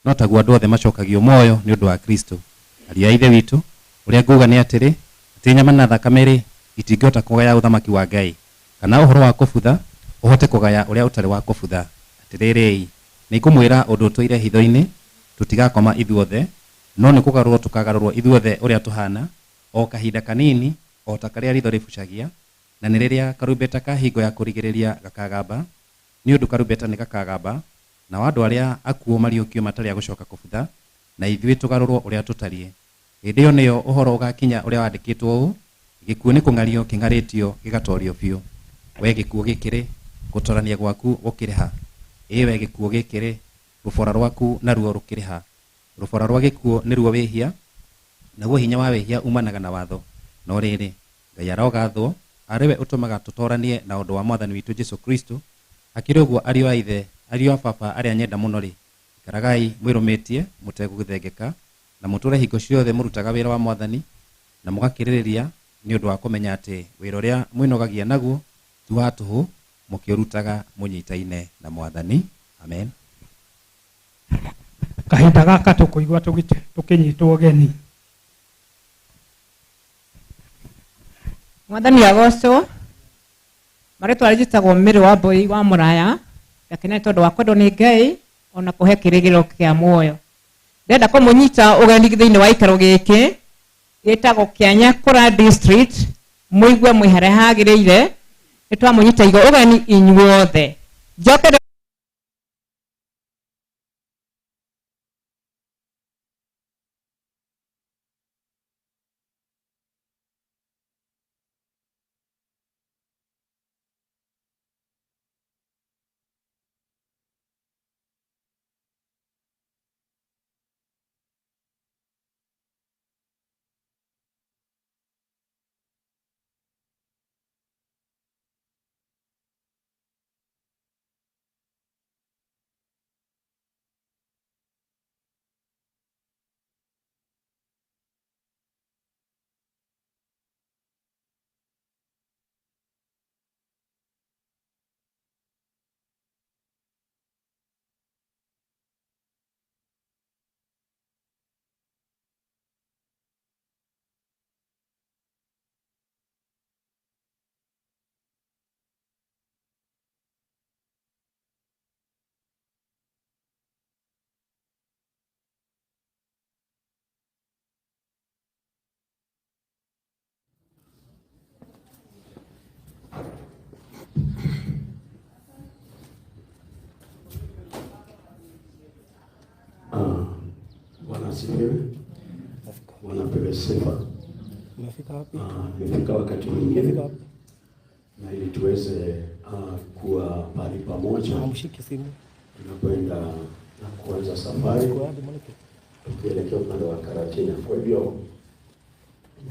No taguo andũ othe macokagio muoyo nĩ ũndũ wa Kristo. Ariũ a Ithe witũ, ũrĩa nguuga nĩ atĩrĩ, atĩ nyama na thakame-rĩ, itingĩhota kũgaya ũthamaki wa Ngai, kana ũhoro wa kũbutha ũhote kũgaya ũrĩa ũtarĩ wa kũbutha. Atĩrĩrĩi, nĩngũmwĩra ũndũ ũtũire hitho-inĩ, tũtigakoma ithuothe, no nĩ kũgarũrwo tũkagarũrwo ithuothe ũrĩa tũhaana, o kahinda kanini, o ta karĩa riitho rĩbucagia, na nĩ rĩrĩa karumbeta ka hingo ya kũrigĩrĩria gakagamba, nĩ ũndũ karumbeta nĩgakagamba, nao andũ arĩa akuũ mariũkio matarĩ a gũcoka kũbutha, na ithuĩ tũgarũrwo ũrĩa tũtariĩ. Hĩndĩ ĩyo nĩyo ũhoro ũgakinya ũrĩa wandĩkĩtwo ũũ, Gĩkuũ nĩ kũng'ario kĩng'arĩtio gĩgatorio biũ. Wee gĩkuũ gĩkĩ-rĩ, gũtorania gwaku gũkĩrĩ ha? Ĩ wee gĩkuũ gĩkĩ-rĩ, rũbora rwaku naruo rũkĩrĩ ha? Rũbora rwa gĩkuũ nĩruo wĩhia, naguo hinya wa wĩhia uumanaga na watho. No rĩrĩ, Ngai arogathwo, arĩ we ũtũmaga tũtoranie na ũndũ wa Mwathani witũ Jesu Kristo. Hakĩrĩ ũguo, ariũ a Ithe, ariũ a baba arĩa nyenda mũno-rĩ, ikaragai mwĩrũmĩtie mũtegũthengeka, na mũtũũre hingo ciothe mũrutaga wĩra wa Mwathani, na mũgakĩrĩrĩria, nĩ ũndũ wa kũmenya atĩ wĩra ũrĩa mwĩnogagia naguo ti wa tũhũ, mũkĩũrutaga mũnyitaine na Mwathani. Amen. Kahinda gaka tũkũigua tũkĩnyitwo ũgeni. Mwathani agocwo. Marĩtwa njĩtagwo Mary wa Mbui wa Mũraya. Ndakena nĩ tondũ wa kwendwo nĩ Ngai ona kũhe kĩrĩgĩrĩro kĩa muoyo. Ndĩrenda kũmũnyita ũgeni thĩinĩ wa gĩikaro gĩkĩ gĩtagwo kĩa Nyakũra District, mũigue mwĩ harĩa hagĩrĩire. Nĩ twamũnyita ũgeni inyuothe. Njoke Bwana asifiwe. Bwana apewe sifa. Umefika wapi? Imefika wakati mwingine Umefika wapi? na ili tuweze kuwa pahali pamoja Amshike simu. tunapoenda na kuanza safari Chukua hadi mwanake. tukielekea upande wa Karatina. Kwa hivyo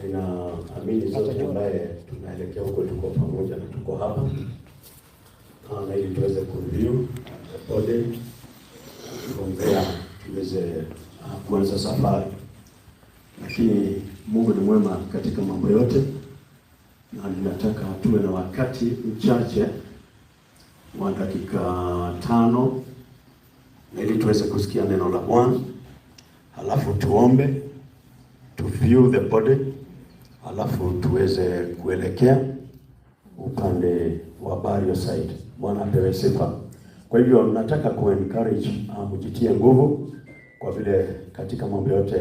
ninaamini zote ambaye tunaelekea huko tuko pamoja na tuko hapa, na ili tuweze kureview the body from there tuweze kuanza safari. Lakini Mungu ni mwema katika mambo yote, na ninataka tuwe na wakati mchache wa dakika 5 na ili tuweze kusikia neno la Bwana, halafu tuombe, to view the body, halafu tuweze kuelekea upande wa burial site. Bwana apewe sifa. Kwa hivyo nataka ku encourage mjitie nguvu, kwa vile katika mambo yote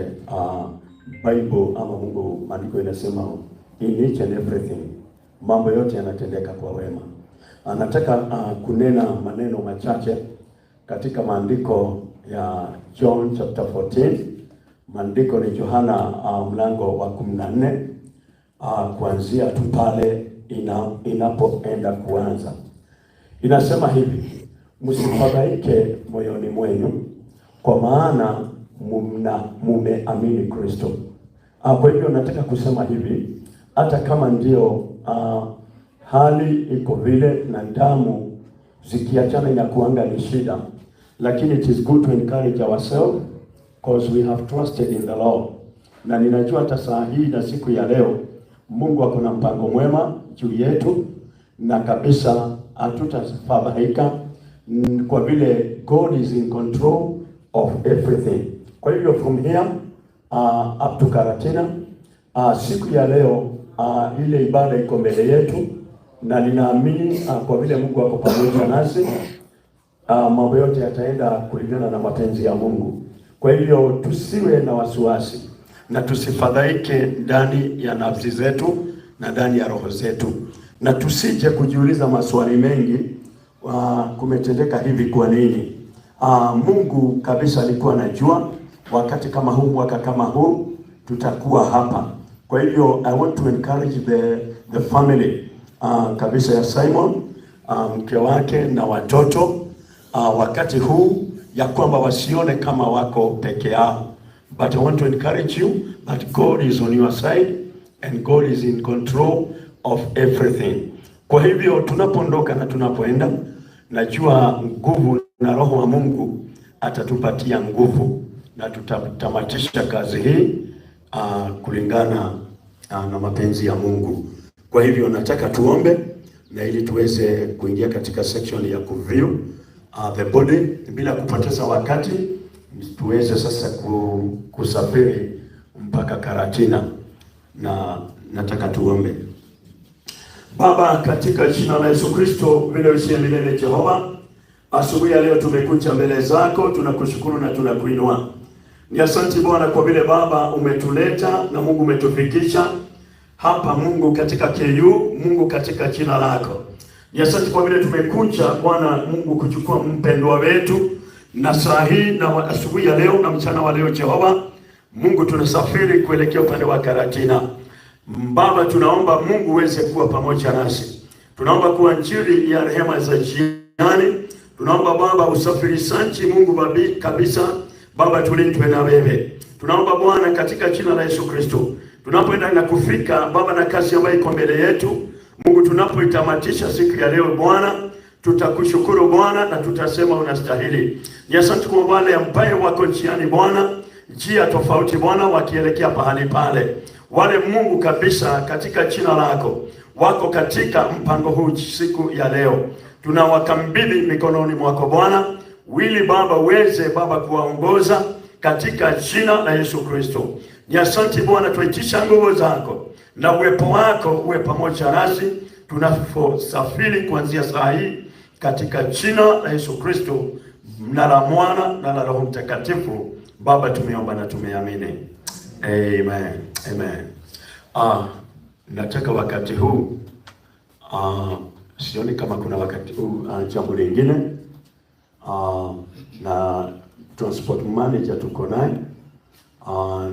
Bible ama Mungu, maandiko inasema in each and everything, mambo yote yanatendeka kwa wema. Anataka kunena maneno machache katika maandiko ya John chapter 14. Maandiko ni Yohana mlango wa 14, kuanzia tu pale inapoenda kuanza. Inasema hivi: msifadhaike moyoni mwenu, kwa maana mumeamini Kristo. Kwa hivyo nataka kusema hivi, hata kama ndio hali iko vile na damu zikiachana inakuanga ni shida, lakini it is good to encourage ourselves because we have trusted in the Lord. Na ninajua hata saa hii na siku ya leo Mungu ako na mpango mwema juu yetu, na kabisa hatutafadhaika, kwa vile God is in control. of everything. Kwa hivyo from here up to Karatina, siku ya leo ile ibada iko mbele yetu, na ninaamini kwa vile Mungu ako pamoja nasi, mambo yote yataenda kulingana na mapenzi ya Mungu. Kwa hivyo tusiwe na wasiwasi na tusifadhaike ndani ya nafsi zetu na ndani ya roho zetu, na tusije kujiuliza maswali mengi, kumetendeka hivi kwa nini? Mungu kabisa alikuwa anajua wakati kama huu, mwaka kama huu tutakuwa hapa. Kwa hivyo I want to encourage the family kabisa ya Simon, mke wake na watoto, wakati huu ya kwamba wasione kama wako peke yao, but I want to encourage you that God is on your side and God is in control of everything. Kwa hivyo tunapoondoka na tunapoenda, najua nguvu na Roho wa Mungu atatupatia nguvu na tutatamatisha kazi hii kulingana na mapenzi ya Mungu. Kwa hivyo nataka tuombe na ili tuweze kuingia katika section ya kuview the body bila kupoteza wakati, tuweze sasa kusafiri mpaka Karatina, na nataka tuombe. Baba, katika jina la Yesu Kristo, vile usiye milele Jehova, asubuhi ya leo tumekuja mbele zako, tunakushukuru na tunakuinua. Ni asante Bwana kwa vile Baba umetuleta na Mungu umetufikisha hapa, Mungu katika KU, Mungu katika jina lako. Ni asante kwa vile tumekuja Bwana Mungu kuchukua mpendwa wetu, na saa hii na asubuhi ya leo na mchana wa leo Jehova Mungu, tunasafiri kuelekea upande wa Karatina. Baba, tunaomba Mungu uweze kuwa pamoja nasi. Tunaomba kwa injili ya rehema za jiani. Tunaomba Baba usafirishaji Mungu babi kabisa, Baba tulindwe na wewe. Tunaomba Bwana katika jina la Yesu Kristo, tunapoenda na kufika Baba na kazi ambayo iko mbele yetu Mungu, tunapoitamatisha siku ya leo Bwana, tutakushukuru Bwana na tutasema unastahili. Ni asante kwa wale ambaye wako njiani Bwana, njia tofauti Bwana, wakielekea pahali pale, wale Mungu kabisa katika jina lako wako katika mpango huu siku ya leo, tunawakabidhi mikononi mwako Bwana, wili Baba uweze Baba kuwaongoza katika jina la Yesu Kristo. Ni asante Bwana, tuitisha nguvu zako na uwepo wako uwe pamoja nasi tunaposafiri kuanzia saa hii katika jina la Yesu Kristo na la Mwana na la Roho Mtakatifu. Baba, tumeomba na tumeamini. Amen. Amen. Nataka wakati huu, sioni kama kuna wakati huu jambo lingine, na transport manager tuko naye,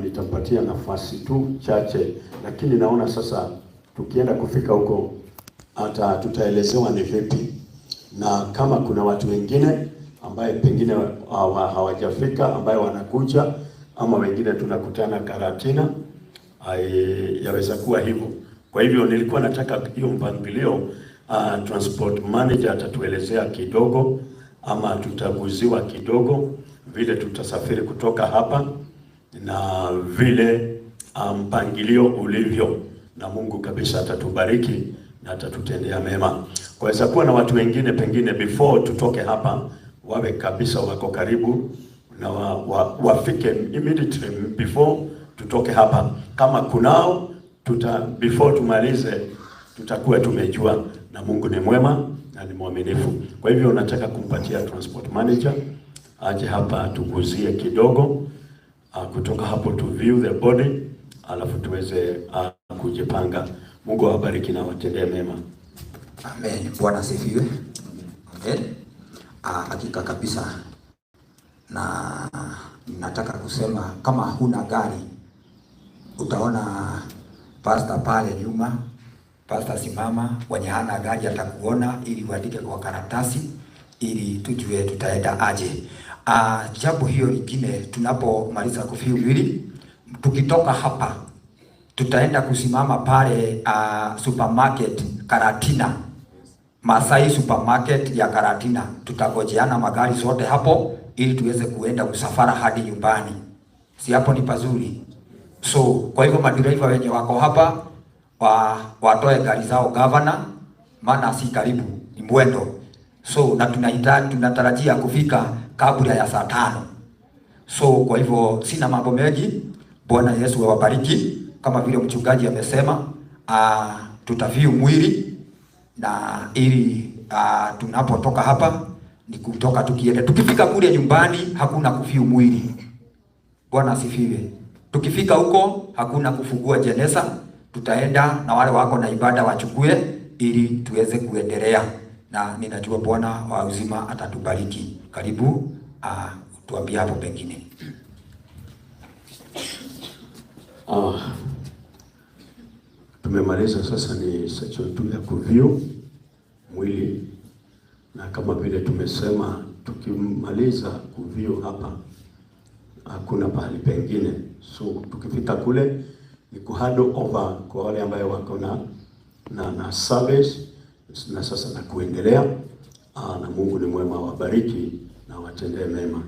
nitampatia nafasi tu chache, lakini naona sasa tukienda kufika huko hata tutaelezewa ni vipi, na kama kuna watu wengine ambaye pengine hawajafika ambaye wanakuja ama wengine tunakutana Karatina, yaweza kuwa hivyo. Kwa hivyo nilikuwa nataka hiyo mpangilio, transport manager atatuelezea kidogo ama tutaguziwa kidogo vile tutasafiri kutoka hapa na vile mpangilio ulivyo, na Mungu kabisa atatubariki na atatutendea mema. Kwaweza kuwa na watu wengine pengine before tutoke hapa wawe kabisa wako karibu na wafike immediately before tutoke hapa. Kama kunao before tumalize tutakuwa tumejua, na Mungu ni mwema na ni mwaminifu. Kwa hivyo nataka kumpatia transport manager aje hapa tuguzie kidogo, kutoka hapo to view the body, alafu tuweze kujipanga. Mungu awabariki na awatendee mema. Amen. Bwana asifiwe. Amen. Hakika kabisa, na nataka kusema kama huna gari utaona pastor pale nyuma, pastor simama, wenye hana gari atakuona ili uandike kwa karatasi ili tujue tutaenda aje. Jambo hiyo lingine, tunapomaliza kuview mwili, tukitoka hapa tutaenda kusimama pale supermarket Karatina, Masai supermarket ya Karatina. Tutagojeana magari zote hapo ili tuweze kuenda usafara hadi nyumbani. Si hapo ni pazuri? So kwa hivyo madereva wenye wako hapa watoe gari zao governor, maana si karibu, ni mwendo. So na tunatarajia kufika kabla ya saa 5. So kwa hivyo sina mambo mengi. Bwana Yesu awabariki. Kama vile mchungaji amesema, tutaviu mwili na ili tunapotoka hapa ni kutoka tukienda. Tukifika kule nyumbani hakuna kuviu mwili. Bwana asifiwe. Tukifika huko hakuna kufungua jeneza, tutaenda na wale wako na ibada wachukue ili tuweze kuendelea, na ninajua Bwana wa uzima atatubariki. Karibu tuambie hapo pengine. Tumemaliza sasa, ni section tu ya kuview mwili, na kama vile tumesema tukimaliza kuview hapa hakuna pahali pengine, so tukifika kule ni kuhand over kwa wale ambayo wako na service na sasa na kuendelea. Na Mungu ni mwema, awabariki na watendee mema.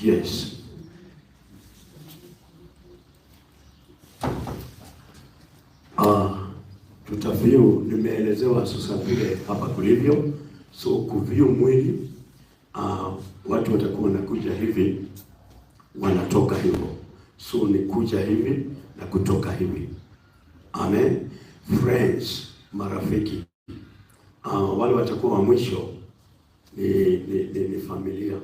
Yes. Tutaview, nimeelezewa sasa vile hapa kulivyo. So kuview mwili, watu watakuwa wanakuja hivi, wanatoka hivyo. So ni kuja hivi na kutoka hivi. Amen. Friends, marafiki. Wale watakuwa wa mwisho ni familia.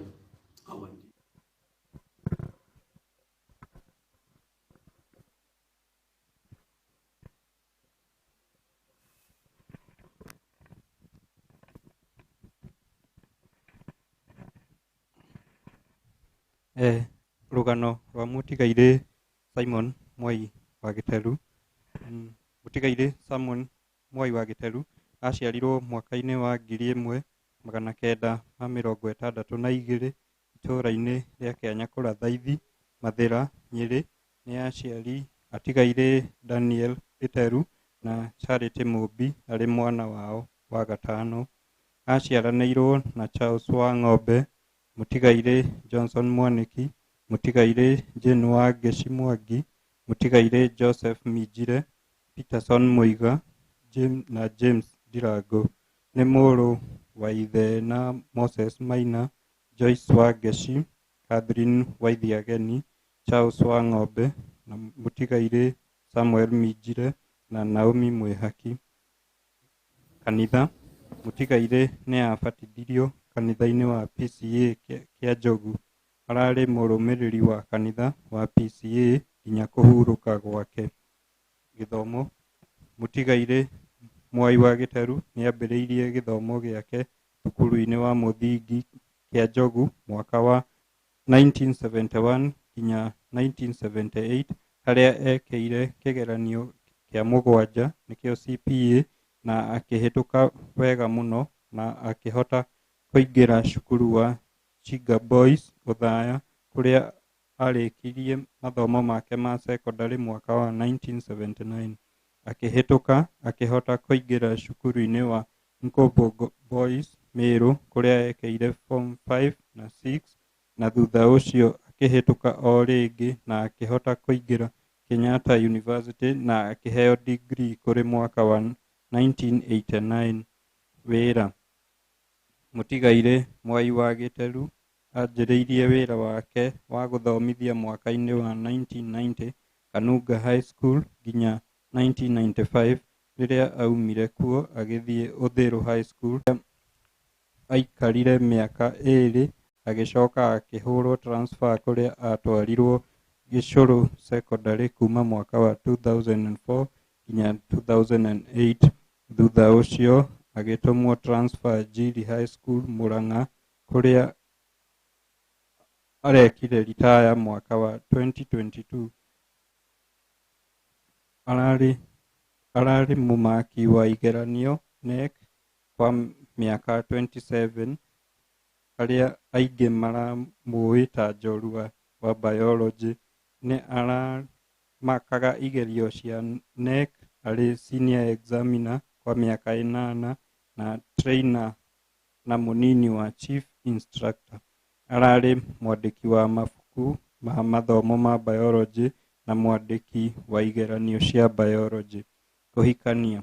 Rugano rwa Mũtigairĩ Simon Mwai wa Gĩteru. Mũtigairĩ Simon Mwai wa Gĩteru aciarirwo mwaka-inĩ wa 1962 itũũra-inĩ rĩa Kĩanyakũra Thaithi, Mathĩra, Nyĩrĩ. Nĩ aciari atigairĩ Daniel Gĩteru na Charity Mũmbi arĩ mwana wao wa gatano. Aciaranĩirwo na Charles wa Ng'ombe, Mũtigairĩ Johnson Mwaniki, Mũtigairĩ Jane wa Ngeci Mwangi, Mũtigairĩ Joseph Minjire, Peterson Muiga na James Ndirango. Nĩ mũrũ wa ithe na Moses Maina, Joyce wa Ngeci, Catherine Waithiageni, Charles wa Ng'ombe na Mũtigairĩ Samuel Minjire na Naomi Mwĩhaki. Kanitha. Mũtigairĩ nĩ abatithirio kanitha-inĩ wa PCA kĩa Njogu. Ararĩ mũrũmĩrĩri wa kanitha wa PCA nginya kũhurũka gwake. Gĩthomo. Mũtigairĩ Mwai wa Gĩteru nĩambĩrĩirie gĩthomo gĩake thukuru-inĩ wa mũthingi kĩa Njogu mwaka wa 1971 nginya 1978 harĩa ekĩire kĩgeranio kĩa mũgwanja nĩkĩo CPA na akĩhĩtũka wega mũno na akĩhota kũingĩra cukuru wa Chiga Boys Othaya kũrĩa arĩkirie mathomo make ma cekondarĩ mwaka wa 1979. Akĩhĩtũka akĩhota kũingĩra cukuru-inĩ wa Nkombo Boys Meru kũrĩa ekĩire form 5 na 6 na thutha ũcio akĩhĩtũka o rĩngĩ na akĩhota kũingĩra Kenyatta University na akĩheo degree kũrĩ mwaka wa 1989. Wĩra. Mũtigairĩ Mwai wa Gĩteru anjĩrĩirie wĩra wake wa gũthomithia mwaka-inĩ wa 1990 Kanunga High School nginya 1995 rĩrĩa aumire kuo agĩthiĩ Uthiru High School. Aikarire mĩaka 2 agĩcoka akĩhũrwo transfer kũrĩa atwarirwo Gĩcũrũ Secondary kuma mwaka wa 2004 nginya 2008. Thutha ũcio agĩtũmwo transfer Njiri High School Murang'a kũrĩa Arekire ritaya mwaka wa 2022. Ararĩ mũmaki wa igeranio KNEC kwa mĩaka 27. Arĩa aingĩ maramũĩ ta njorua wa biology. Nĩ aramakaga igerio cia KNEC arĩ senior examiner kwa mĩaka 8 na trainer na mũnini wa chief instructor. Ararĩ mwandĩki wa mabuku ma mathomo ma biology na mwandĩki wa igeranio cia biology. Kũhikania.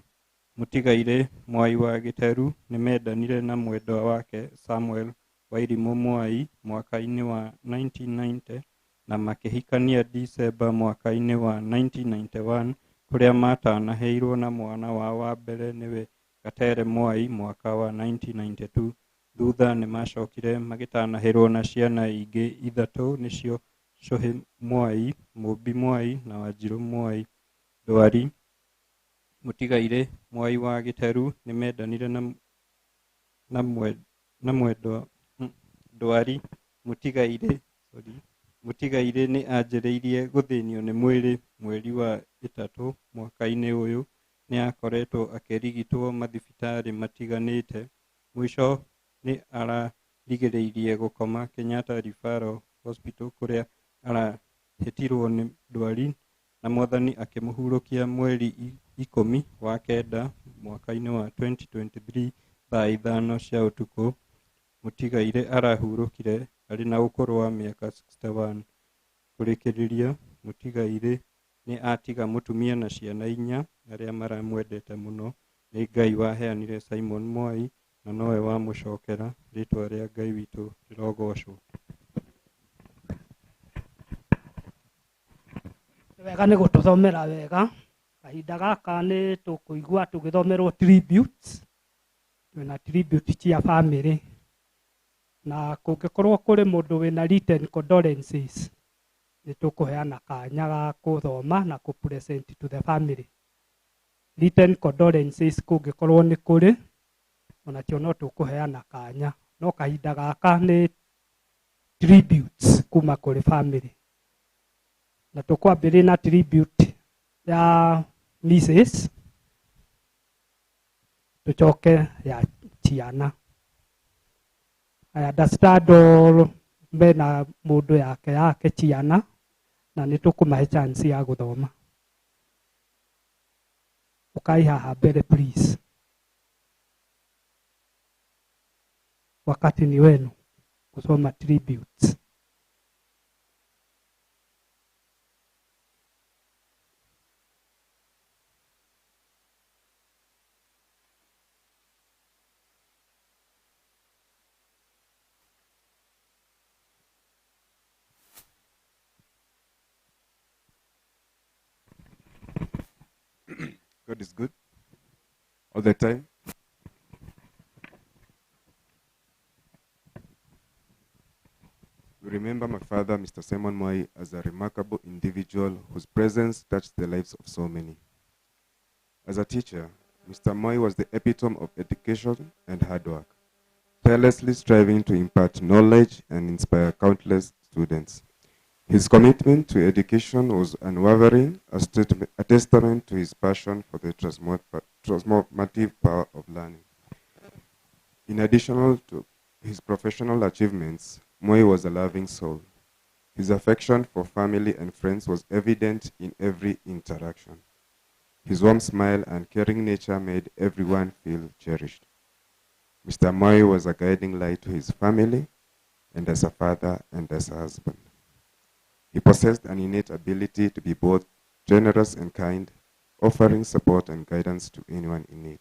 Mũtigairĩ Mwai wa Gĩteru nĩmendanire na mwendwa wake Samuel Wairimũ Mwai mwaka-inĩ wa 1990 na makĩhikania Dicemba mwaka-inĩ wa 1991 kũrĩa matanahĩirwo na mwana wao wa mbere nĩwe Gatere Mwai mwaka wa 1992. Thutha nĩmacokire magĩtanahĩrwo na ciana ingĩ ithatũ nĩcio Cuhĩ Mwai, Mũmbi Mwai na Wanjirũ Mwai. Ndwari. Mũtigairĩ Mwai wa Gĩteru nĩmendanire na mwendwa ndwari. Mũtigairĩ Mũtigairĩ nĩ anjĩrĩirie gũthĩnio nĩ mwĩrĩ mweri wa 3 mwaka-inĩ ũyũ. Nĩ akoretwo akĩrigitwo mathibitarĩ matiganĩte. Mũico nĩ ararigĩrĩirie gũkoma Kenyatta Referral Hospital kũrĩa arahĩtirwo nĩ ndwari na mwathani akĩmũhurũkia mweri 10 wa 9 mwaka-inĩ wa 2023 thaa 5 cia ũtukũ. Mũtigairĩ arahurũkire arĩ na ũkũrũ wa mĩaka 61. Kũrĩkĩrĩria, mũtigairĩ nĩ atiga mũtumia na ciana 4 arĩa maramwendete mũno. Nĩ Ngai waheanire Simon Mwai na nowe wamũcokera. Rĩtwa rĩa Ngai witũ rĩrogocwo. Wega nĩ gũtũthomera wega. Kahinda gaka nĩ tũkũigua tũgĩthomerwo tributes. Twĩna tribute cia family. Na kũngĩkorwo kũrĩ mũndũ wĩna written condolences nĩ tũkũheana kanya ga kũthoma na kũ present to the family. Written condolences kũngĩkorwo nĩ kũrĩ onakĩo no tũkũheana kanya, no kahinda gaka nĩ tributes kuma kũrĩ family. Na tũkwambĩrĩria na tribute ya Mrs. tũcoke ya ciana. I understand all mena mũndũ yake ciana na nĩ tũkũmahe chance ya gũthoma. Ũkai haha mbere please. Wakati ni wenu kusoma tributes. God is good all the time. We remember my father, Mr. Simon Mwai, as a remarkable individual whose presence touched the lives of so many. As a teacher, Mr. Mwai was the epitome of education and hard work, tirelessly striving to impart knowledge and inspire countless students. His commitment to education was unwavering, a testament to his passion for the transformative power of learning. In addition to his professional achievements, Moi was a loving soul. His affection for family and friends was evident in every interaction. His warm smile and caring nature made everyone feel cherished. Mr. Moi was a guiding light to his family, and as a father and as a husband. He possessed an innate ability to be both generous and kind, offering support and guidance to anyone in need.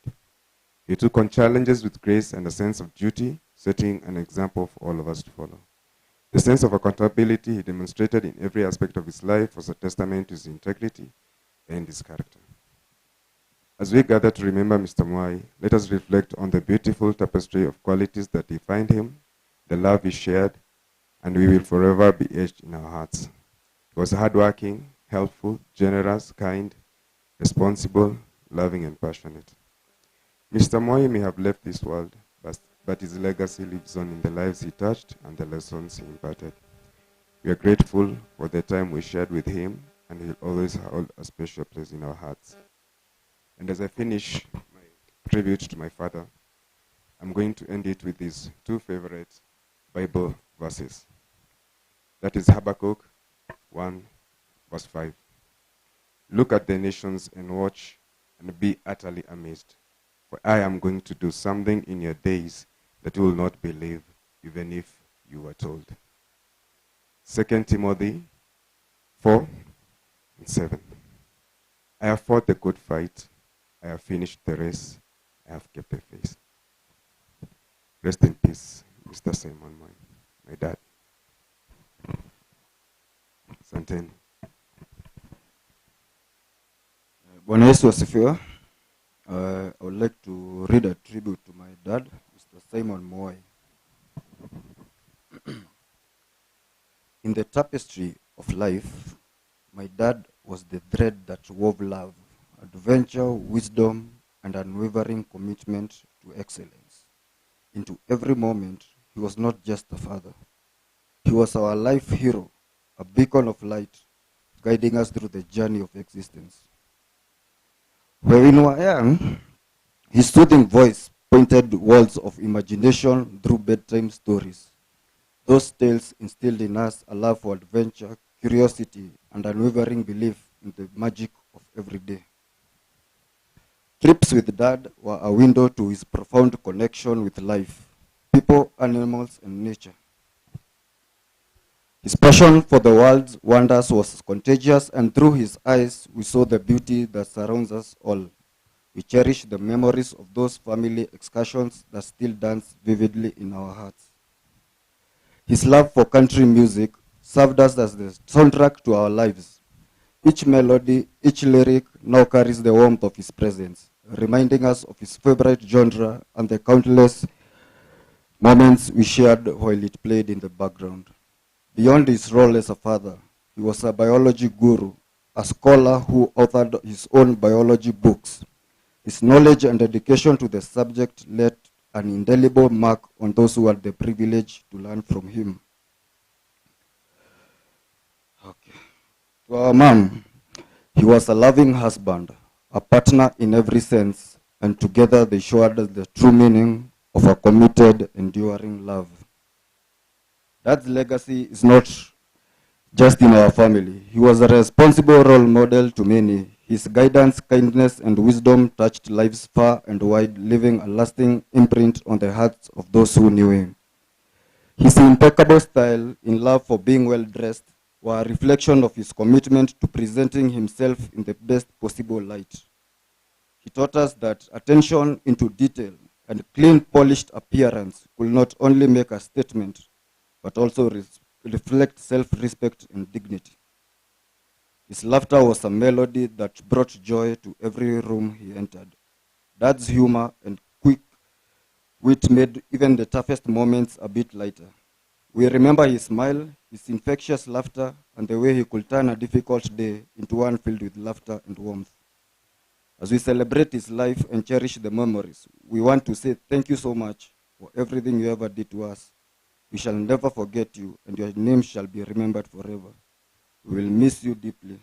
He took on challenges with grace and a sense of duty, setting an example for all of us to follow. The sense of accountability he demonstrated in every aspect of his life was a testament to his integrity and his character. As we gather to remember Mr. Mwai, let us reflect on the beautiful tapestry of qualities that defined him, the love he shared, and we will forever be etched in our hearts. He was hardworking, helpful, generous, kind, responsible, loving, and passionate. Mr. Moi may have left this world, but his legacy lives on in the lives he touched and the lessons he imparted. We are grateful for the time we shared with him, and he'll always hold a special place in our hearts. And as I finish my tribute to my father, I'm going to end it with his two favorite Bible verses. That is Habakkuk 1, verse 5. Look at the nations and watch and be utterly amazed, for I am going to do something in your days that you will not believe, even if you were told. 2 Timothy 4 and 7. I have fought the good fight. I have finished the race. I have kept the faith. Rest in peace, Mr. Simon Moi, my dad. Asanteni. Bwana Yesu asifiwe. I would like to read a tribute to my dad, Mr. Simon Moi. In the tapestry of life, my dad was the thread that wove love, adventure, wisdom, and unwavering commitment to excellence. Into every moment, he was not just a father. He was our life hero, a beacon of light, guiding us through the journey of existence. When we were young, his soothing voice painted worlds of imagination through bedtime stories. Those tales instilled in us a love for adventure, curiosity, and unwavering belief in the magic of every day. Trips with Dad were a window to his profound connection with life, people, animals, and nature. His passion for the world's wonders was contagious, and through his eyes, we saw the beauty that surrounds us all. We cherish the memories of those family excursions that still dance vividly in our hearts. His love for country music served us as the soundtrack to our lives. Each melody, each lyric now carries the warmth of his presence, reminding us of his favorite genre and the countless moments we shared while it played in the background. Beyond his role as a father, he was a biology guru, a scholar who authored his own biology books. His knowledge and dedication to the subject left an indelible mark on those who had the privilege to learn from him. Okay. To our mom, he was a loving husband, a partner in every sense, and together they showed us the true meaning of a committed, enduring love. Dad's legacy is not just in our family. He was a responsible role model to many. His guidance, kindness, and wisdom touched lives far and wide, leaving a lasting imprint on the hearts of those who knew him. His impeccable style in love for being well-dressed were a reflection of his commitment to presenting himself in the best possible light. He taught us that attention into detail and clean, polished appearance could not only make a statement, but also reflect self-respect and dignity. His laughter was a melody that brought joy to every room he entered. Dad's humor and quick wit made even the toughest moments a bit lighter. We remember his smile, his infectious laughter, and the way he could turn a difficult day into one filled with laughter and warmth. As we celebrate his life and cherish the memories, we want to say thank you so much for everything you ever did to us. We shall never forget you, and your name shall be remembered forever. We will miss you deeply.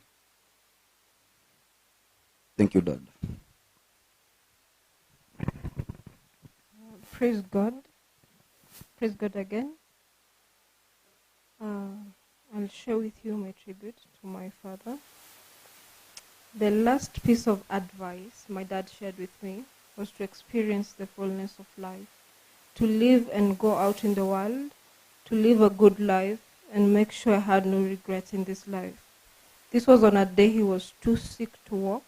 Thank you, Dad. Praise God. Praise God again. I'll share with you my tribute to my father. The last piece of advice my dad shared with me was to experience the fullness of life, to live and go out in the world, to live a good life, and make sure I had no regrets in this life. This was on a day he was too sick to walk,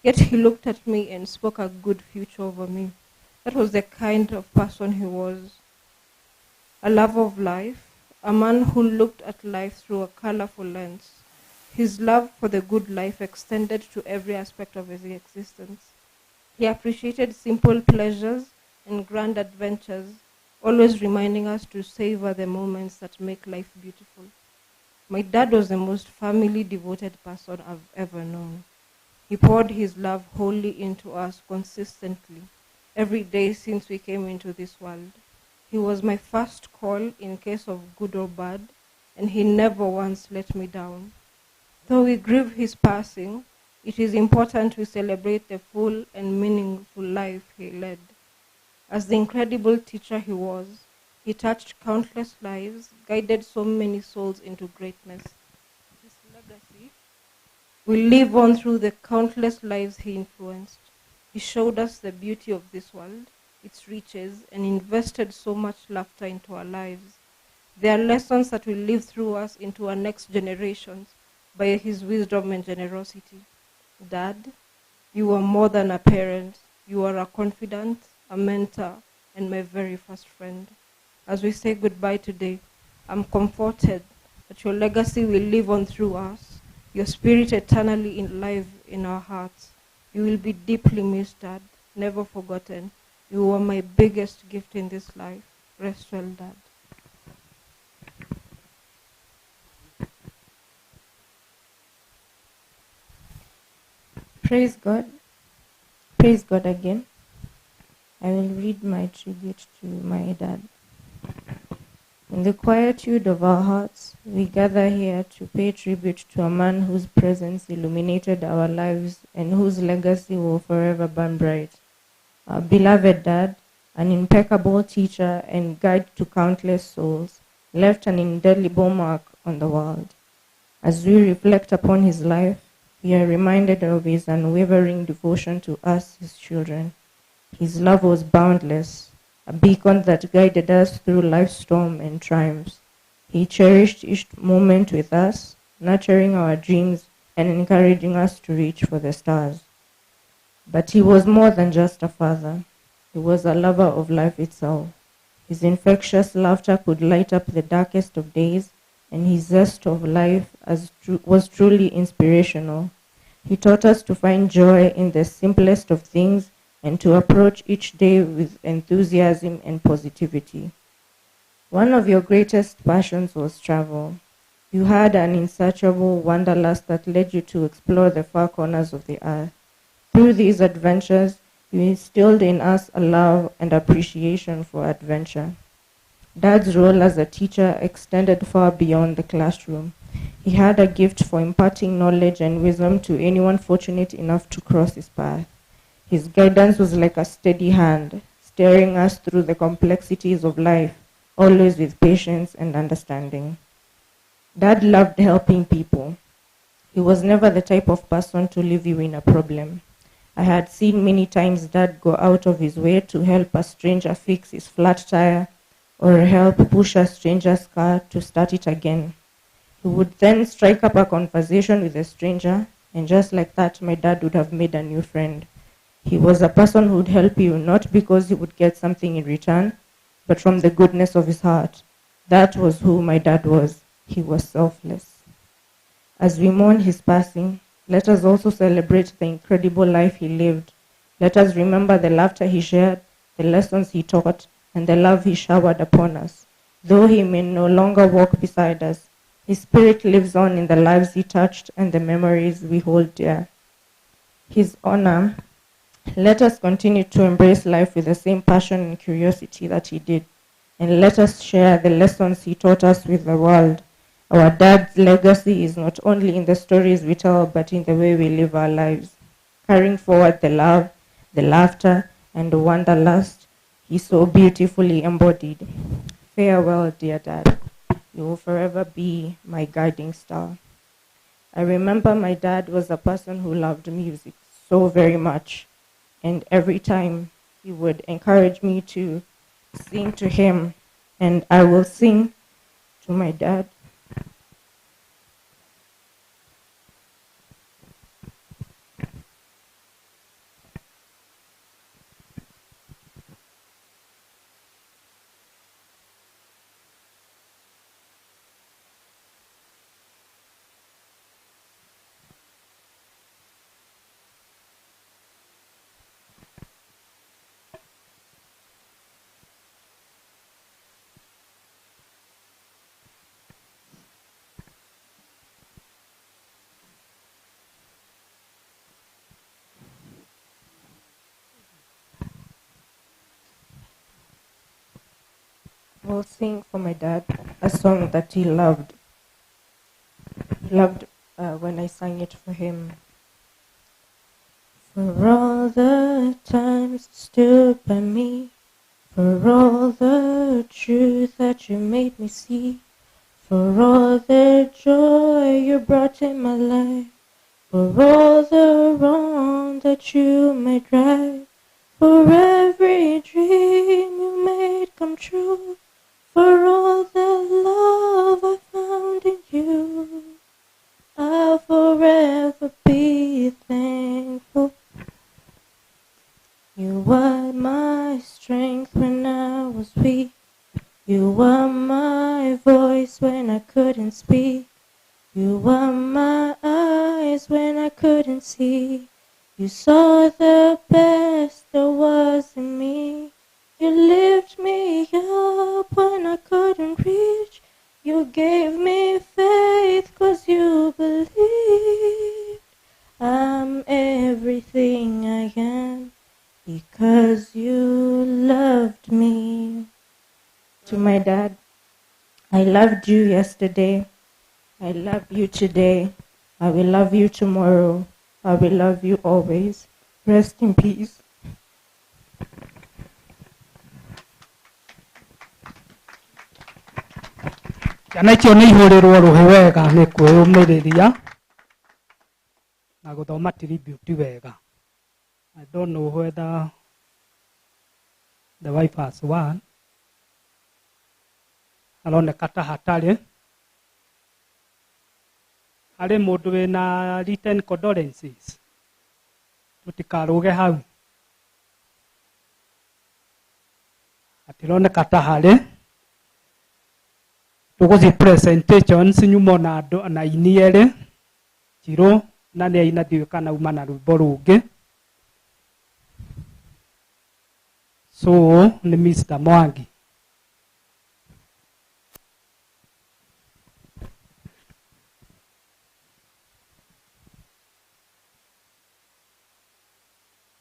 yet he looked at me and spoke a good future over me. That was the kind of person he was. A lover of life, a man who looked at life through a colorful lens. His love for the good life extended to every aspect of his existence. He appreciated simple pleasures and grand adventures, always reminding us to savor the moments that make life beautiful. My dad was the most family-devoted person I've ever known. He poured his love wholly into us consistently, every day since we came into this world. He was my first call in case of good or bad, and he never once let me down. Though we grieve his passing, it is important we celebrate the full and meaningful life he led. As the incredible teacher he was, he touched countless lives, guided so many souls into greatness. His legacy will live on through the countless lives he influenced. He showed us the beauty of this world, its riches, and invested so much laughter into our lives. There are lessons that will live through us into our next generations by his wisdom and generosity. Dad, you are more than a parent. You are a confidant, a mentor, and my very first friend. As we say goodbye today, I'm comforted that your legacy will live on through us, your spirit eternally alive in our hearts. You will be deeply missed, Dad, never forgotten. You were my biggest gift in this life. Rest well, Dad. Praise God. Praise God again. I will read my tribute to my dad. In the quietude of our hearts, we gather here to pay tribute to a man whose presence illuminated our lives and whose legacy will forever burn bright. Our beloved dad, an impeccable teacher and guide to countless souls, left an indelible mark on the world. As we reflect upon his life, we are reminded of his unwavering devotion to us, his children. His love was boundless, a beacon that guided us through life's storm and triumphs. He cherished each moment with us, nurturing our dreams and encouraging us to reach for the stars. But he was more than just a father. He was a lover of life itself. His infectious laughter could light up the darkest of days, and his zest of life was truly inspirational. He taught us to find joy in the simplest of things and to approach each day with enthusiasm and positivity. One of your greatest passions was travel. You had an insatiable wanderlust that led you to explore the far corners of the earth. Through these adventures, you instilled in us a love and appreciation for adventure. Dad's role as a teacher extended far beyond the classroom. He had a gift for imparting knowledge and wisdom to anyone fortunate enough to cross his path. His guidance was like a steady hand, steering us through the complexities of life, always with patience and understanding. Dad loved helping people. He was never the type of person to leave you in a problem. I had seen many times Dad go out of his way to help a stranger fix his flat tire or help push a stranger's car to start it again. He would then strike up a conversation with a stranger, and just like that, my dad would have made a new friend. He was a person who would help you, not because he would get something in return, but from the goodness of his heart. That was who my dad was. He was selfless. As we mourn his passing, let us also celebrate the incredible life he lived. Let us remember the laughter he shared, the lessons he taught, and the love he showered upon us. Though he may no longer walk beside us, his spirit lives on in the lives he touched and the memories we hold dear. His honor, let us continue to embrace life with the same passion and curiosity that he did, and let us share the lessons he taught us with the world. Our dad's legacy is not only in the stories we tell, but in the way we live our lives, carrying forward the love, the laughter, and the wanderlust he so beautifully embodied. Farewell, dear Dad. You will forever be my guiding star. I remember my dad was a person who loved music so very much, and every time he would encourage me to sing to him, and I will sing to my dad. Will sing for my dad a song that he loved. loved when I sang it for him. For all the times you stood by me, for all the truth that you made me see, for all the joy you brought in my life, for all the wrong that you made right, for every dream you made come true, for all the love I found in you, I'll forever be thankful. You were my strength when I was weak. You were my voice when I couldn't speak. You were my eyes when I couldn't see. You saw the best there was in me. You lifted me up when I couldn't reach. You gave me faith 'cause you believed. I'm everything I am because you loved me. To my dad, I loved you yesterday. I love you today. I will love you tomorrow. I will love you always. Rest in peace. Ciana icio nä ihå rä rwo rå hä wega nä kwä å mä rä ria na gå thoma tribute wega. I don't know whether the wife has one. Aroneka ta hatarĩ. Harĩ mũndũ wĩna written condolences, tũtikarũge hau. Hatironeka ta harĩ. Tũgũthiĩ presentations nyuma na andũ na aini erĩ, Njirũ na nĩ aina ndiũĩ kana uma na rwĩmbo rũngĩ. So nĩ Mr. Mwangi.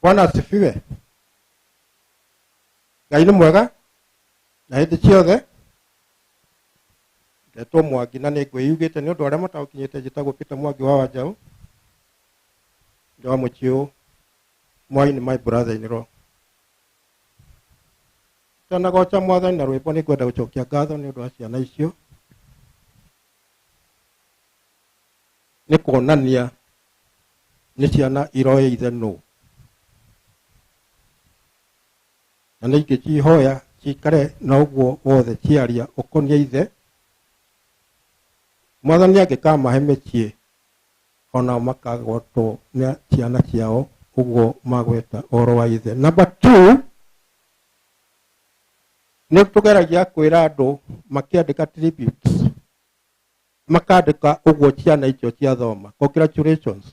Bwana asifiwe. Ngai nĩ mwega na hĩndĩ ciothe. Ngetwo Mwangi na nĩ ngwĩyugĩte nĩ ũndũ arĩa mataũkinyĩte, njĩtagwo Peter Mwangi wa Wanjaũ, ndĩ wa mũciĩ Mwai nĩ my brother in law. Tanagoca Mwathani na rwĩmbo nĩ ngwenda gũcokia ngatho nĩ ũndũ wa ciana icio, nĩ kuonania nĩ ciana iroĩ ithe nũ, na nĩ ingĩcihoya cikare na ũguo wothe ciaria ũkonie ithe. Mwathani angĩkamahe mĩciĩ onao makagwatwo nĩ ciana ciao ũguo magweta ũhoro wa ithe. Number 2, nĩ tũgeragia kwĩra andũ makĩandĩka tributes makandĩka ũguo ciana icio ciathoma. Congratulations,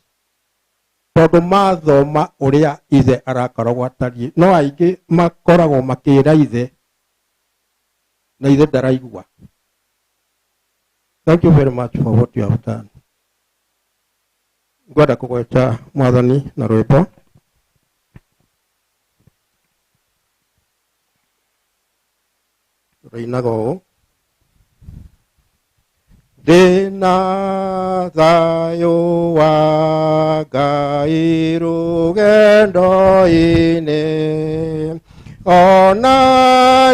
tondũ mathoma ũrĩa ithe arakoragwo atariĩ. No aingĩ makoragwo makĩra ithe na ithe ndaraigua. Thank you very much for what you have done. Ngwenda kũgweta Mwathani na rwĩmbo. Rũinaga ũũ: Ndĩna thayũ wa Ngai rũgendo-inĩ, ona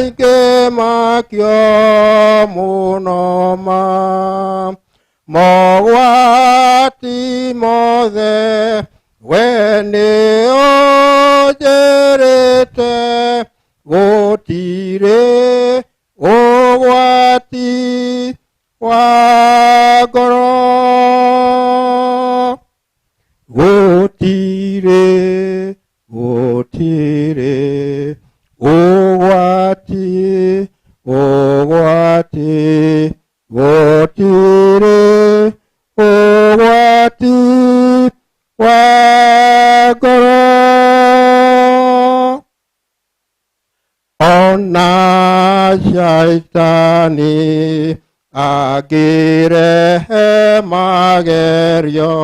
ingĩmakio mũno ma mogwati mothe, we nĩũnjĩrĩte gũtirĩ ũgwati wa ngoro, gũtirĩ gũtirĩ ũgwati ũgwati gũtirĩ ũgwati wa ngoro. Ona shaitani angĩrehe magerio,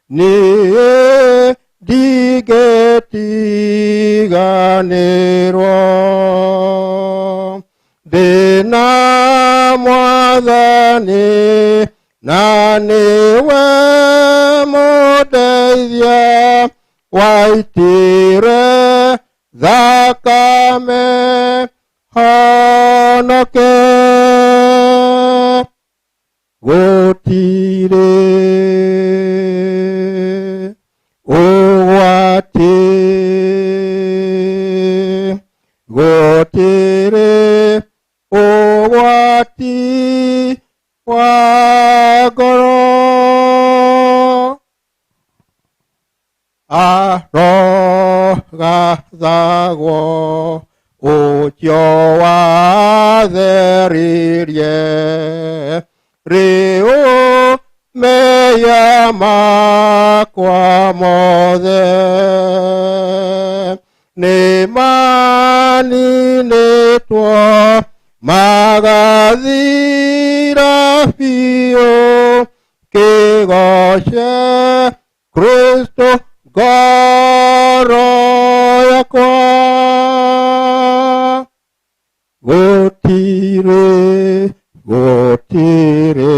niĩ ndingĩtiganĩrwo. Ndĩna Mwathani na Ndeithia waitire thakame honoke. Gũtirĩ ũgwati, gũtirĩ ũgwati wa ngoro. Arogathagwo ũcio watheririe rĩu mehia makwa mothe nĩmaninĩtwo magathira biũ. Kĩgoce Kristo ngoro yakwa. Gũtirĩ, gũtirĩ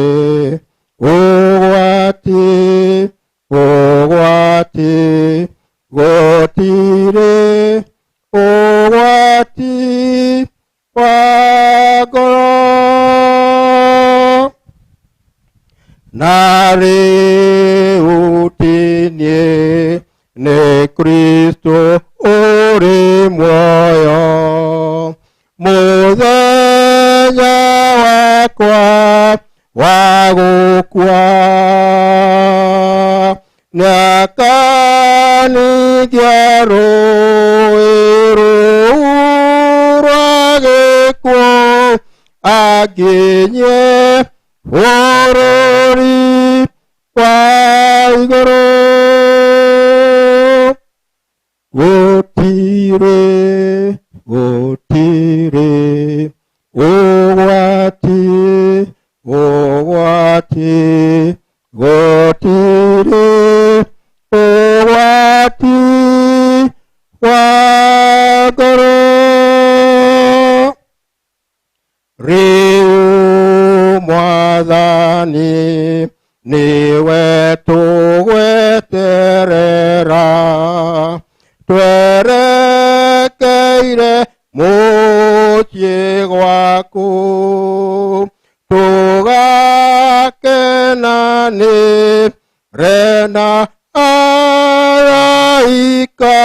ũgwati, ũgwati, gũtirĩ ũgwati wa ngoro. Na rĩu ti niĩ, nĩ Kristo ũrĩ muoyo. Mũthenya wakwa wa gũkua nĩakaningia rũũĩ rũu rwa gĩkuũ anginyie bũrũri wa igũrũ. Gũtirĩ, gũtirĩ ũgwati, ũgwati, gũtirĩ ũgwati wa ngoro. Rĩu Mwathani nĩwe tũgweterera, twerekeire mũciĩ gwaku, tũgakenanĩre na araika,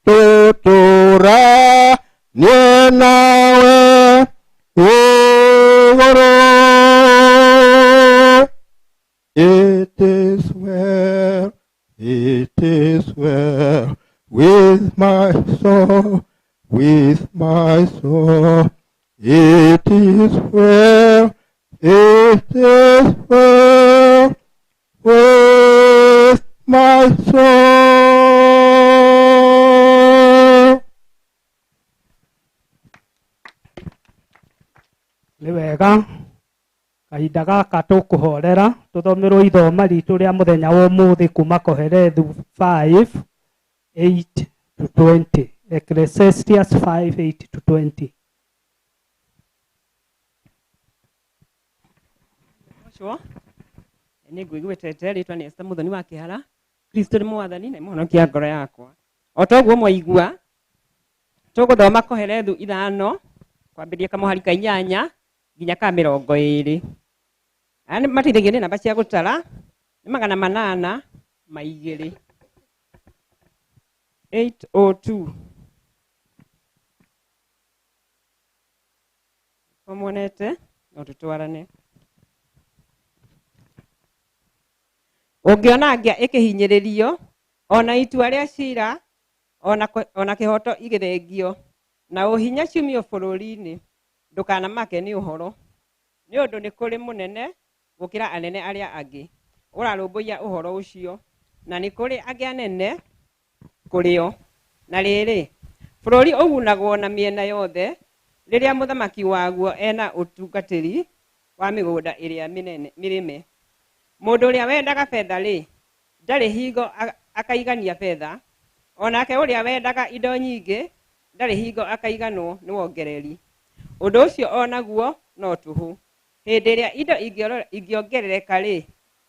tũtũranie nawe igũrũ. It is well, it is well with my soul, with my soul. It is well, it is well with my soul. Nĩ wega kahinda gaka tũkũhorera tũthomerwo ithoma ritũ rĩa mũthenya wa ũmũthĩ kuma Kohelethu 5:8 to 20, Ecclesiastes 5:8 to 20. Ũcio nĩ ngũiguĩte rĩtwa nĩ Esther Muthoni wa Kĩhara. Kristo nĩ mwathani na mũhonokia ngoro yakwa. O toguo mwaigua tũgũthoma Kohelethu 5 kwambĩrĩria kamũhari ka 8 nginya ka 20. Aya mateithagio nĩ namba cia gũtara nĩ 802 802. Muonete no tũtwarane. Ũngĩona ngĩa ĩkĩhinyĩrĩrio ona itua rĩa cira ona kĩhoto igĩthengio na ũhinya ciumio bũrũri-inĩ, ndũkanamake nĩ ũhoro, nĩ ũndũ nĩ kũrĩ mũnene gũkĩra anene arĩa angĩ ũrarũmbũiya ũhoro ũcio, na nĩ kũrĩ angĩ anene kũrĩ o. Na rĩrĩ, bũrũri ũgunagwo na mĩena yothe rĩrĩa mũthamaki waguo ena ũtungatĩri wa mĩgũnda ĩrĩa mĩnene mĩrĩme. Mũndũ ũrĩa wendaga betha-rĩ, ndarĩ hingo akaigania betha, onake ũrĩa wendaga indo nyingĩ ndarĩ hingo akaiganwo nĩ wongereri. Ũndũ ũcio onaguo no tũhũ. Hĩndĩ ĩrĩa indo ingĩongerereka-rĩ,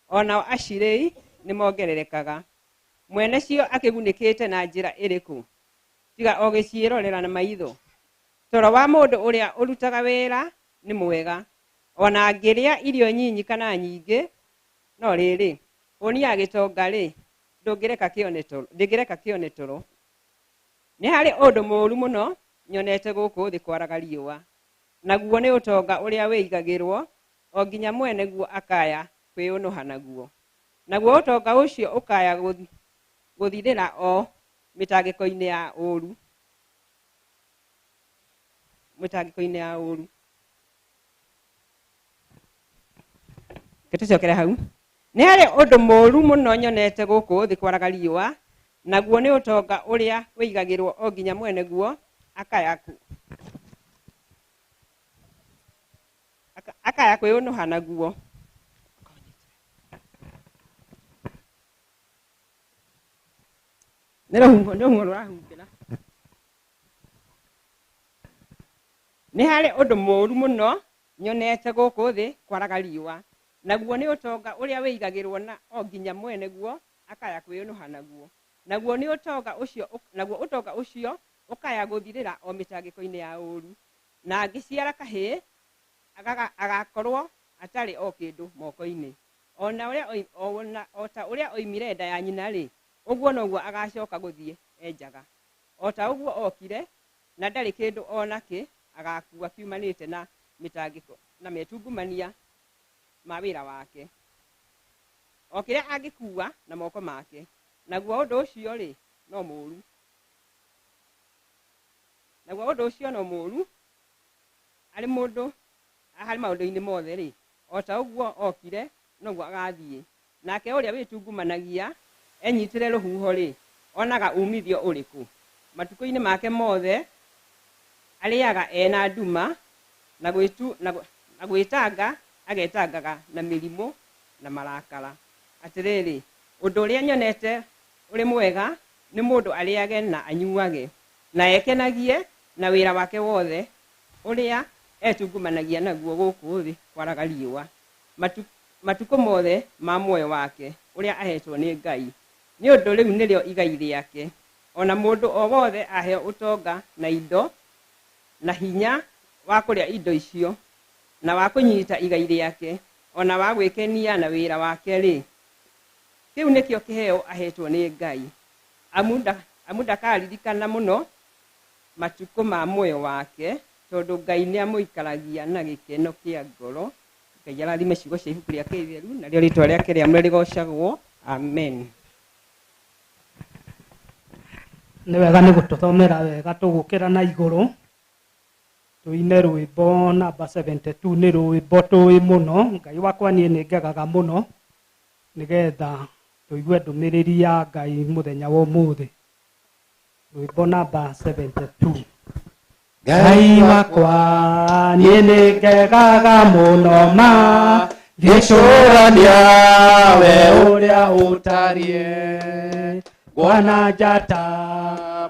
onao acirĩi nĩmongererekaga. Mwene cio akĩgunĩkĩte na njĩra ĩrĩkũ tiga o gĩciĩrorera na maitho? Toro wa mũndũ ũrĩa ũrutaga wĩra nĩ mwega, ona angĩrĩa irio nyinyi kana nyingĩ, no rĩrĩ, hũni ya gĩtonga-rĩ, ndũngĩreka kĩone toro, ndĩngĩreka kĩone toro. Nĩ harĩ ũndũ mũũru mũno nyonete gũkũ thĩ kwaraga riũa, naguo nĩ ũtonga ũrĩa wĩigagĩrwo o nginya mwene guo akaya kwĩũnũha naguo. Naguo ũtonga ũcio ũkaya gũthirĩra o mĩtangĩko-inĩ ya ũũru. Mĩtangĩko-inĩ ya ũũru. Tũcokere hau. Nĩ harĩ ũndũ mũũru mũno nyonete gũkũ thĩ kwaraga riũa, naguo nĩ ũtonga ũrĩa wĩigagĩrwo o nginya mwene guo akaya akaya kwĩũnũha naguo. Nĩ rũhuho rũrahuhĩra. Nĩ harĩ ũndũ mũũru mũno nyonete gũkũ thĩ kwaraga riũa, naguo nĩ ũtonga ũrĩa wĩigagĩrwo na o nginya mwene guo akaya kwĩũnũha naguo. Naguo nĩ ũtonga ũcio, naguo ũtonga ũcio ũkaya gũthirĩra o mĩtangĩko-inĩ ya ũũru. Na angĩciara kahĩĩ agakorwo atarĩ o kĩndũ moko-inĩ. O ta ũrĩa oimire nda ya nyina-rĩ, ũguo noguo agacoka gũthiĩ e njaga. O ta ũguo okire, na ndarĩ kĩndũ o nakĩ agakua kiumanĩte na mĩtangĩko na metungumania ma wĩra wake. O kĩrĩa angĩkua na moko make, naguo ũndũ ũcio-rĩ no mũũru. Naguo ũndũ ũcio no mũũru harĩ mũndũ harĩ maũndũ-inĩ mothe-rĩ, o ta ũguo okire noguo agathiĩ. Nake ũrĩa wĩtungumanagia enyitĩre rũhuho-rĩ, onaga umithio ũrĩkũ? Matukũ-inĩ make mothe arĩaga ena nduma na gwĩtanga agetangaga na mĩrimũ na marakara. Atĩrĩrĩ, ũndũ ũrĩa nyonete ũrĩ mwega nĩ mũndũ arĩage na anyuage na ekenagie na wĩra wake wothe ũrĩa etungumanagia naguo gũkũ thĩ kwaraga riũa matukũ mothe ma muoyo wake ũrĩa ahetwo nĩ Ngai. Nĩ ũndũ rĩu nĩrĩo igai rĩake. Ona mũndũ o wothe aheo ũtonga na indo na hinya wa kũrĩa indo icio na wa kũnyita igai rĩake ona wa gwĩkenia na wĩra wake-rĩ, kĩu nĩkĩo kĩheo ahetwo nĩ Ngai. Amu ndakaririkana mũno matukũ ma muoyo wake, tondũ Ngai nĩamũikaragia na gĩkeno kĩa ngoro. Ngai arathime ciugo cia ibuku rĩake itheru, narĩo rĩtwa rĩake rĩamũre rĩgocagwo. Amen. Nĩ wega nĩ gũtũthomera wega tũgũkĩra na igũrũ tũine rwĩmbo namba 72 nĩ rwĩmbo tũĩ mũno. Ngai wakwa niĩ nĩ ngegaga mũno nĩgetha tũigue ndũmĩrĩri ya Ngai mũthenya wa ũmũthĩ. Rwĩmbo namba 72. Ngai wakwa niĩ nĩ ngegaga mũno ma ngĩcũrania we ũrĩa ũtariĩ, nguona njata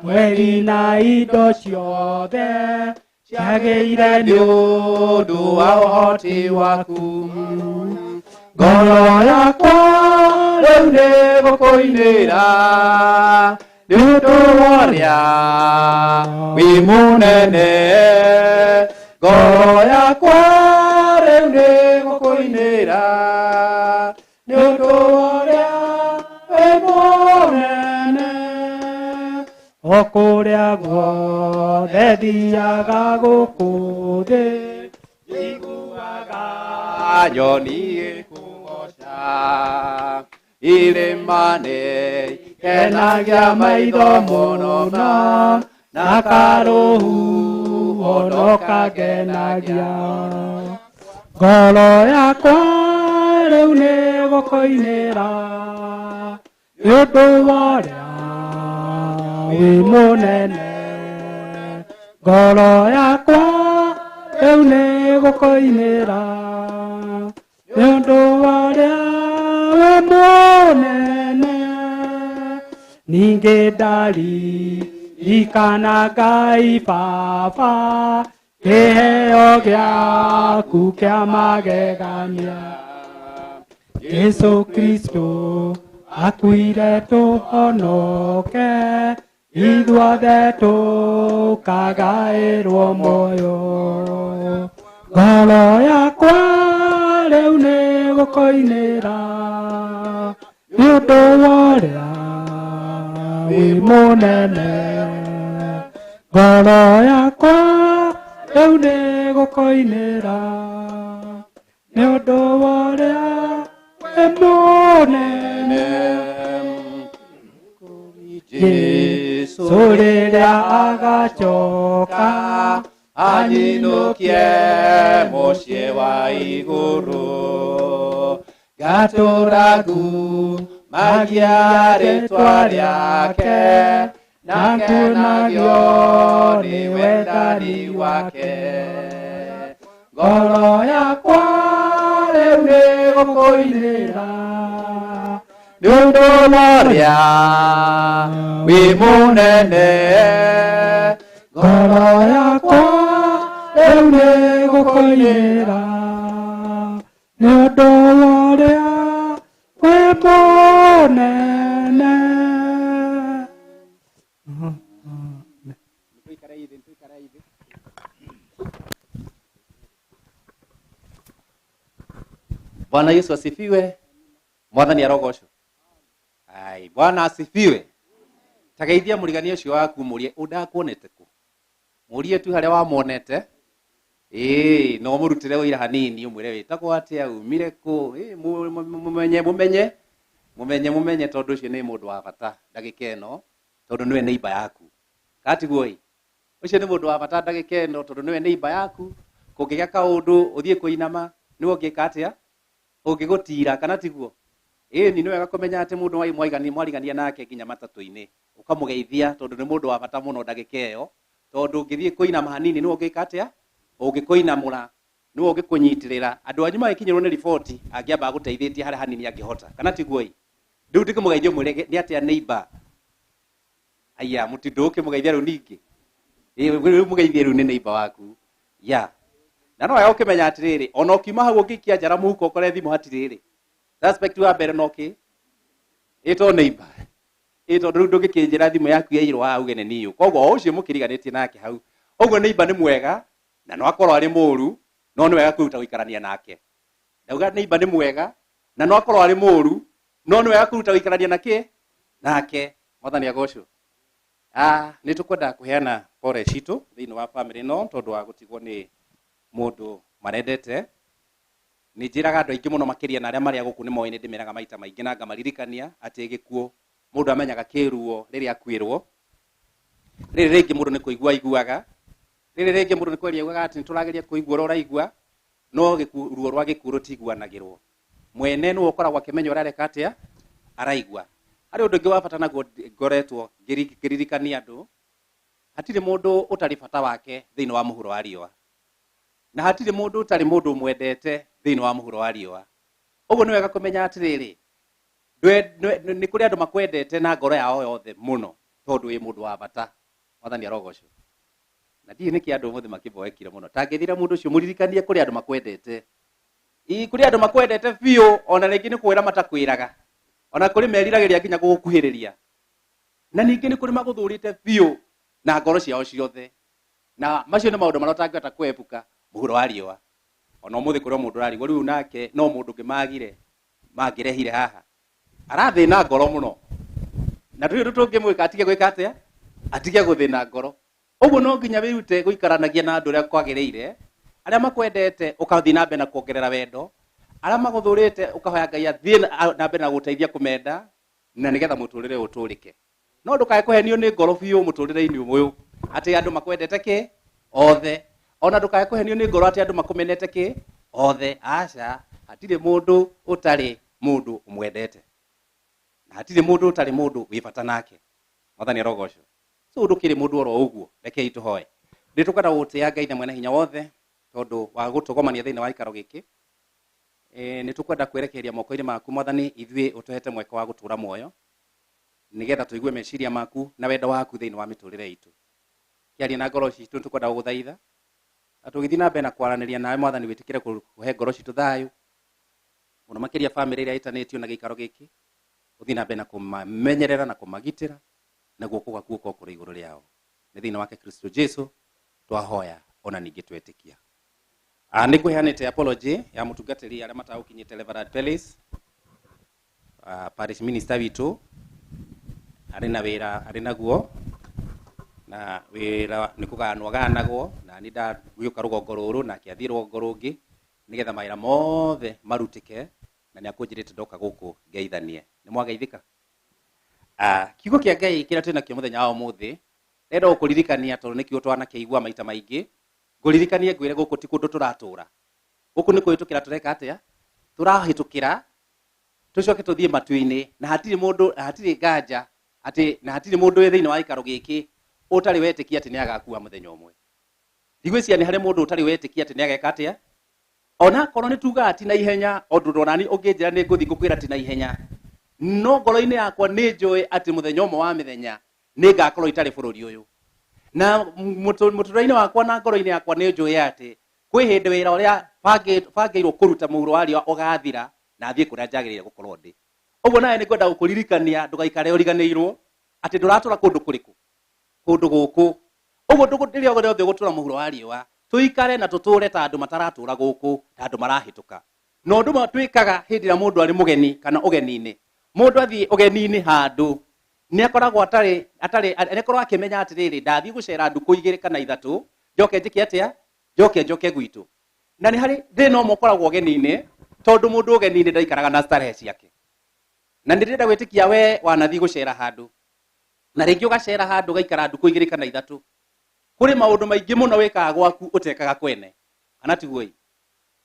mweri na indo ciothe ciagĩire nĩ ũndũ wa ũhoti waku. Ngoro yakwa rĩu nĩ gũkũinĩra nĩ ũndũ wa ũrĩa wĩ mũnene. Ngoro yakwa rĩu nĩ gũkũinĩra nĩ ũndũ wa ũrĩa wĩ mũnene. O kũrĩa guothe thiaga gũkũ thĩ njiguaga nyoni ĩkũgoca, irĩma-inĩ kenagia maitho mũno na karũhuho no kangenagia. Ngoro yakwa rĩu nĩ gũkũinĩra nĩ ũndũ wa ũrĩa wĩ mũnene. Ngoro yakwa rĩu nĩ gũkũinĩra nĩ ũndũ wa ũrĩa wĩ mũnene. Ningĩ ndaririkana Ngai Baba kĩheo gĩaku kĩa magegania. Jesũ Kristo Akuire tũhonoke, ithuothe tũkagaĩrwo muoyo. Ngoro yakwa rĩu nĩ gũkũinĩra, nĩ ũndũ wa ũrĩa wĩ mũnene. Ngoro yakwa rĩu nĩ gũkũinĩra, nĩ ũndũ wa ũrĩa wĩ mũnene. Jesũ rĩrĩa agacoka anyinũkie mũciĩ wa igũrũ, ngatũra ngumagia rĩtwa rĩake, na ngenagio nĩ wendani wake. Ngoro yakwa rĩu nĩ gũkũinĩra, nĩ ũndũ wa ũrĩa wĩ mũnene. Ngoro yakwa rĩu nĩ gũkũinĩra, nĩ ũndũ wa ũrĩa wĩ mũnene. Bwana Yesu asifiwe. Mwathani arogocwo. Ai, Bwana asifiwe. Tageithia mũrigani ũcio waku mũrie ũndakuonete kũ. Mũrie tu harĩa wamuonete. Ĩĩ, no mũrutĩre wĩra hanini ũmwĩre wĩtagwo atĩa, umire kũ, ĩĩ, mũmenye mũmenye mũmenye mũmenye tondũ ũcio nĩ mũndũ wa bata ndagĩka ĩno, tondũ nĩwe neighbor yaku. Katiguo ĩ? Ũcio nĩ mũndũ wa bata ndagĩka ĩno tondũ nĩwe neighbor yaku. Kũngĩgĩa kaũndũ ũthiĩ kũinama, nĩwe ũngĩka atĩa? Ũngĩgũtira kana tiguo? Ĩĩ, nĩ wega kũmenya atĩ mũndũ mwarigania nake nginya matatũ-inĩ, ũkamũgeithia tondũ nĩ mũndũ wa bata mũno ndagĩka ĩyo, tondũ ũngĩthiĩ kũinama hanini nĩwe ũngĩka atĩa? Ũngĩkũinamũra, nĩwe ũngĩkũnyitĩrĩra. Andũ anyu magĩkinyĩrwo nĩ riboti, angĩamba agũteithĩtie harĩa hanini angĩhota, kana tiguo ĩ? Rĩu ndĩkĩmũgeithia ũmwĩre nĩ atĩa neighbor? Aya, mũtindo ũkĩmũgeithia rĩu ningĩ. Ĩĩ, rĩu mũgeithie rĩu nĩ neighbor waku. Ya. Na no wega ũkĩmenya atĩrĩrĩ, ona ũkiuma hau ũngĩikia njara mũhuko ũkore thimũ hatirĩ rĩ, suspect wa mbere no kĩ? Ĩtwo neighbor. Ĩ tondũ rĩu ndũngĩkĩnjĩra thimũ yaku yairwo haha uge nĩ niĩ. Koguo o ũcio mũkĩriganĩtie nake hau. Ũguo neighbor nĩ mwega, na no akorwo arĩ mũru, no nĩ wega kwĩruta gũikarania nake. Ndauga neighbor nĩ mwega, na no akorwo arĩ mũru, no nĩ wega kwĩruta gũikarania na kĩ? Nake. Mwathani agocwo. Nĩ tũkwenda kũheana pore citũ thĩinĩ wa family ĩno tondũ wa gũtigwo nĩ mũndũ marendete. Nĩ njĩraga andũ aingĩ mũno makĩria na arĩa marĩ gũkũ nĩ moĩ nĩ ndĩmeraga maita maingĩ na ngamaririkania atĩ gĩkuũ mũndũ amenyaga kĩruo rĩrĩa akuĩrwo. Rĩrĩ rĩngĩ mũndũ nĩ kũigua aiguaga, rĩrĩ rĩngĩ mũndũ nĩ kwaria augaga atĩ nĩ tũrageria kũigua ũrĩa ũraigua, no ruo rwa gĩkuũ rũtiguanagĩrwo. Mwene nĩwe ũkoragwo akĩmenya ũrĩa areka atĩa araigua. Harĩ ũndũ ũngĩ wa bata naguo ngoretwo ngĩririkania andũ, hatirĩ mũndũ ũtarĩ bata wake thĩinĩ wa mũhuro wa riũa, na hatirĩ mũndũ ũtarĩ mũndũ ũmwendete thĩinĩ wa mũhuro wa riũa. Ũguo nĩ wega kũmenya atĩrĩrĩ, nĩ kũrĩ andũ makwendete na ngoro yao yothe mũno tondũ wĩ mũndũ wa bata. Mwathani arogocwo. Na ndiũĩ nĩkĩ andũ ũmũthĩ makĩboekire mũno. Tangĩthira mũndũ ũcio mũririkanie kũrĩ andũ makwendete. Ii, kũrĩ andũ makwendete biũ, ona rĩngĩ nĩ kwĩra matakwĩraga, ona kũrĩ meriragĩria nginya gũgũkuhĩrĩria, na ningĩ nĩ kũrĩ magũthũrĩte biũ na ngoro ciao ciothe, na macio nĩ maũndũ marĩa ũtangĩhota kũepuka mũhuro wa riũa. Ona ũmũthĩ kũrĩ o mũndũ ũrarigwo rĩu nake no mũndũ ũngĩ magire mangĩrehire haha, arathĩna ngoro mũno, na ndũrĩ ũndũ tũngĩmwĩka atige gwĩka atĩa, atige gũthĩna ngoro. Ũguo no nginya wĩrute gũikaranagia na andũ ũrĩa kwagĩrĩire, arĩa makwendete ũkathiĩ na mbere na kuongerera wendo, arĩa magũthũrĩte ũkahoya Ngai athiĩ na mbere na gũteithia kũmenda, na nĩgetha mũtũrĩre ũtũrĩke. No ndũkae kũhenio nĩ ngoro biũ mũtũrĩre-inĩ ũyũ atĩ andũ makwendete kĩ othe, ona ndũkae kũhenio nĩ ngoro atĩ andũ makũmenete kĩ othe. Aca, hatirĩ mũndũ ũtarĩ mũndũ ũmwendete, na hatirĩ mũndũ ũtarĩ mũndũ wĩ bata nake. Mwathani arogocwo. So ndũkĩrĩ mũndũ oro ũguo, rekei tũhoe. Nĩ tũkwenda gũtĩa Ngai na mwene hinya wothe tondũ wa gũtũgomania thĩinĩ wa gĩikaro gĩkĩ. Nĩ tũkwenda kwĩrekereria moko-inĩ maku Mwathani, ithuĩ ũtũhete mweke wa gũtũra muoyo, nĩgetha tũigue meciria maku na wendo waku thĩinĩ wa mĩtũrĩre itũ. Kĩaria na ngoro citũ, nĩ tũkwenda gũgũthaitha na tũgĩthiĩ na mbere na kwaranĩria nawe Mwathani, wĩtĩkĩre kũhe ngoro citũ thayũ, mũno makĩria bamĩrĩ ĩrĩa ĩtanĩtio na gĩikaro gĩkĩ. Ũthiĩ na mbere na kũmamenyerera na kũmagitĩra, na guoko gwaku gũkorwo kũrĩ igũrũ rĩao. Nĩ thĩinĩ wake Kristo Jesu twahoya ona ningĩ twetĩkia. Nĩ ngũheanĩte apology ya mũtungatĩri arĩa matagũkinyĩte Reverend Pelis, parish minister witũ arĩ na wĩra arĩ naguo, na wĩra nĩ kũgayanwo agayanagwo, na niĩ ndagĩũka rũgongo rũrũ nake athiĩ rũgongo rũngĩ nĩgetha mawĩra mothe marutĩke, na nĩ akũnjĩrĩte ndoka gũkũ ngeithanie. Nĩ mwageithĩka? Kiugo kĩa Ngai kĩrĩa twĩ nakĩo mũthenya wa ũmũthĩ, ndĩrenda gũkũririkania tondũ nĩkĩo twanakĩigua maita maingĩ. Ngũririkanie ngwĩre gũkũ ti kũndũ tũratũra, gũkũ nĩ kũhĩtũkĩra tũreka atĩa? Tũrahĩtũkĩra tũcoke tũthiĩ matu-inĩ, na hatirĩ mũndũ, na hatirĩ nganja atĩ, na hatirĩ mũndũ wĩ thĩinĩ wa gĩikaro gĩkĩ ũtarĩ wetĩkia atĩ nĩ agakua mũthenya ũmwe. Ndigwĩciria nĩ harĩ mũndũ ũtarĩ wetĩkia atĩ nĩ ageka atĩa? Ona akorwo nĩ tugaga ti na ihenya, ũndũ onani ũngĩnjĩra nĩ ngũthiĩ ngũkwĩra ti na ihenya, no ngoro-inĩ yakwa nĩ njũĩ atĩ mũthenya ũmwe wa mĩthenya nĩ ngakorwo itarĩ bũrũri ũyũ. Na mũtũrĩre-inĩ wakwa na ngoro-inĩ yakwa nĩ njũĩ atĩ kwĩ hĩndĩ wĩra ũrĩa bangĩirwo kũruta mũhuro wa riũa ũgathira na thiĩ kũrĩa njagĩrĩire gũkorwo ndĩ. Ũguo nawe nĩ ngwenda gũkũririkania ndũgaikare ũriganĩirwo atĩ ndũratũra kũndũ kũrĩkũ, kũndũ gũkũ. Ũguo rĩrĩa rĩothe ũgũtũra mũhuro wa riũa, tũikare na tũtũre ta andũ mataratũra gũkũ, ta andũ marahĩtũka. Na ũndũ ũmwe twĩkaga hĩndĩ ĩrĩa mũndũ arĩ mũgeni kana ũgeni-inĩ, mũndũ athiĩ ũgeni-inĩ handũ nĩ akoragwo atarĩ, atarĩ, nĩ akoragwo akĩmenya atĩrĩrĩ, ndathiĩ gũcera ndukũ igĩrĩ kana ithatũ, njoke njĩke atĩa? Njoke njoke gwitũ. Na nĩ harĩ thĩna ũmwe ũkoragwo ũgeni-inĩ, tondũ mũndũ ũgeni-inĩ ndaikaraga na starehe ciake. Na nĩ ndĩrenda gwĩtĩkia we wanathiĩ gũcera handũ, na rĩngĩ ũgacera handũ ũgaikara ndukũ igĩrĩ kana ithatũ, kũrĩ maũndũ maingĩ mũno wĩkaga gwaku ũtekaga kwene, kana tiguo ĩ?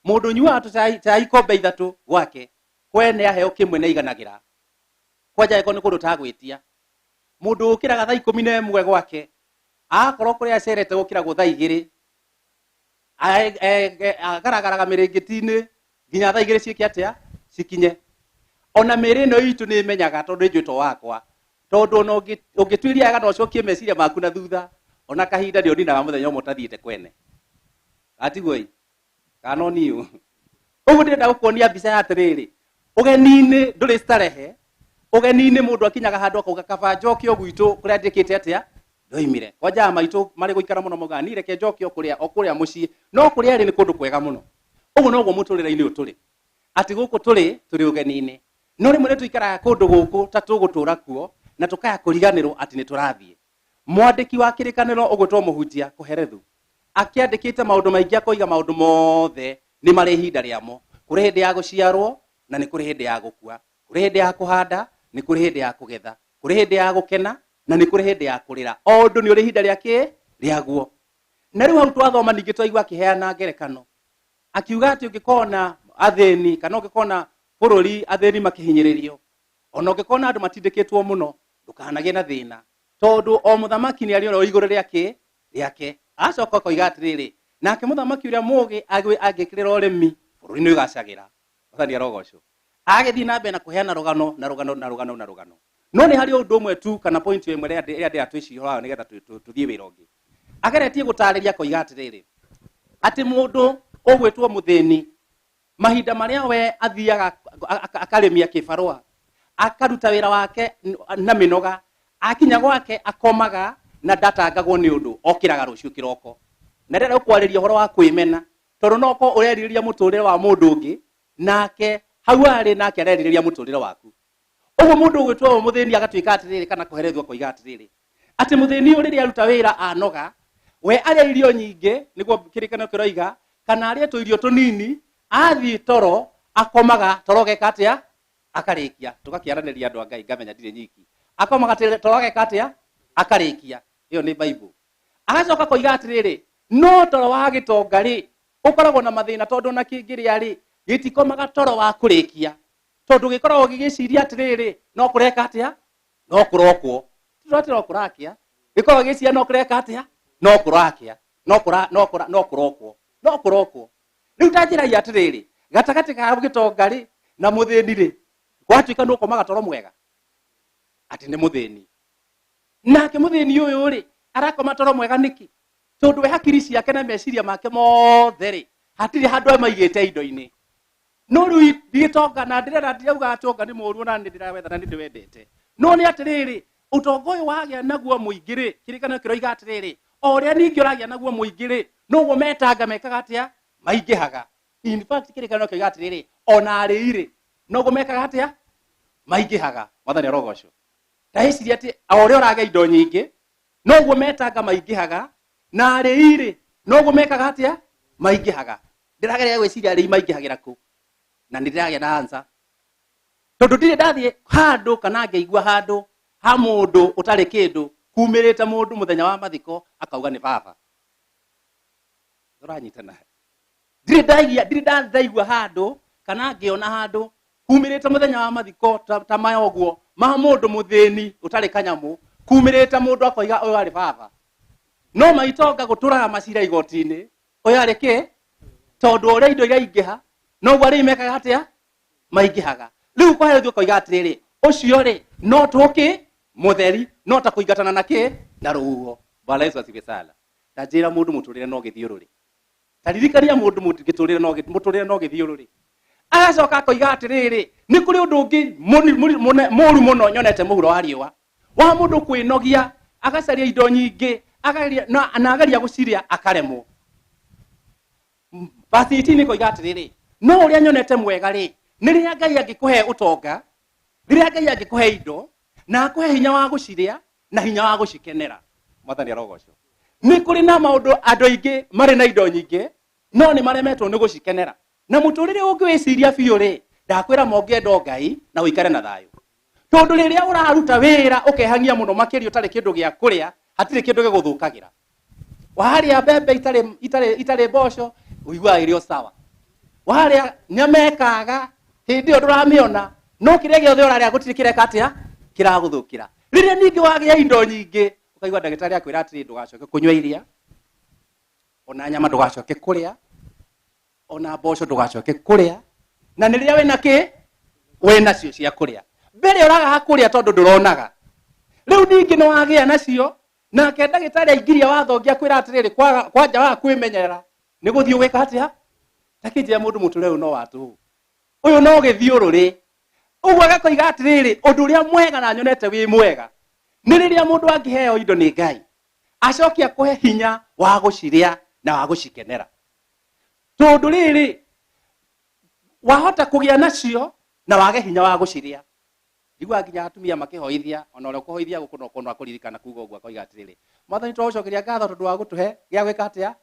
Mũndũ ũnyuaga tũcai, cai ikombe ithatũ gwake, kwene aheo kĩmwe nĩ aiganagĩra, kwanja angĩkorwo nĩ kũndũ ũtagwĩtia. Mũndũ ũkĩraga thaa ikũmi na ĩmwe gwake, akorwo kũrĩa acerete gũkĩragwo thaa igĩrĩ, agaragaraga mĩrĩngĩti-inĩ nginya thaa igĩrĩ ciĩke atĩa? Cikinye. Ona mĩĩrĩ ĩno itũ nĩ ĩmenyaga tondũ nĩ njũĩtwo wakwa, tondũ ona ũngĩtuĩria wega no ũcokie meciria maku na thutha, ona kahinda nĩ ũninaga mũthenya ũmwe ũtathiĩte kwene. Atiguo ĩ? Kana no niĩ? Ũguo ndĩrenda gũkuonia mbica ya atĩrĩrĩ, ũgeni-inĩ ndũrĩ starehe, ũgeni-inĩ mũndũ akinyaga handũ akauga kaba njoke o gwitũ kũrĩa njĩkĩte atĩa? Ndoimire. Kwanja maitũ marĩ gũikara mũno maugaga niĩ reke njoke o kũrĩa, o kũrĩa mũciĩ, no kũrĩa rĩ nĩ kũndũ kwega mũno. Ũguo noguo mũtũrĩre-inĩ ũyũ tũrĩ, atĩ gũkũ tũrĩ, tũrĩ ũgeni-inĩ, no rĩmwe nĩ tũikaraga kũndũ gũkũ ta tũgũtũra kuo na tũkaya kũriganĩrwo atĩ nĩ tũrathiĩ. Mwandĩki wa kĩrĩkanĩro ũgwĩtwo mũhunjia Kohelethu akĩandĩkĩte maũndũ maingĩ, akoiga maũndũ mothe nĩ marĩ ihinda rĩamo. Kũrĩ hĩndĩ ya gũciarwo na nĩ kũrĩ hĩndĩ ya gũkua, kũrĩ hĩndĩ ya kũhanda nĩ kũrĩ hĩndĩ ya kũgetha, kũrĩ hĩndĩ ya gũkena na nĩ kũrĩ hĩndĩ ya kũrĩra. O ũndũ nĩ ũrĩ ihinda rĩa rĩaguo. Na rĩu hau twathoma ningĩ twaigua akĩheana ngerekano, akiuga atĩ ũngĩkona athĩni kana ũngĩkona bũrũri athĩni makĩhinyĩrĩrio, ona ũngĩkona andũ matindĩkĩtwo mũno, ndũkanagĩe na thĩna, tondũ o mũthamaki nĩ arĩ oro igũrũ rĩake rĩake. Acoka akoiga atĩrĩrĩ, nake mũthamaki ũrĩa mũũgĩ angĩkĩrĩra ũrĩmi, bũrũri nĩ ũgacagĩra. Mwathani arogocwo. Agĩthiĩ na mbere na kũheana rũgano na rũgano na rũgano na rũgano. No nĩ harĩ ũndũ ũmwe tu kana point ĩmwe ĩrĩa ndĩra twĩciria ũhoro wayo nĩgetha tũthiĩ wĩra ũngĩ. Ageretie gũtarĩria akoiga atĩrĩrĩ, atĩ mũndũ ũgwĩtwo mũthĩni, mahinda marĩa we athiaga akarĩmia kĩbarũa, akaruta wĩra wake na mĩnoga, akinya gwake akomaga na ndatangagwo nĩ ũndũ, okĩraga rũciũ kĩroko. Na ndĩrenda gũkwarĩria ũhoro wa kwĩmena, tondũ no ũkorwo ũrerirĩria mũtũrĩre wa mũndũ ũngĩ, nake hau arĩ nake arerirĩria mũtũrĩre waku. Ũguo mũndũ ũgwĩtwo mũthĩni agatuĩka atĩrĩrĩ, kana kũherethwo akoiga atĩrĩrĩ, atĩ mũthĩni ũyũ rĩrĩa aruta wĩra anoga, we arĩa irio nyingĩ, nĩguo kĩrĩkanĩro kĩroiga, kana arĩe tũirio tũnini, athiĩ toro akomaga toro geka atĩa? Akarĩkia. Tũgakĩaranĩria andũ a Ngai, ngamenya ndirĩ nyiki. Akomaga toro geka atĩa? Akarĩkia. Ĩyo nĩ Bible. Agacoka koiga atĩrĩrĩ, no toro wa gĩtonga rĩ, ũkoragwo na mathĩna tondũ ona kĩngĩrĩa rĩ, gĩtikomaga toro wa kũrĩkia, tondũ gĩkoragwo gĩgĩciria atĩrĩrĩ, no kũreka atĩa? No kũrokwo. Ti atĩ no kũrakĩa, gĩkoragwo gĩgĩciria no kũreka atĩa? No kũrakĩa, no kũra, no kũra, no kũrokwo, no kũrokwo. Rĩu ta njĩra ya atĩrĩrĩ, gatagatĩ ka gĩtonga rĩ na mũthĩni rĩ, gwatuĩka nĩ ũkomaga toro mwega, atĩ nĩ mũthĩni. Nake mũthĩni ũyũ rĩ, arakoma toro mwega nĩkĩ? Tondũ we hakiri ciake na meciria make mothe rĩ, hatirĩ handũ amaigĩte indo-inĩ. No rĩu gĩtonga na ndĩrera ndirauga atonga nĩ mũru ona nĩ ndĩrawetha na nĩ ndĩwendete. No nĩ atĩrĩrĩ, ũtonga ũyũ wagĩa naguo mũingĩ rĩ, kĩrĩkanĩro kĩroiga atĩrĩrĩ, o ũrĩa ningĩ ũragĩa naguo mũingĩ rĩ, noguo metanga mekaga atĩa? Maingĩhaga. In fact kĩrĩkanĩro kĩroiga atĩrĩrĩ, ona arĩi rĩ, noguo mekaga atĩa? Maingĩhaga. Mwathani arogocwo. Ta ĩciria atĩ o ũrĩa ũragĩa indo nyingĩ, noguo metanga maingĩhaga, na arĩi rĩ, noguo mekaga atĩa? Maingĩhaga. Ndĩrageria gwĩciria arĩi maingĩhagĩra kũ, na nĩ ndĩragĩa na answer. Tondũ ndirĩ ndathiĩ handũ kana ngĩigua handũ ha mũndũ ũtarĩ kĩndũ kumĩrĩte mũndũ mũthenya wa mathiko akauga nĩ baba. Tũranyitana. Ndirĩ ndaigua, ndirĩ ndaigua handũ kana ngĩona handũ kumĩrĩte mũthenya wa mathiko ta maya ũguo ma mũndũ mũthĩni ũtarĩ kanyamũ kumĩrĩte mũndũ akoiga ũyũ arĩ baba. No maitonga gũtũraga macira igoti-inĩ ũyũ arĩ kĩ? Tondũ ũrĩa indo iraingĩha noguo arĩi mekaga atĩa? Maingĩhaga. Rĩu kwa Herodi ũkoiga atĩrĩrĩ, ũcio rĩ no tũkĩ mũtheri no ta kũingatana na kĩ? Na rũhuho. Bwana Yesu asifiwe sana. Ta njĩra mũndũ mũtũrĩre no gĩthiũrũrĩ. Ta ririkania mũndũ gĩtũrĩre no mũtũrĩre no gĩthiũrũrĩ. Agacoka akoiga atĩrĩrĩ, nĩ kũrĩ ũndũ ũngĩ mũru mũno nyonete mũhuro wa riũa. Wa mũndũ kwĩnogia, agacaria indo nyingĩ, agaria, na ageria gũcirĩa akaremwo. Verse 18 ĩkoiga atĩrĩrĩ, no ũrĩa nyonete mwega rĩ, nĩ rĩrĩa Ngai angĩkũhe ũtonga, rĩrĩa Ngai angĩkũhe indo, na akũhe hinya wa gũcirĩa, na hinya wa gũcikenera. Mwathani arogocwo. Nĩ kũrĩ na maũndũ andũ aingĩ marĩ na indo nyingĩ, no nĩ maremetwo nĩ gũcikenera. Na mũtũrĩre ũngĩwĩciria biũ rĩ, ndakwĩra mongĩenda Ngai na ũikare na thayũ. Tondũ rĩrĩa ũraruta wĩra ũkehang'ia mũno makĩria ũtarĩ kĩndũ gĩa kũrĩa, hatirĩ kĩndũ gĩgũthũkagĩra. Warĩa mbembe itarĩ mboco, ũiguaga ĩrĩ o sawa. Warĩa nyama ĩkaga, hĩndĩ ĩyo ndũramĩona, no kĩrĩa gĩothe ũrarĩa gũtirĩ kĩreka atĩa? Kĩragũthũkĩra. Rĩrĩa ningĩ wagĩa indo nyingĩ, ũkaigua ndagĩtarĩ akwĩra atĩrĩ, ndũgacoke kũnyua iria, ona nyama ndũgacoke kũrĩa, ona mboco ndũgacoke kũrĩa, na nĩ rĩrĩa wĩna kĩ? Wĩna cio cia kũrĩa. Mbere ũragaga kũrĩa tondũ ndũronaga. Rĩu ningĩ nĩ wagĩa nacio, nake ndagĩtarĩ aingĩria watho ũngĩ akwĩra atĩrĩrĩ, kwanja waga kwĩmenyerera, nĩ gũthiĩ ũgĩka atĩa? Ta kĩnjĩra mũndũ mũtũrĩre ũyũ no wa tũhũ. Ũyũ no gĩthiũrũrĩ. Ũguo agakoiga atĩrĩrĩ, ũndũ ũrĩa mwega na nyonete wĩ mwega, nĩ rĩrĩa mũndũ angĩheo indo nĩ Ngai, acoke akũhe hinya wa gũcirĩa na wa gũcikenera. Tondũ rĩrĩ, wahota kũgĩa nacio na wage hinya wa gũcirĩa. Njiguaga nginya atumia makĩhoithia, ona ũrĩa ũkũhoithia gũkũ no ũkorwo akũririkana kuga ũguo akoiga atĩrĩrĩ, Mwathani twagũcokeria ngatho tondũ wa gũtũhe gĩa gwĩka atĩa?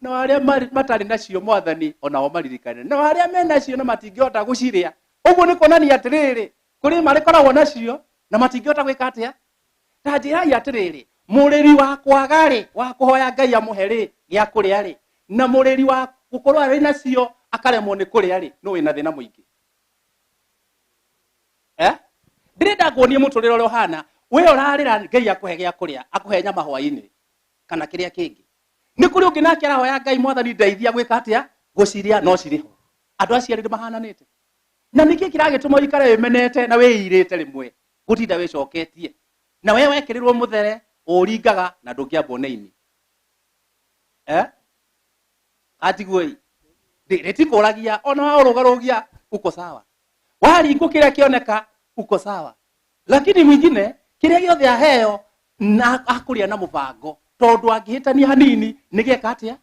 Na arĩa matarĩ nacio Mwathani onao maririkane. Na arĩa me nacio na matingĩhota gũcirĩa. Ũguo nĩ kuonania atĩrĩrĩ, kũrĩ marĩkoragwo nacio na matingĩhota gwĩka atĩa? Ta njĩrai atĩrĩrĩ, mũrĩri wa kwaga rĩ, wa kũhoya Ngai amũhe rĩ, gĩa kũrĩa rĩ, na mũrĩri wa gũkorwo arĩ nacio akaremwo nĩ kũrĩa rĩ, nũ wĩna thĩna mũingĩ? Ndĩrenda nguonie mũtũrĩre ũrĩa ũhana. We ũrarĩra Ngai akũhe gĩa kũrĩa, akũhe nyama hwaĩ-inĩ kana kĩrĩa kĩngĩ. Nĩ kũrĩ ũngĩ nake arahoya Ngai, Mwathani ndeithia gwĩka atĩa? Gũcirĩa, no cirĩ ho. Andũ acio erĩ nĩmahananĩte. Na nĩkĩ kĩragĩtũma ũikare wĩmenete na wĩirĩte rĩmwe, gũtinda wĩcoketie? Na we wekĩrĩrwo mũthere ũringaga na ndũngĩambwo nĩ ini. Anjiguei. Rĩtikũragia ona waũrũgarũgia uko sawa. Waringwo kĩrĩa kĩoneka uko sawa. Lakini mwingine kĩrĩa gĩothe aheo na akũrĩa na mũbango, tondũ angĩhĩtania hanini nĩ gĩeka atĩa?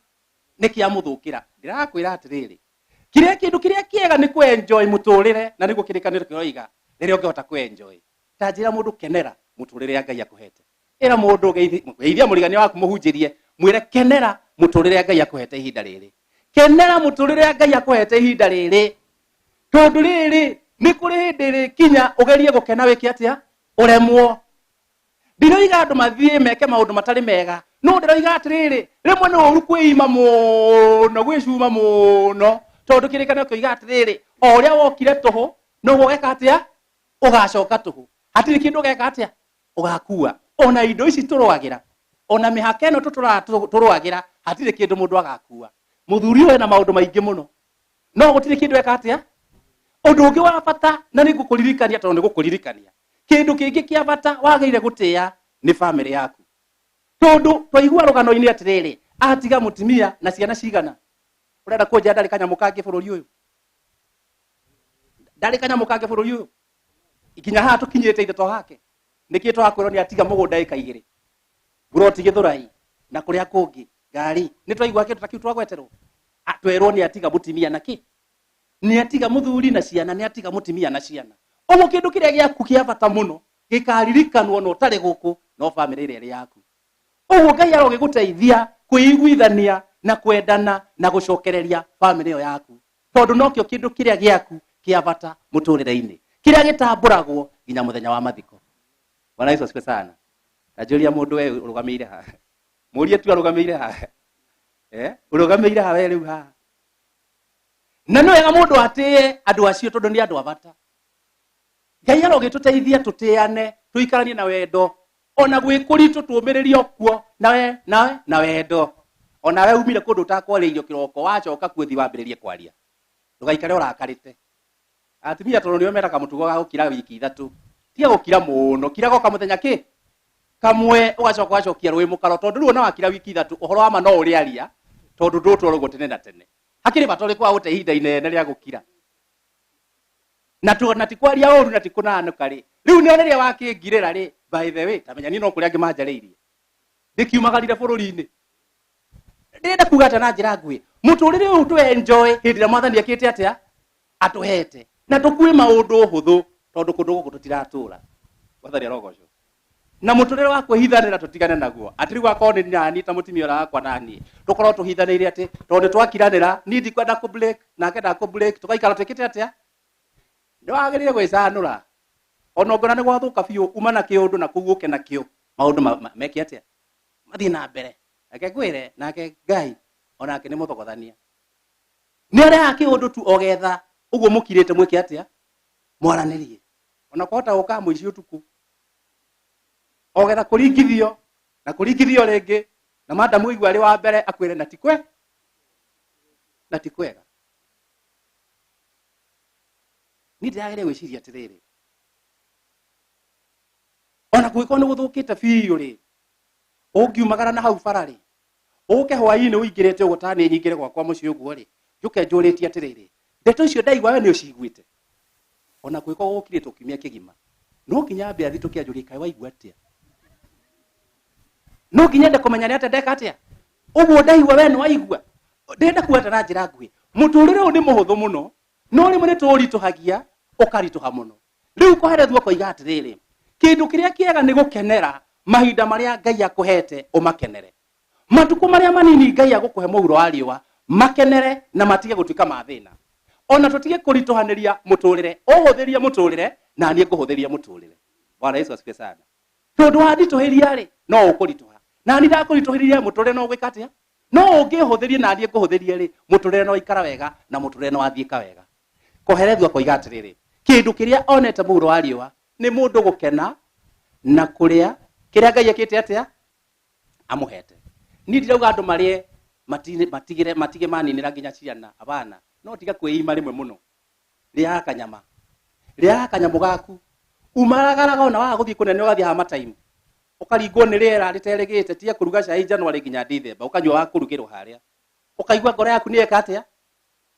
Nĩ kĩamũthũkĩra. Ndĩrakwĩra atĩrĩrĩ, kĩrĩa kĩndũ kĩrĩa kĩega nĩ kũ-enjoy mũtũrĩre, na nĩguo kĩrĩkanĩro kĩroiga, rĩrĩa ũngĩhota kũ-enjoy. Ta njĩra mũndũ kenera mũtũrĩre Ngai akũhete. Ĩra mũndũ geithia mũrigania waku mũhunjĩrie, mwĩre kenera mũtũrĩre Ngai akũhete ihinda rĩrĩ. Kenera mũtũrĩre Ngai akũhete ihinda rĩrĩ. Tondũ rĩrĩ, nĩ kũrĩ hĩndĩ ĩrĩkinya ũgerie gũkena wĩke atĩa? Ũremwo. Ndiroiga andũ mathiĩ meke maũndũ matarĩ mega, no ndĩroiga atĩrĩrĩ, rĩmwe nĩ ũru kwĩima mũno, gwĩcuma mũno, tondũ kĩrĩkanĩro kĩoiga atĩrĩrĩ, o ũrĩa wokire tũhũ, noguo ũgeka atĩa? Ũgacoka tũhũ. Hatirĩ kĩndũ ũgeka atĩa? Ũgakua. Ona indo ici tũrũagĩra, ona mĩhaka ĩno tũtũraga tũrũagĩra, hatirĩ kĩndũ mũndũ agakua. Mũthuri ũyũ ena maũndũ maingĩ mũno, no gũtirĩ kĩndũ eka atĩa? Ũndũ ũngĩ wa bata, na nĩ ngũkũririkania tondũ nĩ gũkũririkania, kĩndũ kĩngĩ kĩa bata wagĩrĩire gũtĩa nĩ bamĩrĩ yaku. Tondũ twaigua rũgano-inĩ atĩrĩrĩ, atiga mũtumia na ciana cigana? Ũrenda kũnjĩra ndarĩ kanyamũ kangĩ bũrũri ũyũ? Ndarĩ kanyamũ kangĩ bũrũri ũyũ ikinya haha tũkinyĩte ithe to hake nĩkĩ twakwĩrwo nĩ atiga mũgũnda ĩka igĩrĩ buroti Gĩthũrai na kũrĩa kũngĩ ngari nĩ twaigua kĩndũ ta kĩu twagweterwo. Twerwo nĩ atiga mũtimia na kĩ, nĩ atiga mũthuri na ciana, nĩ atiga mũtimia na ciana. Ũguo kĩndũ kĩrĩa gĩaku kĩa bata mũno gĩkaririkanwo na ũtarĩ gũkũ no bamĩrĩ ĩrĩa ĩrĩ yaku. Ũguo Ngai arogĩgũteithia kwĩiguithania na kwendana na gũcokereria bamĩrĩ ĩyo yaku, tondũ nokĩo kĩndũ kĩrĩa gĩaku kĩa bata mũtũrĩre-inĩ kĩrĩa gĩtambũragwo nginya mũthenya wa mathiko. Bwana Yesu asifiwe sana. Nanjũria mũndũ we ũrũgamĩire haha, mũrie tu arũgamĩire haha, ũrũgamĩire haha we rĩu haha. Na nĩ wega mũndũ atĩe andũ acio tondũ nĩ andũ a bata. Ngai arogĩtũteithia tũtĩane, tũikaranie na wendo, ona gwĩ kũritũ tũmĩrĩrie kuo nawe nawe na wendo. Ona we umire kũndũ ũtakwarĩirio kĩroko, wacoka kuo thiĩ wambĩrĩrie kwaria, ndũgaikare ũrakarĩte. Atumia tondũ nĩo mena kamũtugo ga gũkira wiki ithatũ, tiga gũkira mũno, kiraga o kamũthenya kĩ kamwe ũgacoka ũgacokia rũĩ mũkaro, tondũ rĩu ona wakira wiki ithatũ ũhoro wa ma no ũrĩaria, tondũ ndũtwarwo ũguo tene na tene. Hakĩrĩ bata ũrĩkũ wa gũte ihinda inene rĩa gũkira na tu na ti kwaria ũru na ti kũnanũka rĩ. Rĩu nĩ rĩrĩa wakĩngirĩra rĩ, by the way, ta menya niĩ no kũrĩa angĩ manjarĩirie ndĩkiumagarire bũrũri-inĩ. Ndĩrenda kuga atĩa na njĩra nguhĩ, mũtũrĩre ũyũ tũ enjoy hĩndĩ ĩrĩa mwathani ekĩte atĩa atũhete, na tũkue maũndũ hũthũ, tondũ kũndũ gũkũ tũtiratũra. Mwathani arogocwo. Na mũtũrĩre wa kwĩhithanĩra tũtigane naguo, atĩ rĩu akorwo nĩ nani ta mũtumia ũrĩa wakwa naniĩ tũkorwo tũhithanĩire atĩ tondũ nĩ twakiranĩra, niĩ ndikwenda kũ break nake ndakũ break, tũgaikara twĩkĩte atĩa. Nĩ wagĩrĩire gwĩcanũra, ona ũngĩona nĩ gwathũka biũ, uma na kĩũndũ na kũu ũke nakĩo, maũndũ meke atĩa, mathiĩ na mbere. Reke ngwĩre, nake Ngai onake nĩ mũthogothania, nĩ arehaga kĩũndũ tu ogetha ũguo mũkirĩte mwĩke atĩa, mwaranĩrie. Ona kwahota gũka mũici ũtukũ ogetha kũringithio na kũringithio rĩngĩ, na madamu aigua arĩ wa mbere akwĩre na ti kwe na ti kwega. Niĩ ndĩrageria gwĩciria atĩrĩrĩ, ona kũngĩkorwo nĩ gũthũkĩte biũ rĩ, ũngiumagara na hau bara rĩ, ũke hwaĩ-inĩ ũingĩrĩte ũguo ta niĩ nyingĩre gwakwa mũciĩ ũguo rĩ, njũke njũrĩtie atĩrĩrĩ, ndeto icio ndaigua we nĩ ũciguĩte? Ona kũngĩkorwo gũkirĩtwo kiumia kĩgima, no nginya ambe athitũke anjũrie kaĩ waigua atĩa. No nginya ende kũmenya nĩ atĩa ndeka atĩa ũguo ndaigua we nĩ waigua. Ndĩrenda kuga atĩa na njĩra nguhĩ, mũtũrĩre ũyũ nĩ mũhũthũ mũno, no rĩmwe nĩ tũũritũhagia ũkaritũha mũno. Rĩu Kohelethu akoiga atĩrĩrĩ, kĩndũ kĩrĩa kĩega nĩ gũkenera mahinda marĩa Ngai akũhete, ũmakenere. Matukũ marĩa manini Ngai agũkũhe mũhuro wa riũa, makenere na matige gũtuĩka ma thĩna. Ona tũtige kũritũhanĩria mũtũrĩre, ũhũthĩrie mũtũrĩre na niĩ ngũhũthĩrie mũtũrĩre. Bwana Yesu asifiwe sana. Tondũ wanditũhĩria rĩ, no ũkũritũha, na niĩ ndakũritũhĩria mũtũrĩre no ũgwĩka atĩa? No ũngĩhũthĩrie na niĩ ngũhũthĩrie rĩ, mũtũrĩre no ikara wega na mũtũrĩre no wathiĩka wega. Kohelethu akoiga atĩrĩrĩ, kĩndũ kĩrĩa onete mũhuro wa riũa nĩ mũndũ gũkena na kũrĩa kĩrĩa Ngai ekĩte atĩa amũhete. Niĩ ndirauga andũ marĩe matigire matige maninĩra nginya ciana, abana, no tiga kwĩima rĩmwe mũno. Rĩaga kanyama, rĩaga kanyamũ gaku, umaragaraga ona waga gũthiĩ kũnene ũgathiĩ haha mataimu, ũkaringwo nĩ rĩera rĩterĩgĩte, tiga kũruga cai January nginya December, ũkanyua wa kũrugĩrwo harĩa, ũkaigua ngoro yaku nĩ yeka atĩa,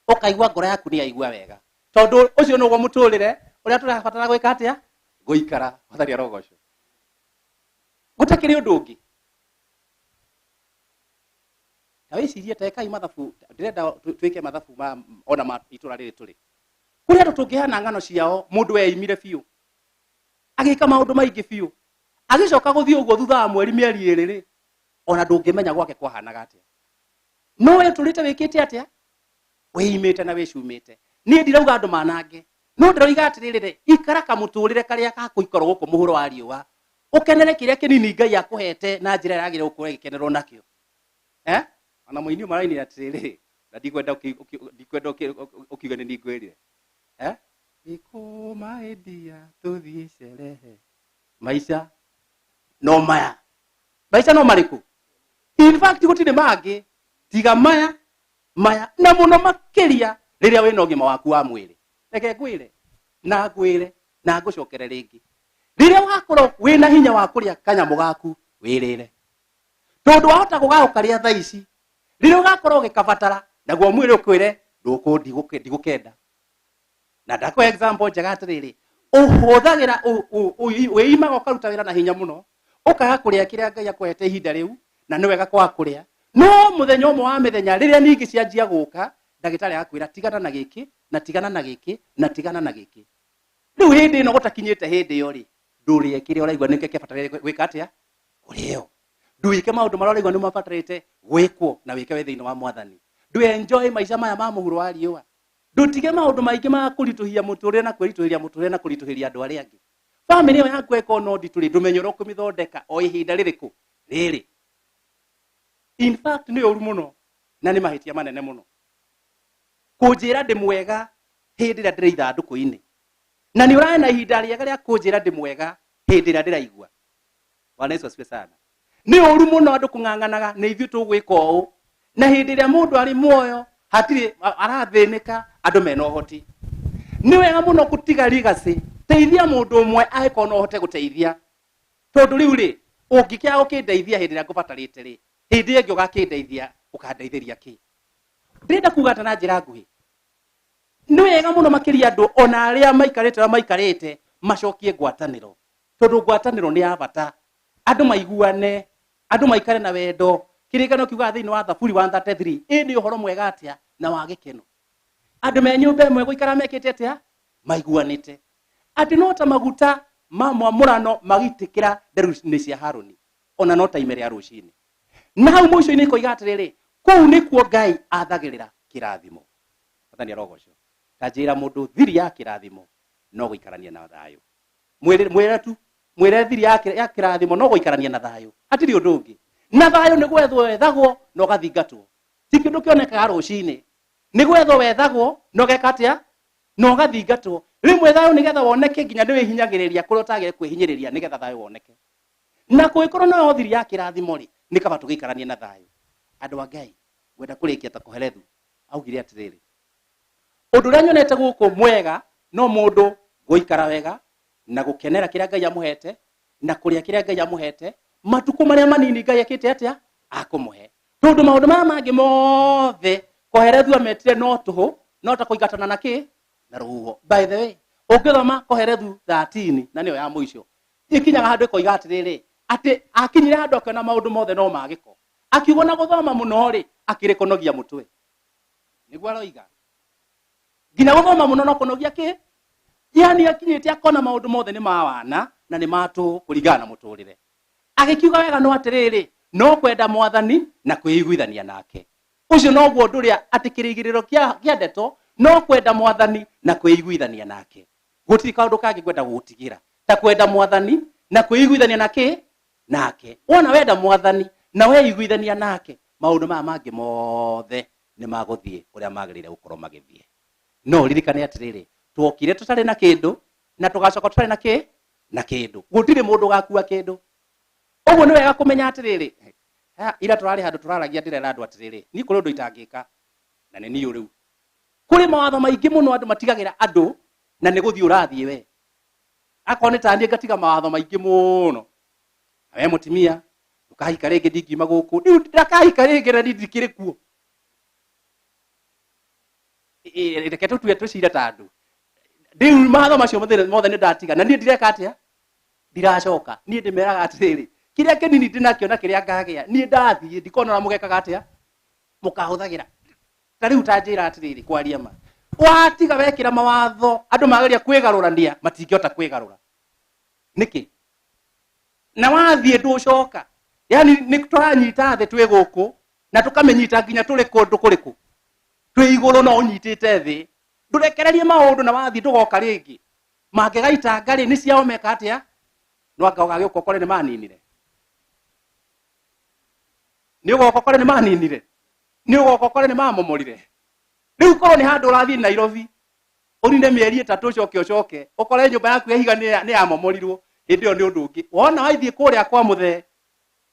ũkaigua ngoro yaku nĩ yaigua wega, tondũ ũcio nĩguo mũtũrĩre ũrĩa tũrabatara gwĩka atĩa, gũikara. Mwathani arogocwo. Gũtakĩrĩ ũndũ ũngĩ. Ta wĩcirie, ta ĩkai mathabu, ndĩrenda twĩke mathabu ma ona ma itũra rĩrĩ tũrĩ. Kũrĩ andũ tũngĩheana ng'ano ciao, mũndũ weimire biũ, agĩka maũndũ maingĩ biũ, agĩcoka gũthiĩ ũguo thutha wa mweri mĩeri ĩrĩ rĩ, ona ndũngĩmenya gwake kwahanaga atĩa. No we ũtũrĩte wĩkĩte atĩa, wĩimĩte na wĩcumĩte. Niĩ ndirauga andũ manange, no ndĩroiga atĩrĩrĩ, ikara kamũtũrĩre karĩa gakũikara gũkũ mũhuro wa riũa, ũkenere kĩrĩa kĩnini Ngai akũhete na njĩra ĩrĩa yagĩrĩire gũkorwo ĩgĩkenerwo nakĩo. Ona mũini ũmwe arainire atĩrĩrĩ, na ndikwenda ndikwenda ũkiuge nĩ niĩ ngwĩrire. Ikũma ĩndia tũthiĩ sherehe. Maica no maya. Maica no marĩkũ? In fact gũtirĩ mangĩ tiga maya maya, na mũno makĩria rĩrĩa wĩna ũgima waku wa mwĩrĩ. Reke ngwĩre na ngwĩre na ngũcokere rĩngĩ, rĩrĩa wakorwo wĩna hinya wa kũrĩa kanyamũ gaku wĩrĩre, tondũ wahota gũgaũkarĩa thaa ici, rĩrĩa ũgakorwo ũgĩkabatara naguo mwĩrĩ ũkwĩre ndigũkenda. Na ndakũhe example njega atĩrĩrĩ, ũhũthagĩra wĩimaga ũkaruta wĩra na hinya mũno, ũkaga kũrĩa kĩrĩa Ngai akũhete ihinda rĩu, na nĩ wega kwaga kũrĩa. No mũthenya ũmwe wa mĩthenya rĩrĩa ningĩ cianjia gũka, ndagĩtarĩ agakwĩra tigana na gĩkĩ, na tigana na gĩkĩ, na tigana na gĩkĩ. Rĩu hĩndĩ ĩno gũtakinyĩte hĩndĩ ĩyo rĩ, ndũrĩe kĩrĩa ũraigua nĩkĩo kĩbatarĩte gwĩka atĩa? Kũrĩo. Ndwĩke maũndũ marĩa ũraigua nĩ mabatarĩte gwĩkwo na wĩke wĩ thĩinĩ wa Mwathani. Ndũ enjoy maica maya ma mũhuro wa riũa. Ndũtige maũndũ maingĩ ma kũritũhia mũtũrĩre na kwĩritũhĩria mũtũrĩre na kũritũhĩria andũ arĩa angĩ. Bamĩrĩ ĩyo yaku ĩkorwo no nditũ rĩ, ndũmenye ũrĩa ũkũmĩthondeka o ihinda rĩrĩkũ rĩrĩ. In fact nĩ ũru mũno na nĩ mahĩtia manene mũno kũnjĩra ndĩ mwega hĩndĩ ĩrĩa ndĩrĩ ithandũkũ-inĩ, na nĩ ũrarĩ na ihinda rĩega rĩa kũnjĩra ndĩ mwega hĩndĩ ĩrĩa ndĩraigua. Bwana Yesu asifiwe sana. Nĩ ũru mũno andũ kũng'ang'anaga nĩ ithuĩ tũgwĩka ũũ, na hĩndĩ ĩrĩa mũndũ arĩ muoyo hatirĩ arathĩnĩka, andũ mena ũhoti. Nĩ wega mũno gũtiga legacy, teithia mũndũ ũmwe angĩkorwo no ũhote gũteithia, tondũ rĩu rĩ ũngĩkĩaga gũkĩndeithia hĩndĩ ĩrĩa ngũbatarĩte rĩ, hĩndĩ ĩngĩ ũgakĩndeithia ũkandeithĩria kĩ? Ndĩrenda kuga ata na njĩra nguhĩ, nĩ wega mũno makĩria andũ ona arĩa maikarĩte ũrĩa maikarĩte macokie ngwatanĩro, tondũ ngwatanĩro nĩ ya bata. Andũ maiguane, andũ maikare na wendo. Kĩrĩkanĩro kiugaga thĩinĩ wa Thaburi 133, ĩ nĩ ũhoro mwega atĩa na wa gĩkeno. Andũ me nyũmba ĩmwe gũikara mekĩte atĩa? Maiguanĩte. Atĩ no ta maguta ma mwamũrano magitĩkĩra nderu-inĩ cia Harũni, ona no ta ime rĩa rũcinĩ. Na hau mũico-inĩ koiga atĩrĩrĩ, kũu nĩkuo Ngai athagĩrĩra kĩrathimo. Mwathani arogocwo. Ta njĩra mũndũ thiri ya kĩrathimo no gũikarania na thayũ. Mwĩre tu, mwĩre thiri ya kĩrathimo no gũikarania na thayũ. Hatirĩ ũndũ ũngĩ. Na thayũ nĩ gwethwo wethagwo na ũgathingatwo. Ti kĩndũ kĩonekaga rũcinĩ. Nĩ gwethwo wethagwo na ũgeka atĩa? Na ũgathingatwo. Rĩmwe thayũ nĩgetha woneke nginya nĩ wĩhinyagĩrĩria kũrĩa ũtagĩrĩire kwĩhinyĩrĩria nĩgetha thayũ woneke. Na kũngĩkorwo noyo thiri ya kĩrathimo rĩ, nĩ kaba tũgĩikaranie na thayũ. Andũ a Ngai, ngwenda kũrĩkia ta Kohelethu augire atĩrĩrĩ, ũndũ ũrĩa nyonete gũkũ mwega no mũndũ gũikara wega na gũkenera kĩrĩa Ngai amũhete na kũrĩa kĩrĩa Ngai amũhete matukũ marĩa manini Ngai ekĩte atĩa akũmũhe, tondũ maũndũ maya mangĩ mothe Kohelethu ametire no tũhũ, no ta kũingatana na kĩ na rũhuho. By the way, ũngĩthoma Kohelethu 13 na nĩyo ya mũico, ikinyaga handũ ĩkoiga atĩrĩrĩ, atĩ akinyire handũ akĩona maũndũ mothe no ma gĩko, akiuga na gũthoma mũno rĩ, akĩrĩ kũnogia mũtwe. Nĩguo aroiga nginya gũthoma mũno no kũnogia kĩ, yani akinyĩte akona maũndũ mothe nĩ ma wana na nĩ ma tũhũ kũringana na mũtũrĩre. Agĩkiuga wega no atĩrĩrĩ, no kwenda Mwathani na kwĩiguithania nake. Ũcio noguo ũndũ ũrĩa atĩ kĩrĩgĩrĩro kĩa ndeto no kwenda Mwathani na kwĩiguithania nake. Gũtirĩ kaũndũ kangĩ ngwenda gũgũtigĩra ta kwenda Mwathani na kwĩiguithania na kĩ nake. Wona wenda Mwathani na weiguithania nake, maũndũ maya mangĩ mothe nĩ magũthiĩ ũrĩa magĩrĩire gũkorwo magĩthiĩ. No ũririkane atĩrĩrĩ, twokire tũtarĩ na kĩndũ na tũgacoka tũtarĩ na kĩ na kĩndũ. Gũtirĩ mũndũ ũgakua kĩndũ. Ũguo nĩ wega kũmenya atĩrĩrĩ, ira tũrarĩ handũ tũraragia ndĩrera andũ atĩrĩrĩ, niĩ kũrĩ ũndũ itangĩka na nĩ niĩ rĩu. Kũrĩ mawatho maingĩ mũno andũ matigagĩra andũ na nĩ gũthiĩ ũrathiĩ we. Akorwo nĩ ta niĩ ngatiga mawatho maingĩ mũno. Na we mũtumia, ndũkahika rĩngĩ, ndingiuma gũkũ. Rĩu ndakahika rĩngĩ na niĩ ndikĩrĩ kuo. Reke tũtue tũcire ta andũ. Rĩu mawatho macio mothe nĩ ndatiga na niĩ ndireka atĩa? Ndiracoka. Niĩ ndĩmeraga atĩrĩrĩ, kĩrĩa kĩnini ndĩnakĩo na kĩrĩa ngagĩa, niĩ ndathiĩ ndikona ũrĩa mũgekaga atĩa? Mũkahũthagĩra. Ta rĩu ta njĩra atĩrĩrĩ, kwaria ma. Watiga wekĩra mawatho, andũ mageria kwĩgarũrania, matingĩhota kwĩgarũra. Nĩkĩ? Na wathiĩ ndũcoka. Yani nĩ tũranyita thĩ twĩ gũkũ na tũkamĩnyita nginya tũrĩ kũndũ kũrĩkũ? Twĩ igũrũ no ũnyitĩte thĩ. Ndũrekererie maũndũ na wathiĩ ndũgoka rĩngĩ. Mangĩgaitanga rĩ, nĩ ciao meka atĩa? No anga ũgagĩũka ũkore nĩ maninire. Nĩ ũgoka ũkore nĩ maninire. Nĩ ũgoka ũkore nĩ mamomorire. Rĩu korwo nĩ handũ ũrathiĩ Nairobi, ũnine mĩeri ĩtatũ ũcoke ũcoke, ũkore nyũmba yaku ya ihiga nĩ yamomorirwo, hĩndĩ ĩyo nĩ ũndũ ũngĩ. Wona waithiĩ kũrĩa kwa mũthee,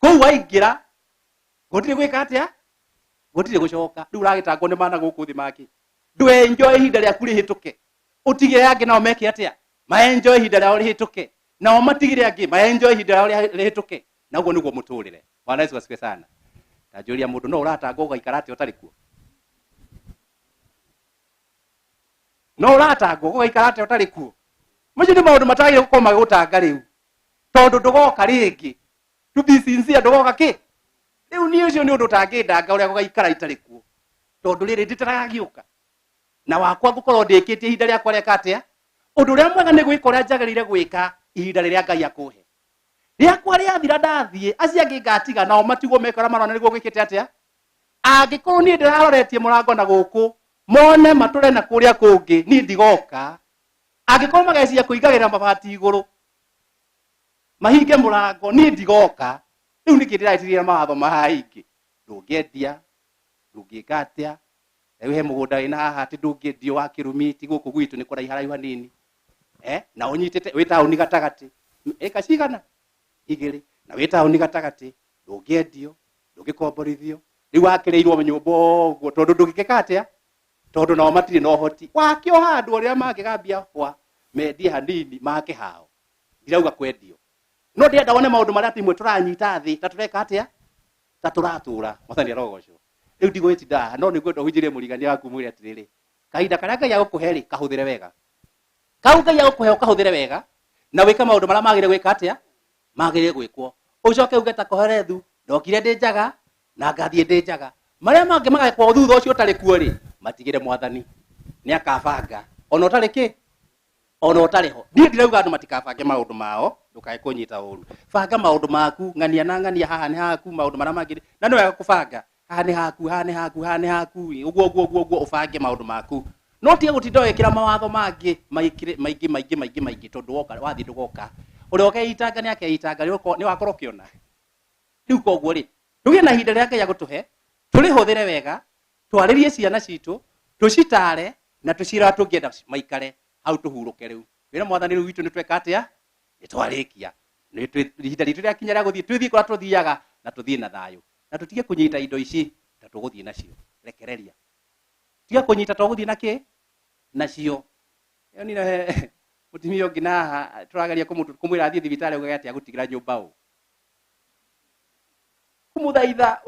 kũu waingĩra, gũtirĩ gwĩka atĩa? Gũtirĩ gũcoka. Rĩu ũragĩtangwo nĩ mana gũkũ thĩ mangĩ. Ndũenjoy ihinda rĩaku rĩhĩtũke. Ũtigĩre angĩ nao meke atĩa? Maenjoy ihinda rĩao rĩhĩtũke. Nao matigĩre angĩ maenjoy ihinda rĩao rĩhĩtũke. Na ũguo nĩguo mũtũrĩre. Bwana Yesu asifiwe sana. Ta njũria mũndũ no ũratangwo ũgaikara atĩa ũtarĩ kuo? No ũratangwo gũgaikara atĩa ũtarĩ kuo? Macio nĩ maũndũ matagĩrĩire gũkorwo magĩgũtanga rĩu, tondũ ndũgoka rĩngĩ. To be sincere, ndũgoka kĩ? Rĩu niĩ ũcio nĩ ũndũ ũtangĩndanga ũrĩa gũgaikara itarĩ kuo, tondũ rĩrĩ ndĩtaragĩũka na wakwa ngũkorwo ndĩkĩtie ihinda rĩakwa rĩeka atĩa. Ũndũ ũrĩa mwega nĩ gwĩka ũrĩa njagĩrĩire gwĩka ihinda rĩrĩa Ngai akũhe. Rĩakwa rĩathira ndathiĩ, acio angĩ ngatiga nao matigwo meka ũrĩa marona nĩguo gwĩkĩte atĩa. Angĩkorwo niĩ ndĩraroretie mũrango na gũkũ, mone matũre na kũrĩa kũngĩ, niĩ ndigoka. Angĩkorwo magecia kũigagĩrĩra mabati igũrũ mahinge mũrango, niĩ ndigoka. Rĩu nĩkĩ ndĩraĩtĩrĩra mawatho maingĩ? Ndũngĩendia, ndũngĩka atĩa. Rĩu he mũgũnda wĩna haha atĩ ndũngĩendio wa kĩrumi, ti gũkũ gwitũ, nĩ kũraiha raihu hanini. Na ũnyitĩte wĩ taũni gatagatĩ, ĩka cigana igĩrĩ, na wĩ taũni gatagatĩ, ndũngĩendio, ndũngĩkomborithio. Rĩu wakĩrĩirwo nyũmba ũguo tondũ ndũngĩka atĩa, tondũ nao matirĩ na ũhoti wakĩoha andũ arĩa mangĩgambia hwa mendie hanini make hao. Ndirauga kwendio, no ndĩrenda wone maũndũ marĩa imwe tũranyita thĩ ta tũreka atĩa, ta tũratũra. Mwathani arogocwo. Rĩu ndigũgĩtinda haha, no nĩngwenda ũhunjĩrie mũrigania waku mwĩre atĩrĩrĩ, kahinda karĩa Ngai agũkũhe rĩ, kahũthĩre wega. Kau Ngai agũkũhe ũkahũthĩre wega, na wĩke maũndũ marĩa magĩrĩire gwĩka atĩa, magĩrĩire gwĩkwo. Ũcoke uge ta Kohelethu, ndokire ndĩ njaga na ngathiĩ ndĩ njaga. Marĩa mangĩ magekwo thutha ũcio ũtarĩ kuo rĩ, matigĩre Mwathani, nĩ akabanga ona ũtarĩ kĩ, ona ũtarĩ ho. Niĩ ndirauga andũ matikabange maũndũ mao, ndũkae kũnyita ũru. Banga maũndũ maku, ng'ania na ng'ania, haha nĩ haku, maũndũ marĩa mangĩ na nĩ wega kũbanga, haha nĩ haku, haha nĩ haku, haha nĩ haku, ũguo ũguo ũguo ũguo, ũbange maũndũ maku. No tiga gũtinda ũgĩkĩra mawatho mangĩ maingĩ maingĩ maingĩ maingĩ maingĩ, tondũ woka wathiĩ ndũgoka. Ũrĩa ũkeitanga nĩ akeitanga, nĩ wakorwo ũkĩona. Rĩu koguo rĩ, tũgĩe na ihinda rĩrĩa Ngai agũtũhe, tũrĩhũthĩre wega, twarĩrie ciana citũ, tũcitare na tũciĩre ũrĩa tũngĩenda maikare hau, tũhurũke rĩu. Wĩra Mwathani rĩu witũ nĩ tweka atĩa, nĩ twarĩkia. Ihinda ritũ rĩakinya rĩa gũthiĩ, twĩthiĩ kũrĩa tũthiaga na tũthiĩ na thayũ, na tũtige kũnyita indo ici ta tũgũthiĩ nacio. Rekereria, tiga kũnyita ta ũgũthiĩ na kĩ nacio. Yonire mũtumia ũngĩ na haha tũrageria kũmwĩra athiĩ thibitarĩ, augaga atĩ agũtigĩra nyũmba ũ, kũmũthaitha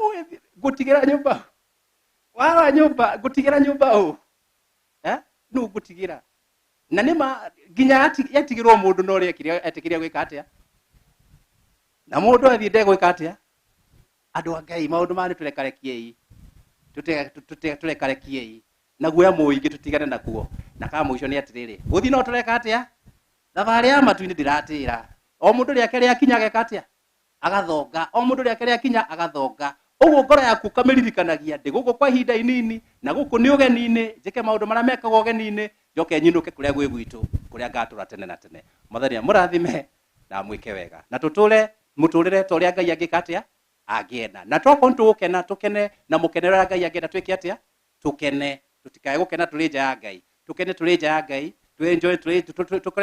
ngũtigĩra nyũmba warora nyũmba, ngũtigĩra nyũmba ũ, nũ ngũtigĩra? Na nĩ ma nginya yatigĩrwo mũndũ no ũrĩa etĩkĩria gwĩka atĩa, na mũndũ athiĩ ndegwĩka atĩa. Andũ a Ngai, maũndũ maya nĩ tũrekarekiei, tũrekarekiei na guoya mũingĩ, tũtigane nakuo. Na ka mũico nĩ atĩrĩrĩ, gũthiĩ no tũreka atĩa, thabarĩ ya matu-inĩ ndĩratĩra. O mũndũ rĩake rĩakinya ageka atĩa, agathonga. O mũndũ rĩake rĩakinya agathonga. Ũguo ngoro yaku ũkamĩririkanagia ndĩ gũkũ kwa ihinda inini, na gũkũ nĩ ũgeni-inĩ, njĩke maũndũ marĩa mekagwo ũgeni-inĩ, njoke nyinũke kũrĩa gwĩ gwitũ, kũrĩa ngatũra tene na tene. Mwathani amũrathime na amwĩke wega, na tũtũre mũtũrĩre ta ũrĩa Ngai angĩka atĩa, angĩenda. Na tokorwo nĩ tũgũkena, tũkene na mũkenere ũrĩa Ngai angĩenda twĩke atĩa, tũkene. Tũtikae gũkena tũrĩ nja ya Ngai, tũkene tũrĩ nja ya Ngai, tũ-enjoy tũrĩ,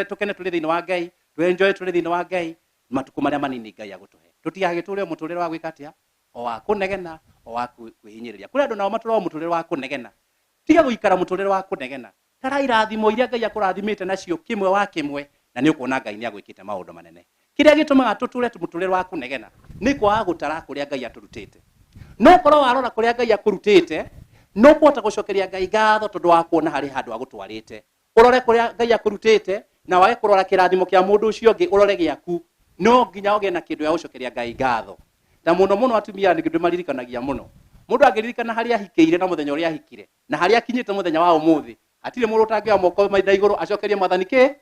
tũkene tũrĩ thĩinĩ wa Ngai, tũ-enjoy tũrĩ thĩinĩ wa Ngai matukũ marĩa manini Ngai agũtũhe. Tũtigagĩtũre o mũtũrĩre wa gwĩka atĩa, o wa kũnegena, o wa kwĩhinyĩrĩria. Kũrĩ andũ nao matũraga mũtũrĩre wa kũnegena. Tiga gũikara mũtũrĩre wa kũnegena. Tara irathimo iria Ngai akũrathimĩte nacio kĩmwe wa kĩmwe, na nĩ ũkuona Ngai nĩ agwĩkĩte maũndũ manene. Kĩrĩa gĩtũmaga tũtũre mũtũrĩre wa kũnegena nĩ kwaga gũtara kũrĩa Ngai atũrutĩte. No korwo warora kũrĩa Ngai akũrutĩte, no kũhota gũcokeria Ngai ngatho tondũ wa kuona harĩ handũ agũtwarĩte. Ũrore kũrĩa Ngai akũrutĩte na wage kũrora kĩrathimo kĩa mũndũ ũcio ũngĩ, ũrore gĩaku. No nginya ũgĩe na kĩndũ gĩa gũcokeria Ngai ngatho. Na mũno mũno atumia nĩ ndĩmaririkanagia mũno. Mũndũ angĩririkana harĩa ahikĩire na mũthenya ũrĩa ahikire, na harĩa akinyĩte mũthenya wa ũmũthĩ, hatirĩ mũndũ ũtangĩoya moko na igũrũ acokerie Mwathani kĩ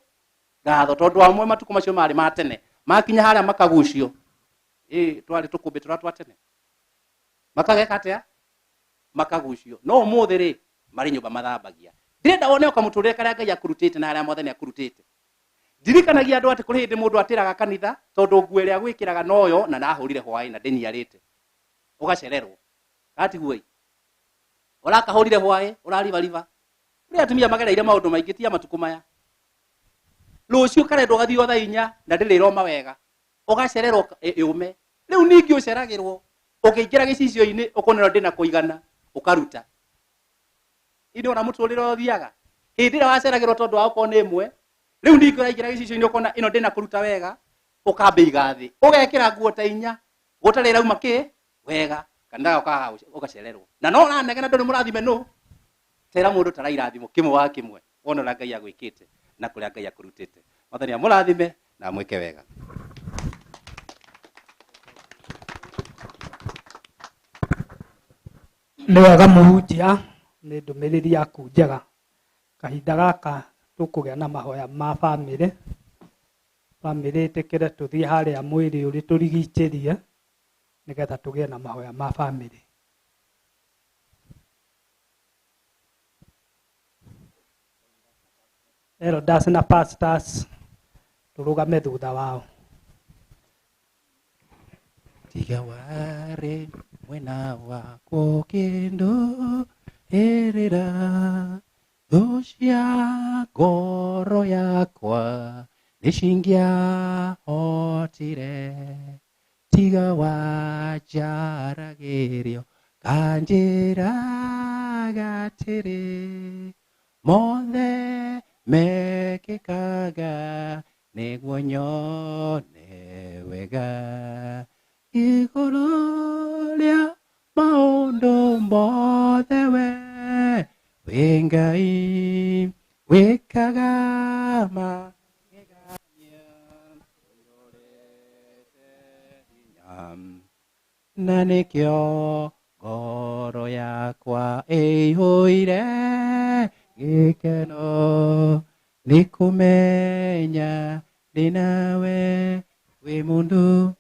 ngatho, tondũ amwe matukũ macio marĩ ma tene makinya harĩa makagucio, twarĩ tũkũmbĩ tũrĩa twa tene, makageka atĩa, makagucio. No ũmũthĩ rĩ, marĩ nyũmba mathambagia. Ndĩrenda wone ũkamũtũrĩre karĩa Ngai akũrutĩte na harĩa Mwathani akũrutĩte. Ndirikanagia andũ atĩ kũrĩ hĩndĩ mũndũ atĩraga kanitha tondũ nguo ĩrĩa gwĩkĩraga noyo na ndahũrire hwaĩ na ndĩnyiarĩte, ũgacererwo gatiguo ĩ ũrakahũrire hwaĩ ũraribariba. Kũrĩ atumia magereire maũndũ maingĩ ti ya matukũ maya. Rũciũ karendwo gathiĩ o thaa inya na ndĩrĩ ĩroma wega, ũgacererwo ĩũme. Rĩu ningĩ ũceragĩrwo ũkĩingĩra gĩcicio-inĩ ũkonera ndĩna kũigana ũkaruta. Ĩndĩ ona mũtũrĩre ũthiaga hĩndĩ ĩrĩa waceragĩrwo tondũ wa gũkorwo nĩ ĩmwe, rĩu ningĩ ũraingĩra gĩcicio-inĩ ũkona ĩno ndĩna kũruta wega, ũkambĩiga thĩ, ũgekĩra nguo ta inya gũtarĩ ĩrauma kĩ wega, kana ũkaga ũgacererwo. Na no ũranegena ndũrĩ mũrathime nũ, tera mũndũ tara irathimo kĩmwe wa kĩmwe. Wona ũrĩa Ngai agwĩkĩte na kũrĩa Ngai akũrutĩte. Mwathani amũrathime na amwĩke wega. Nĩ wega mũhunjia, nĩ ndũmĩrĩri yaku njega. Kahinda gaka tũkũgĩa na mahoya ma bamĩrĩ. Bamĩrĩ ĩtĩkĩre tũthiĩ harĩa mwĩrĩ ũrĩ tũrigicĩrie nĩgetha tũgĩe na mahoya ma bamĩrĩ. Elders na pastors tũrũgame thutha wao. Tiga warĩ mwena wakwo kĩndũ ĩrĩra thũ cia ngoro yakwa nĩcingĩahotire. Tiga wanjaragĩrio kanjĩraga atĩrĩ mothe mekĩkaga nĩguo nyone wega. Igũrũ rĩa maũndũ mothe we wĩ Ngai wĩkaga magegania ũiyũrĩte hinya, na nĩkĩo ngoro yakwa ĩihũire gĩkeno nĩ kũmenya ndĩ nawe wĩ mũndũ.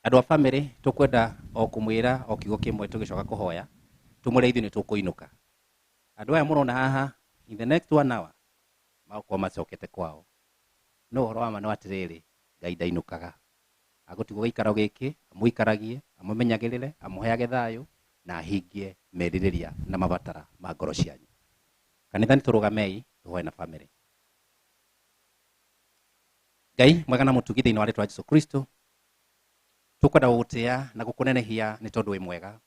Andũ a bamĩrĩ tũkwenda o kũmwĩra o kiugo kĩmwe tũgĩcoka kũhoya tũmwĩre ithuĩ nĩ tũkũinũka. Andũ aya mũrona haha in the next 1 hour magũkorwo macokete kwao. No ũhoro wa ma nĩ atĩrĩrĩ, Ngai ndainũkaga. Agũtigwo gĩikaro gĩkĩ, amũikaragie, amũmenyagĩrĩre, amũheage thayũ na ahingie merirĩria na mabatara ma ngoro cianyu. Kanitha nĩ tũrũgamei tũhoe na bamĩrĩ. Ngai mwega na mũtugi thĩinĩ wa rĩtwa Jesũ Kristo, tũkwenda gũgũtĩa na gũkũnenehia nĩ tondũ wĩ mwega.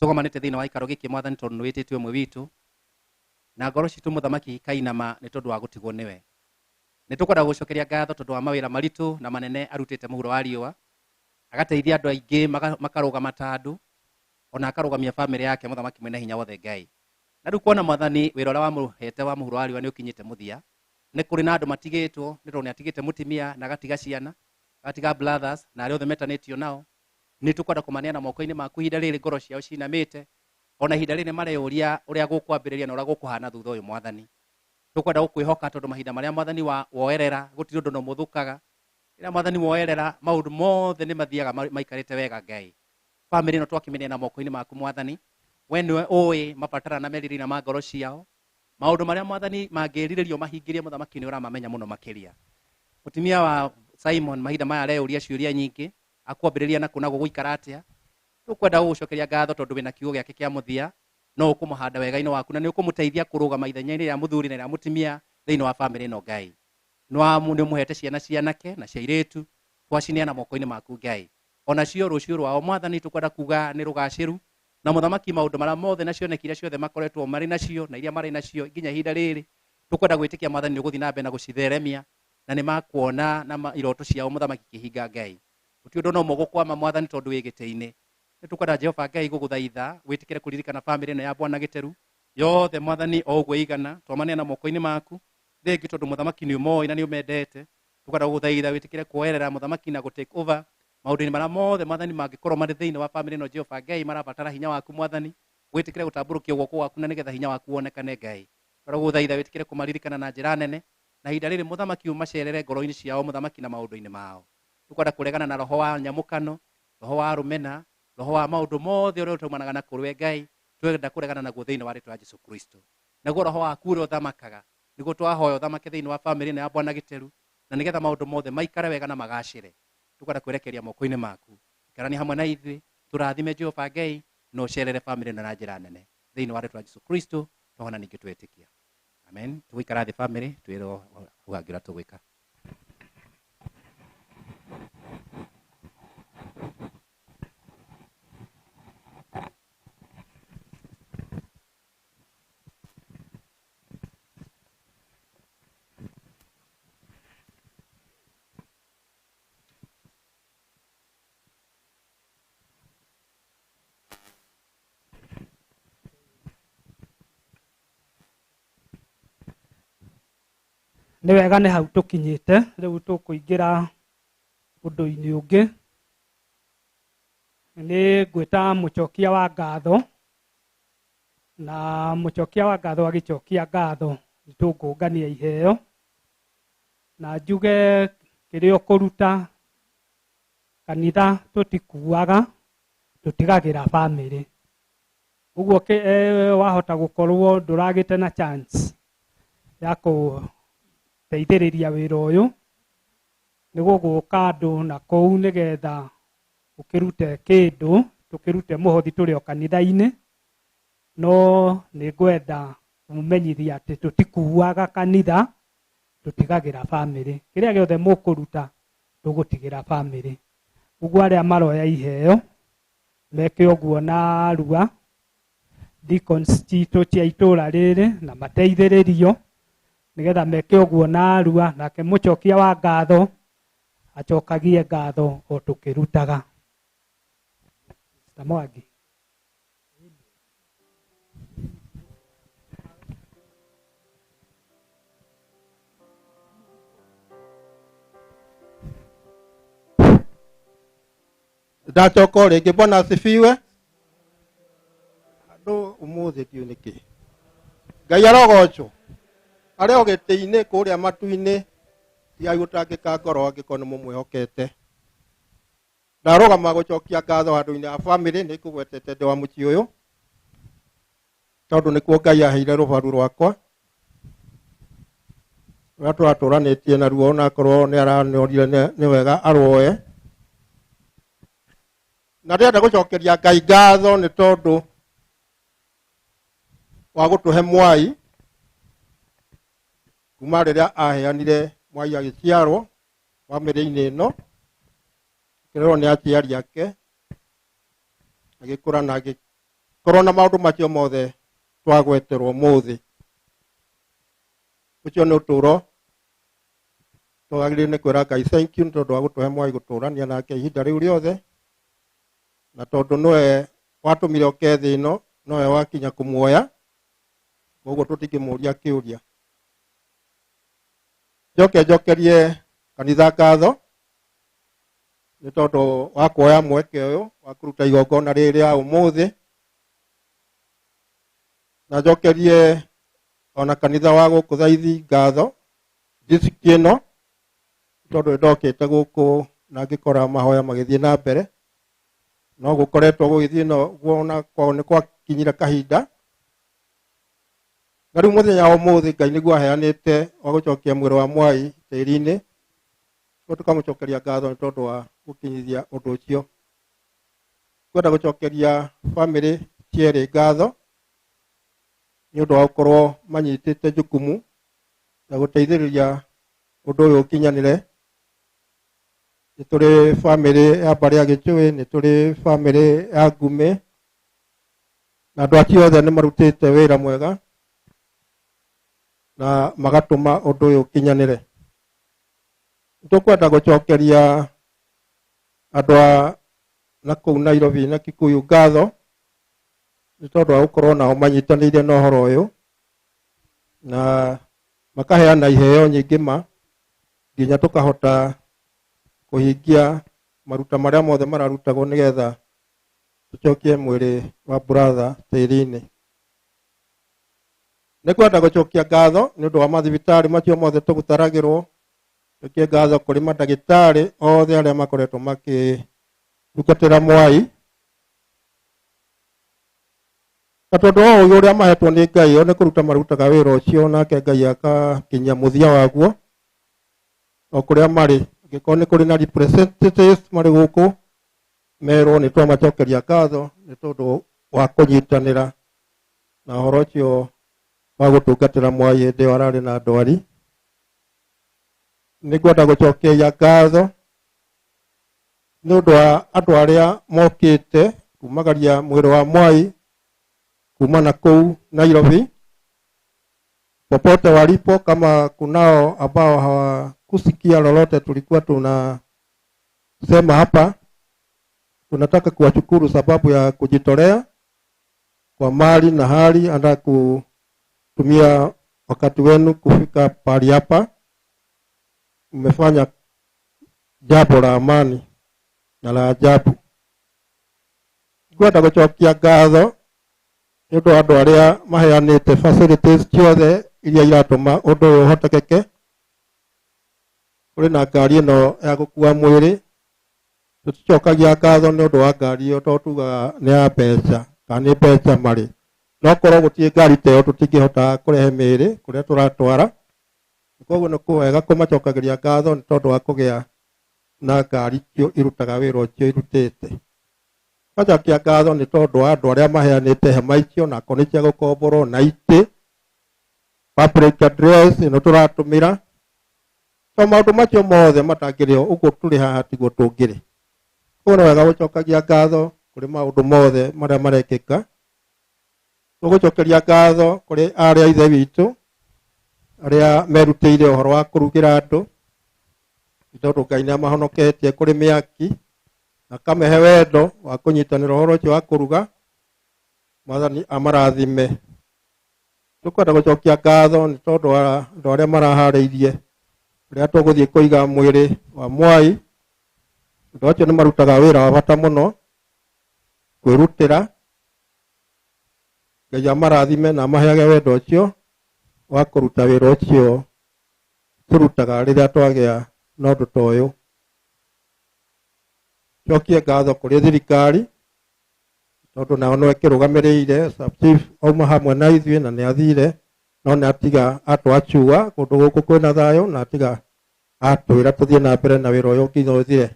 Tũgomanĩte thĩinĩ wa gĩikaro gĩkĩ Mwathani tondũ nĩ wĩtĩte ũmwe witũ, na ngoro citũ mũthamaki ikainama nĩ tondũ wa gũtigwo nĩwe. Nĩ tũkwenda gũgũcokeria ngatho tondũ wa mawĩra maritũ na manene arutĩte mũhuro wa riũa, agateithia andũ aingĩ makarũgama ta andũ, ona akarũgamia bamĩrĩ yake mũthamaki mwene hinya wothe Ngai. Na rĩu kuona Mwathani wĩra ũrĩa wamũhete wa mũhuro wa riũa nĩ ũkinyĩte mũthia, nĩ kũrĩ na andũ matigĩtwo nĩ tondũ nĩ atigĩte mũtumia na agatiga ciana, agatiga brothers na arĩa othe metanĩtio nao. Nĩ tũkwenda kũmaneana moko-inĩ maku ihinda rĩrĩ ngoro ciao cinamĩte, ona ihinda rĩrĩ mareyũria ũrĩa gũkwambĩrĩria na ũrĩa gũkũhana thutha ũyũ Mwathani. Tũkwenda gũkwĩhoka tondũ mahinda marĩa Mwathani wa woerera gũtirĩ ũndũ na ũmwe ũthũkaga. Rĩrĩa Mwathani woerera maũndũ mothe nĩ mathiaga maikarĩte wega Ngai. Bamĩrĩ ĩno twakĩmĩneana moko-inĩ maku Mwathani, we nĩwe ũĩ mabatara na merirĩria ma ngoro ciao. Maũndũ marĩa Mwathani mangĩrirĩrio mahingĩrie mũthamaki nĩ ũramamenya mũno makĩria. Mũtumia wa Simon mahinda maya areyũria ciũria nyingĩ, akwambĩrĩria na kũ na gũgũikara atĩa. Tũkwenda gũgũcokeria ngatho tondũ wĩna kiugo gĩake kĩa mũthia, no ũkũmũhanda wega-inĩ waku na nĩ ũkũmũteithia kũrũgama ithenya-inĩ rĩa mũthuri na rĩa mũtumia thĩinĩ wa bamĩrĩ ĩno Ngai. Nĩ ũmũhete ciana cianake na cia airĩtu, twacineana moko-inĩ maku Ngai. Onacio rũciũ rwao Mwathani tũkwenda kuga nĩ rũgacĩru, na mũthamaki maũndũ marĩa mothe na cioneki iria ciothe makoretwo marĩ nacio na iria marĩ nacio nginya ihinda rĩrĩ, tũkwenda gwĩtĩkia Mwathani nĩ ũgũthiĩ na mbere na gũcitheremia na nĩ makuona na iroto ciao mũthamaki ikĩhinga Ngai. Gũtirĩ ũndũ no ũmwe ũgũkwama Mwathani tondũ wĩ gĩtĩ-inĩ. Nĩ tũkwenda Jehova Ngai gũgũthaitha wĩtĩkĩre kũririkana bamĩrĩ ĩno ya Bwana Gĩteru yothe Mwathani o ũguo ĩigana, twamaneana moko-inĩ maku. Thengiũ tondũ mũthamaki nĩ ũmoĩ na nĩ ũmendete. Tũkwenda gũgũthaitha wĩtĩkĩre kuoerera mũthamaki na gũ take over maũndũ-inĩ marĩa mothe Mwathani mangĩkorwo marĩ thĩinĩ wa bamĩrĩ ĩno Jehova Ngai marabatara hinya waku Mwathani, wĩtĩkĩre gũtambũrũkia guoko gwaku na nĩgetha hinya waku wonekane Ngai. Tũkwenda gũgũthaitha wĩtĩkĩre kũmaririkana na njĩra nene, na ihinda rĩrĩ mũthamaki ũmacerere ngoro-inĩ ciao mũthamaki na maũndũ-inĩ mao. Tũkwenda kũregana na roho wa nyamũkano, roho wa rũmena, roho wa maũndũ mothe ũrĩa ũtaumanaga na kũrĩ Ngai, twenda kũregana naguo thĩinĩ wa rĩtwa rĩa Jesũ Kristo. Naguo roho waku ũrĩa ũthamakaga, nĩguo twahoya ũthamake thĩinĩ wa bamĩrĩ ĩno ya Bwana Gĩteru, na nĩgetha maũndũ mothe maikare wega na magacĩre. Tũkwenda kwĩrekeria moko-inĩ maku. Ikarania hamwe na ithuĩ, tũrathime Jehova Ngai, na ũcerere bamĩrĩ ĩno na njĩra nene. Thĩinĩ wa rĩtwa rĩa Jesũ Kristo, twahona ningĩ twetĩkia. Amen. Tũgũikara thĩ bamĩrĩ, twĩrwo hau hangĩ ũrĩa tũgwĩka. Nĩ wega nĩ hau tũkinyĩte, rĩu tũkũingĩra ũndũ-inĩ ũngĩ. Nĩ ngwĩta mũcokia wa ngatho, na mũcokia wa ngatho agĩcokia ngatho nĩ tũkũngania iheo, na njuge kĩrĩa ũkũruta kanitha tũtikuaga, tũtigagĩra bamĩrĩ. Ũguo wahota gũkorwo ndũragĩte na chance ya kũteithĩrĩria wĩra ũyũ, nĩ gũgũka andũ na kũu nĩgetha ũkĩrute kĩndũ, tũkĩrute mũhothi tũrĩ o kanitha-inĩ, no nĩ ngwenda kũmenyithia atĩ tũtikuaga kanitha, tũtigagĩra bamĩrĩ. Kĩrĩa gĩothe mũkũruta tũgũtigĩra bamĩrĩ. Ũguo arĩa maroya iheo meke ũguo na rua, deacons citũ cia itũra rĩrĩ na mateithĩrĩrio nĩgetha meke ũguo na rua, nake mũcokia wa ngatho acokagie ngatho o tũkĩrutaga. Mr. Mwangi. Ndacoka o rĩngĩ, Bwana asifiwe. Andũ ũmũthĩ ndiũĩ nĩkĩ. Ngai arogocwo. Arĩ o gĩtĩ-inĩ kũrĩa matu-inĩ, tigai gũtangĩka ngoro angĩkorwo nĩ mũmwĩhokete. Ndarũgama gũcokia ngatho handũ-inĩ ha bamĩrĩ, nĩ ngũgwetete ndĩ wa mũciĩ ũyũ, tondũ nĩkuo Ngai aheire rũbaru rwakwa rũrĩa tũratũranĩtie naruo, onakorwo nĩ aranyorire nĩ wega arwoe. Na ndĩrenda gũcokeria Ngai ngatho nĩ tondũ wa gũtũhe mwai kuma rĩrĩa aheanire mwai agĩciarwo bamĩrĩ-inĩ ĩno, akĩrerwo nĩ aciari ake, agĩkũra na agĩkorwo na maũndũ macio mothe twagweterwo ũmũthĩ. Ũcio nĩ ũtũũro twagĩrĩire nĩ kwĩra Ngai thank you nĩ tondũ wa gũtũhe mwai gũtũrania nake ihinda rĩu rĩothe, na tondũ nĩwe watũmire oke thĩ ĩno, nowe wakinya kũmuoya, koguo tũtingĩmũria kĩũria. Njoke njokerie kanitha ngatho nĩ tondũ wa kuoya mweke ũyũ wa kũruta igongona rĩrĩ rĩa ũmũthĩ, na njokerie ona kanitha wa gũkũ Thaithi ngatho district ĩno, tondũ nĩndokĩte gũkũ na ngĩkora mahoya magĩthiĩ na mbere, no gũkoretwo gũgĩthiĩ na ũguo ona kwao nĩ gwakinyire kahinda. Na rĩu mũthenya wa ũmũthĩ Ngai nĩguo aheanĩte wa gũcokia mwĩrĩ wa mwai tĩri-inĩ, koguo tũkamũcokeria ngatho nĩ tondũ wa gũkinyithia ũndũ ũcio. Ngwenda gũcokeria bamĩrĩ cierĩ ngatho nĩ ũndũ wa gũkorwo manyitĩte jukumu na gũteithĩrĩria ũndũ ũyũ ũkinyanĩre. Nĩ tũrĩ bamĩrĩ ya mbarĩ ya Gĩchũĩ, nĩ tũrĩ bamĩrĩ ya Ngumĩ, na andũ acio othe nĩ marutĩte wĩra mwega na magatũma ũndũ ũyũ ũkinyanĩre. Nĩ tũkwenda gũcokeria andũ a na kũu Nairobi na Kikuyu ngatho nĩ tondũ wa gũkorwo nao manyitanĩire na ũhoro ũyũ na makaheana iheo nyingĩ ma nginya tũkahota kũhingia maruta marĩa mothe mararutagwo nĩgetha tũcokie mwĩrĩ wa brother tĩri-inĩ. Nĩ kwenda gũcokia ngatho nĩ ũndũ wa mathibitarĩ macio mothe tũgũtaragĩrwo, tũcokie ngatho kũrĩ mandagĩtarĩ othe arĩa makoretwo makĩtungatĩra mwai, na tondũ wa ũũgĩ ũrĩa mahetwo nĩ Ngai, o nĩ kũruta marutaga wĩra ũcio, nake Ngai akakinyia mũthia waguo o kũrĩa marĩ. Angĩkorwo nĩ kũrĩ na representatives marĩ gũkũ, merwo nĩ twamacokeria ngatho nĩ tondũ wa kũnyitanĩra na ũhoro ũcio wa gũtungatĩra mwai hĩndĩ ĩyo ararĩ na ndwari. Nĩ ngwenda gũcokeria ngatho nĩ ũndũ wa andũ arĩa mokĩte kumagaria mwĩrĩ wa mwai kuma na kũu Nairobi, popote walipo. Kama kunao ambao hawakusikia lolote tulikuwa tunasema hapa, tunataka kuwashukuru sababu ya kujitolea kwa mali na hali, hata kutumia wakati wenu kufika pahali hapa. Mmefanya jambo la amani na la ajabu. Ngwenda gũcokia ngatho nĩ ũndũ wa andũ arĩa maheanĩte facilities ciothe iria iratũma ũndũ ũyũ ũhotekeke. Kũrĩ na ngari ĩno ya gũkua mwĩrĩ, tũticokagia ngatho nĩ ũndũ wa ngari ĩyo tondũ tugaga nĩ ya mbeca kana nĩ mbeca marĩ, no korwo gũtirĩ ngari ta ĩyo tũtingĩhota kũrehe mĩĩrĩ kũrĩa tũratwara. Koguo nĩ wega kũmacokagĩria ngatho nĩ tondũ wa kũgĩa na ngari icio irutaga wĩra ũcio irutĩte. Ngacokia ngatho nĩ tondũ wa andũ arĩa maheanĩte hema icio na akorwo nĩ cia gũkomborwo na itĩ, public address ĩno tũratũmĩra. To maũndũ macio mothe matangĩrĩ ho ũguo tũrĩ haha tiguo tũngĩrĩ. Koguo nĩ wega gũcokagia ngatho kũrĩ maũndũ mothe marĩa marekĩka. Tũgũcokeria ngatho kũrĩ arĩa ithe witũ arĩa merutĩire ũhoro wa kũrugĩra andũ, nĩ tondũ Ngai nĩ amahonoketie kũrĩ mĩaki na akamehe wendo wa kũnyitanĩra ũhoro ũcio wa kũruga. Mwathani amarathime. Tũkwenda gũcokia ngatho nĩ tondũ wa andũ arĩa maraharĩirie ũrĩa tũgũthiĩ kũiga mwĩrĩ wa Mwai. Andũ acio nĩ marutaga wĩra wa bata mũno kwĩrutĩra. Ngai amarathime na amaheage wendo ũcio wa kũruta wĩra ũcio tũrutaga rĩrĩa twagĩa na ũndũ ta ũyũ. Cokie ngatho kũrĩ thirikari tondũ nao no ĩkĩrũgamĩrĩire. Sub chief auma hamwe na ithuĩ na nĩ athire, no nĩ atiga atwachua kũndũ gũkũ kwĩna thayũ na atiga atwĩra tũthiĩ na mbere na wĩra ũyũ nginya ũthire.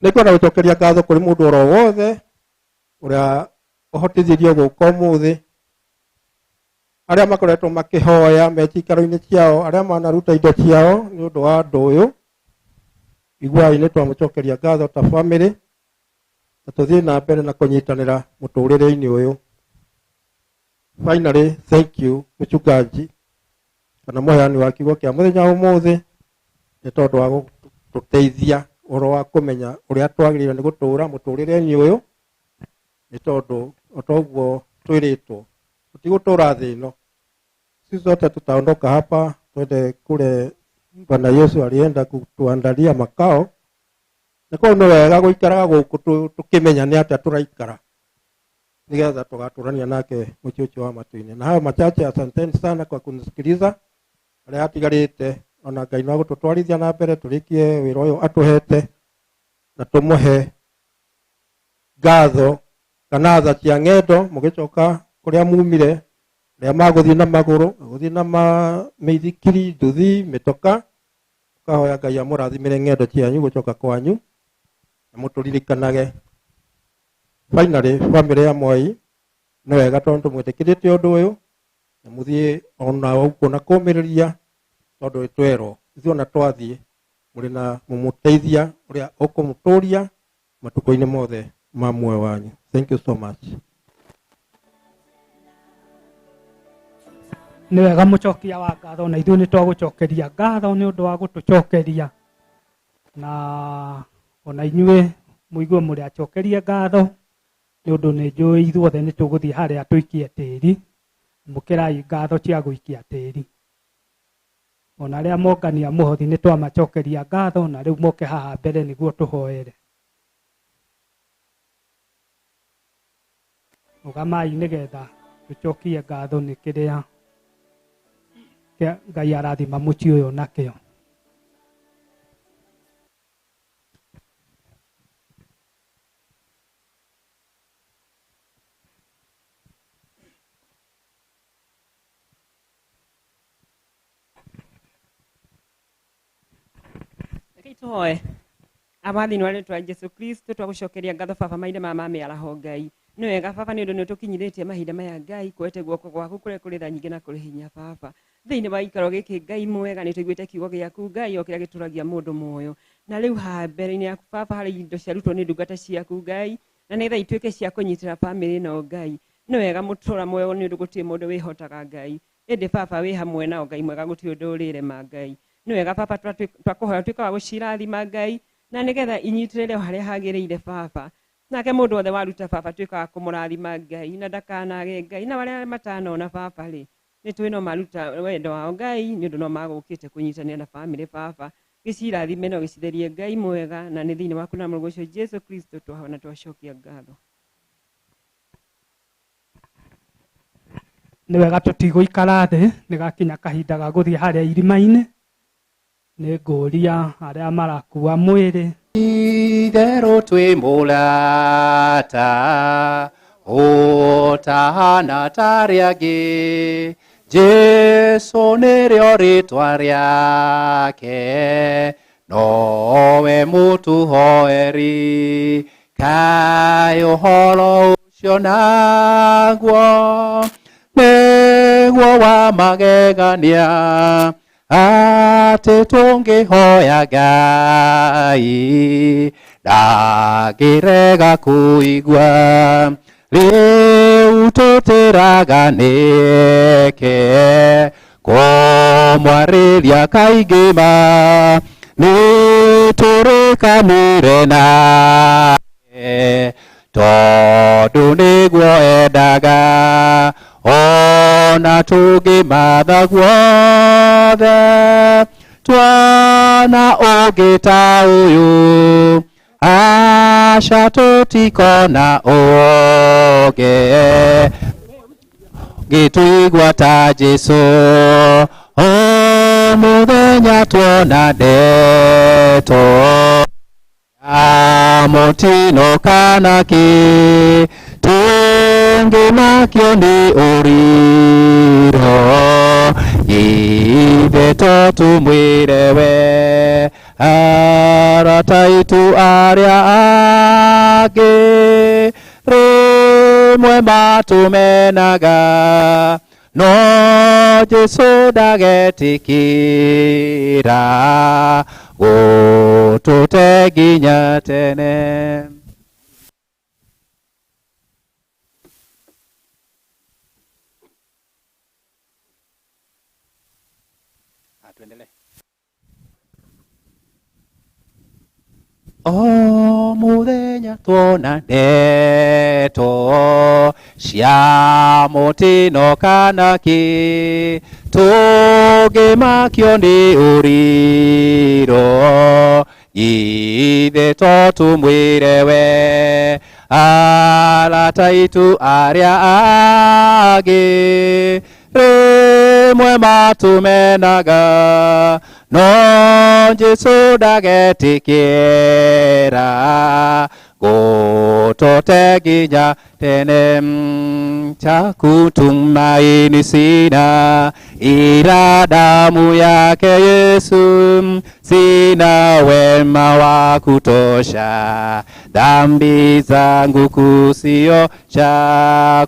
Nĩ ngwenda gũcokeria ngatho kũrĩ mũndũ oro wothe ũrĩa ũhotithirio gũka ũmũthĩ, arĩa makoretwo makĩhoya me ciikaro-inĩ ciao, arĩa manaruta indo ciao nĩ ũndũ wa ũndũ ũyũ. Iguai nĩ twamũcokeria ngatho ta family na tũthiĩ na mbere na kũnyitanĩra mũtũrĩre-inĩ ũyũ. Finally, thank you mũchungaji kana mũheani wa kiugo kĩa mũthenya wa ũmũthĩ nĩ tondũ wa gũtũteithia ũhoro wa kũmenya ũrĩa twagĩrĩire nĩ gũtũra mũtũrĩre-inĩ ũyũ, nĩ tondũ o ta ũguo twĩrĩtwo tũtigũtũra thĩ ĩno. Sisi sote tutaondoka hapa twende kule Bwana Yesu alienda kutuandalia makao, na koguo nĩ wega gũikaraga gũkũ tũkĩmenya nĩ atĩa tũraikara nĩgetha tũgatũrania nake mũciĩ ũcio wa matu-inĩ. Na hayo machache, asanteni sana kwa kunisikiliza. Arĩa atigarĩte ona Ngai no agũtũtwarithia na mbere tũrĩkie wĩra ũyũ atũhete na tũmũhe ngatho kana tha cia ng'endo mũgĩcoka kũrĩa mumire, arĩa magũthiĩ na magũrũ, magũthiĩ na mĩithikiri, nduthi, mĩtoka. Tũkahoya Ngai amũrathimĩre ng'endo cianyu gũcoka kwanyu na mũtũririkanage. Finally, family ya Mwai nĩ wega tondũ mwĩtĩkĩrĩte ũndũ ũyũ na mũthiĩ ona ũguo na kũmĩrĩria tondũ nĩtwerwo ithuĩ ona twathiĩ mũrĩ na mũmũteithia ũrĩa ũkũmũtũria matukũ-inĩ mothe ma muoyo wanyu. Thank you so much. Nĩ wega mũcokia wa ngatho, na ithuĩ nĩ twagũcokeria ngatho nĩ ũndũ wa gũtũcokeria, na ona inyuĩ mũigue mũrĩ acokerie ngatho nĩ ũndũ nĩ njũĩ ithuothe nĩ tũgũthiĩ harĩa tũikie tĩri. Mũkĩrai ngatho cia gũikia tĩri. Ona arĩa mongania mũhothi nĩ twamacokeria ngatho, na rĩu moke haha mbere nĩguo tũhoere. Rũgamai nĩgetha tũcokie ngatho nĩ kĩrĩa Ngai arathima mũciĩ ũyũ nakĩo. Rekei tũhoe. Aba thĩinĩ wa rĩtwa Jesu Kristo twagũcokeria ngatho baba maithe ma mĩaraho Ngai. Nĩ wega baba nĩ ũndũ nĩ ũtũkinyithĩtie mahinda maya Ngai, kuoete guoko gwaku kũrĩa kũrĩ tha nyingĩ na kũrĩ hinya baba. Thĩinĩ wa gĩikaro gĩkĩ Ngai mwega nĩ tũiguĩte kiugo gĩaku Ngai o kĩrĩa gĩtũragia mũndũ muoyo. Na rĩu haha mbere-inĩ yaku baba harĩ indo ciarutwo nĩ ndungata ciaku Ngai, na nĩgetha ituĩke cia kũnyitĩra bamĩrĩ ĩno Ngai. Nĩ wega mũtũra muoyo nĩ ũndũ gũtirĩ mũndũ wĩhotaga Ngai. Ĩndĩ baba wĩ hamwe nao Ngai mwega gũtirĩ ũndũ ũrĩrema Ngai. Nĩ wega baba twakũhoya ũtuĩke wa gũcirathima Ngai, na nĩgetha inyitĩrĩre o harĩa hagĩrĩire baba. Nake mũndũ wothe waruta baba tuĩka wa kũmũrathima Ngai, na ndakanage Ngai, na arĩa matanona baba rĩ, Nĩ tũĩ no maruta wendo wao Ngai nĩ ũndũ no magũkĩte kũnyitanĩra na bamĩrĩ baba. Gĩcirathime na ũgĩcitherie Ngai mwega, na nĩ thĩinĩ waku na mũrũguo ũcio Jesu Kristo twahona twacokia ngatho. Nĩ wega tũtigũikara thĩ, nĩ gakinya kahinda ga gũthiĩ harĩa irima-inĩ. Nĩ ngũria arĩa marakua mwĩrĩ. Itherũ twĩ mũrata ũtahana tarĩ angĩ, Jesu nĩrĩo rĩtwa rĩake, nowe mũtũhoeri. Kaĩ ũhoro ũcio naguo nĩguo wa magegania, atĩ tũngĩhoya Ngai ndangĩrega kũigua. Rĩu tũtĩraga nĩke kũmwarĩria kaingĩ ma, nĩ tũrĩkanĩre nake tondũ nĩguo endaga. Ona tũngĩmatha guothe twana ũngĩ ta ũyũ, aca tũtikona ũngĩ gĩtũigua ta Jesu. O mũthenya tuona ndeto ya mũtino kana kĩ, tũngĩmakio nĩ ũriro, ithe to tũmwĩre we. Arata aitũ arĩa angĩ rĩmwe matũmenaga, no Jesu ndagetĩkĩra gũtũte nginya tene. Tuendelee. O mũthenya tuona ndeto cia mũtino kana kĩ, tũngĩmakio nĩ ũriro, ithe to tũmwĩre we. Arata aitũ arĩa angĩ rĩmwe matũmenaga, no Jesu ndagetĩkĩra gũtũte nginya tene. Cha kutumaini sina ila damu yake Yesu, sina wema wa kutosha dhambi zangu kusiosha.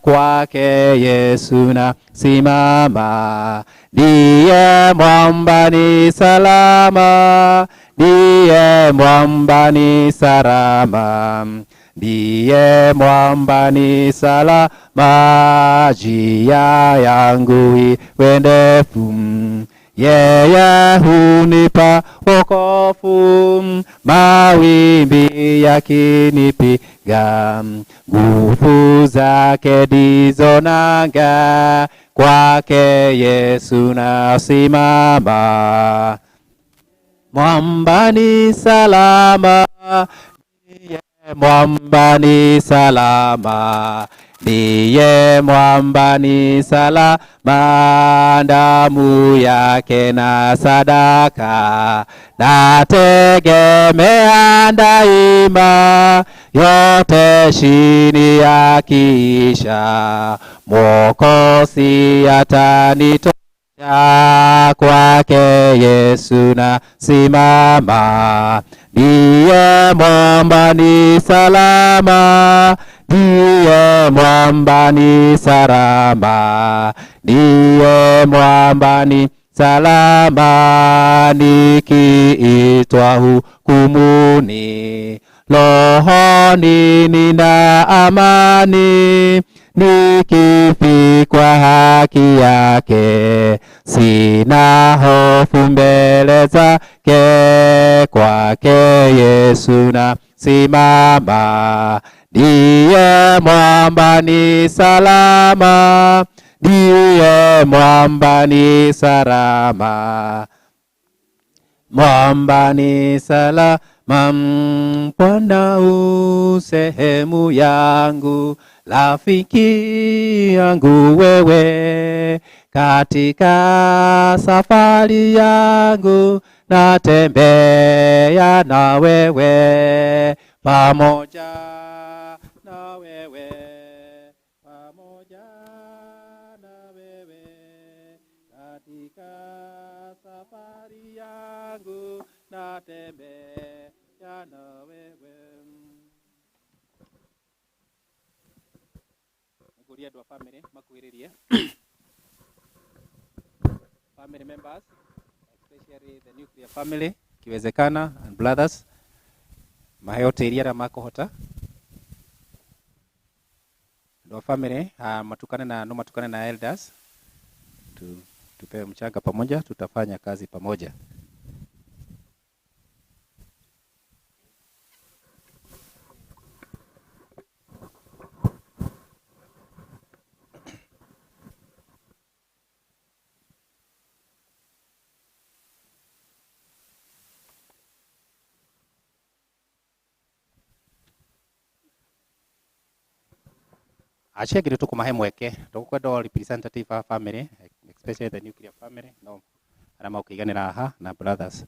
Kwake Yesu na simama, ndiye mwamba ni salama, ndiye mwamba ni salama, ndiye mwamba ni salama. Njia yangu iwe ndefu, yeye hunipa wokovu. Mawimbi yakinipiga, nguvu zake ndizo nanga. Kwake Yesu nasimama, mwamba ni salama, ndiye mwamba ni salama, ndiye mwamba ni salama. Damu yake na sadaka nategemea daima, yote chini yakiisha, Mwokozi atanitosha. Kwake Yesu na simama, ndiye mwamba ni salama, ndiye mwamba ni salama, ndiye mwamba ni salama. Nikiitwa hukumuni, rohoni nina amani, nikifikwa haki yake, sina hofu mbele zake. Kwake Yesu na simama, ndiye mwamba ni salama, Ndiye mwamba ni salama, mwamba ni salama, Bwana u sehemu yangu, rafiki yangu wewe, katika safari yangu natembea na wewe, pamoja na wewe, pamoja na wewe, katika safari yangu natembea na wewe. Nĩngũria andũ a family makuhĩrĩrie. Family members, especially the nuclear family, ikiwezekana, and brothers, maheo tĩri arĩa makũhota. Andũ a family matukane na no matukane na elders, tupewe mchanga pamoja, tutafanya kazi pamoja. Acio angĩ nĩtũkũmahe mweke, tũgũkwenda o representative a family, especially the nuclear family, no arĩa magũkĩiganĩra haha na brothers.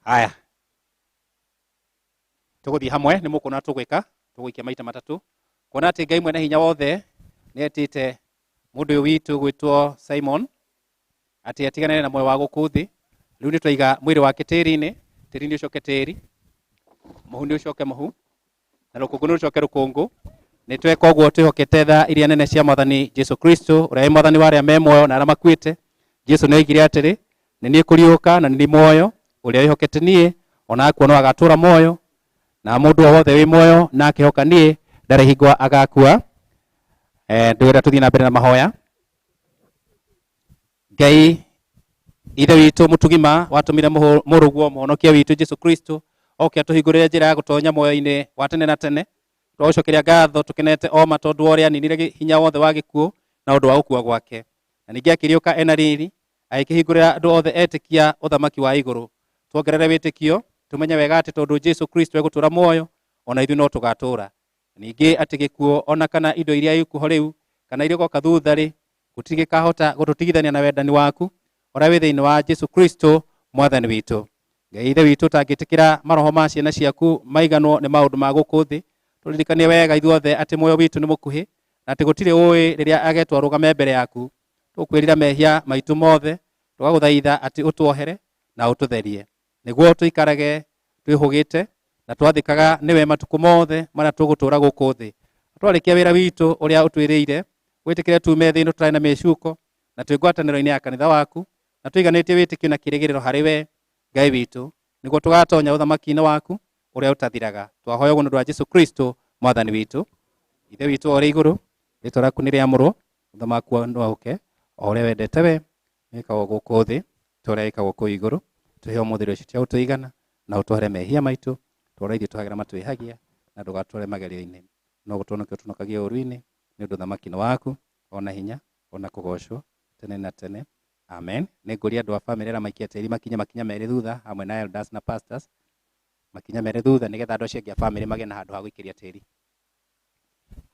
Haya, tũgũthiĩ hamwe, nĩ mũkuona tũgwĩka, tũgũikia maita matatũ, kuona atĩ Ngai mwene hinya wothe nĩ etĩte mũndũ ũyũ witũ gwĩtwo Simon atĩ atiganane na muoyo wa gũkũ thĩ. Rĩu nĩ twaiga mwĩrĩ wake tĩri-inĩ, tĩri nĩ ũcoke tĩri, mũhu nĩ ũcoke mũhu, na rũkũngũ nĩ rũcoke rũkũngũ. Nĩ tweka ũguo twĩhokete tha iria nene cia Mwathani Jesu Kristo, ũrĩa wĩ Mwathani wa arĩa me muoyo na arĩa makuĩte. Jesu nĩ oigire atĩrĩ, nĩ niĩ kũriũka na nĩ niĩ muoyo, ũrĩa wĩhokete niĩ ona akua no agatũra muoyo, na mũndũ o wothe wĩ muoyo na akĩhoka niĩ ndarĩ hingo agakua. Ndĩrenda tũthiĩ na mbere na mahoya. Ngai ithe witũ mũtugima watũmire mũrũguo mũhonokia witũ Jesu Kristo oke atũhingũrĩre njĩra ya gũtonya muoyo-inĩ wa tene na tene. Twagũcokeria ngatho tũkenete oma tondũ wa ũrĩa aninire hinya wothe wa gĩkuũ na ũndũ wa gũkua gwake, na ningĩ akĩriũka ena riri agĩkĩhingũrĩra andũ othe etĩkia ũthamaki wa igũrũ. Tuongerere wĩtĩkio tũmenye wega atĩ tondũ Jesu Kristo egũtũra muoyo ona ithuĩ no tũgatũra. Ningĩ atĩ gĩkuũ ona kana indo iria ikuho rĩu kana iria igoka thutha rĩ, gũtirĩ gĩkahota gũtũtigithania na wendani waku ũrĩa wĩ thĩinĩ wa Jesu Kristo Mwathani witũ. Ngai ithe witũ, ũtangĩtĩkĩra maroho ma ciana ciaku maiganwo nĩ maũndũ ma gũkũ thĩ, tũririkanie wega ithuothe atĩ muoyo witũ nĩ mũkuhĩ na atĩ gũtirĩ ũĩ rĩrĩa agetwo arũgame mbere yaku. Tũkwĩrira mehia maitũ mothe, tũgagũthaitha atĩ ũtuohere na ũtũtherie, nĩguo tũikarage twĩhũgĩte na twathĩkaga nĩwe matukũ mothe marĩa tũgũtũra gũkũ thĩ. Twarĩkia wĩra witũ ũrĩa ũtwĩrĩire, wĩtĩkĩre tume thĩ ĩno tũtarĩ na mĩcuko na twĩ ngwatanĩro-inĩ ya kanitha waku, na tũiganĩtie wĩtĩkio na kĩrĩgĩrĩro harĩ we Ngai witũ, nĩguo tũgatonya ũthamaki-inĩ waku ũrĩa ũtathiraga. Twahoya ũguo nĩ ũndũ wa Jesu Kristo Mwathani witũ. Ithe witũ ũrĩ igũrũ, rĩtwa rĩaku nĩ rĩamũrwo, ũthamaki waku nĩũke, o ũrĩa wendete we wĩkagwo gũkũ thĩ ta ũrĩa wĩkagwo kũu igũrũ. Tũhe ũmũthĩ irio cia gũtũigana, na ũtwohere mehia maitũ ta ũrĩa ithuĩ tũhagĩra matwĩhagia, na ndũgatware magerio-inĩ, no gũtũhonokia ũtũhonokagie ũũru-inĩ, nĩ ũndũ ũthamaki nĩ waku, ona hinya, ona kũgocwo tene na tene. Amen. Nĩ ngũria andũ a family arĩa maikia tĩri makinye makinya merĩ thutha hamwe na elders na pastors, makinya merĩ thutha nĩgetha andũ acio angĩ a family magĩe na handũ ha gũikĩria tĩri.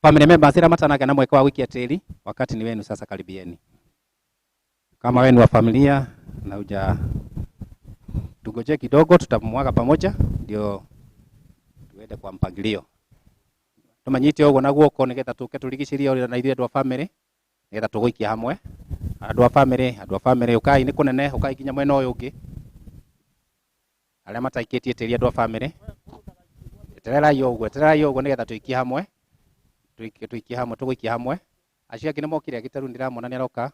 Family members arĩa matanagĩa na mweke wa gũikia tĩri, wakati ni wenu sasa, karibieni. Kama wenu wa familia na uja tungojee kidogo, tutamwaga pamoja ndio tuende kwa mpangilio. Tumanyite ũguo na guoko nĩgetha tũke tũrigicĩrie na ithuĩ andũ a family, nĩgetha tũgũikia hamwe. Andũ a family, andũ a family, ũkai nĩ kũnene, ũkai nginya mwena ũyũ ũngĩ. Arĩa mataikĩtie tĩri andũ a family, etererai ũguo, etererai ũguo nĩgetha tũikie hamwe. Tũikie hamwe, tũgũikia hamwe. Acio angĩ nĩmokire, gĩtarũ ndĩramona nĩaroka.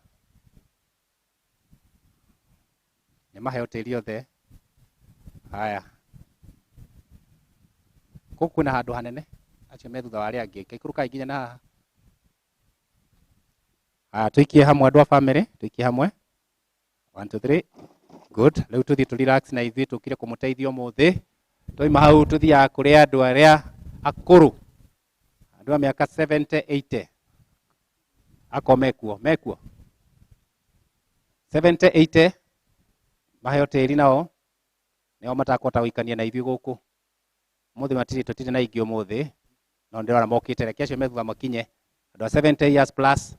Nĩ maheo tĩri othe. Haya. Gũkũ kwĩna handũ hanene, acio me thutha wa arĩa angĩ. Kaikũrũkai nginya na haha. Haya, tũikie hamwe andũ a family, tũikie hamwe. 1 2 3 good. Rĩu tũthiĩ tũ relax na ithuĩ tũkire kũmũteithia ũmũthĩ. Twaima hau tũthiaga kũrĩ andũ arĩa akũrũ, andũ a mĩaka 70 80, akorwo mekuo mekuo 70 80 maheo tĩri nao nĩo matakũhota gũikania na ithuĩ gũkũ ũmũthĩ. Matirĩ, tũtirĩ na ingĩ ũmũthĩ, no ndĩrona mokĩte. Reke acio me thutha makinye, andũ a 70 years plus,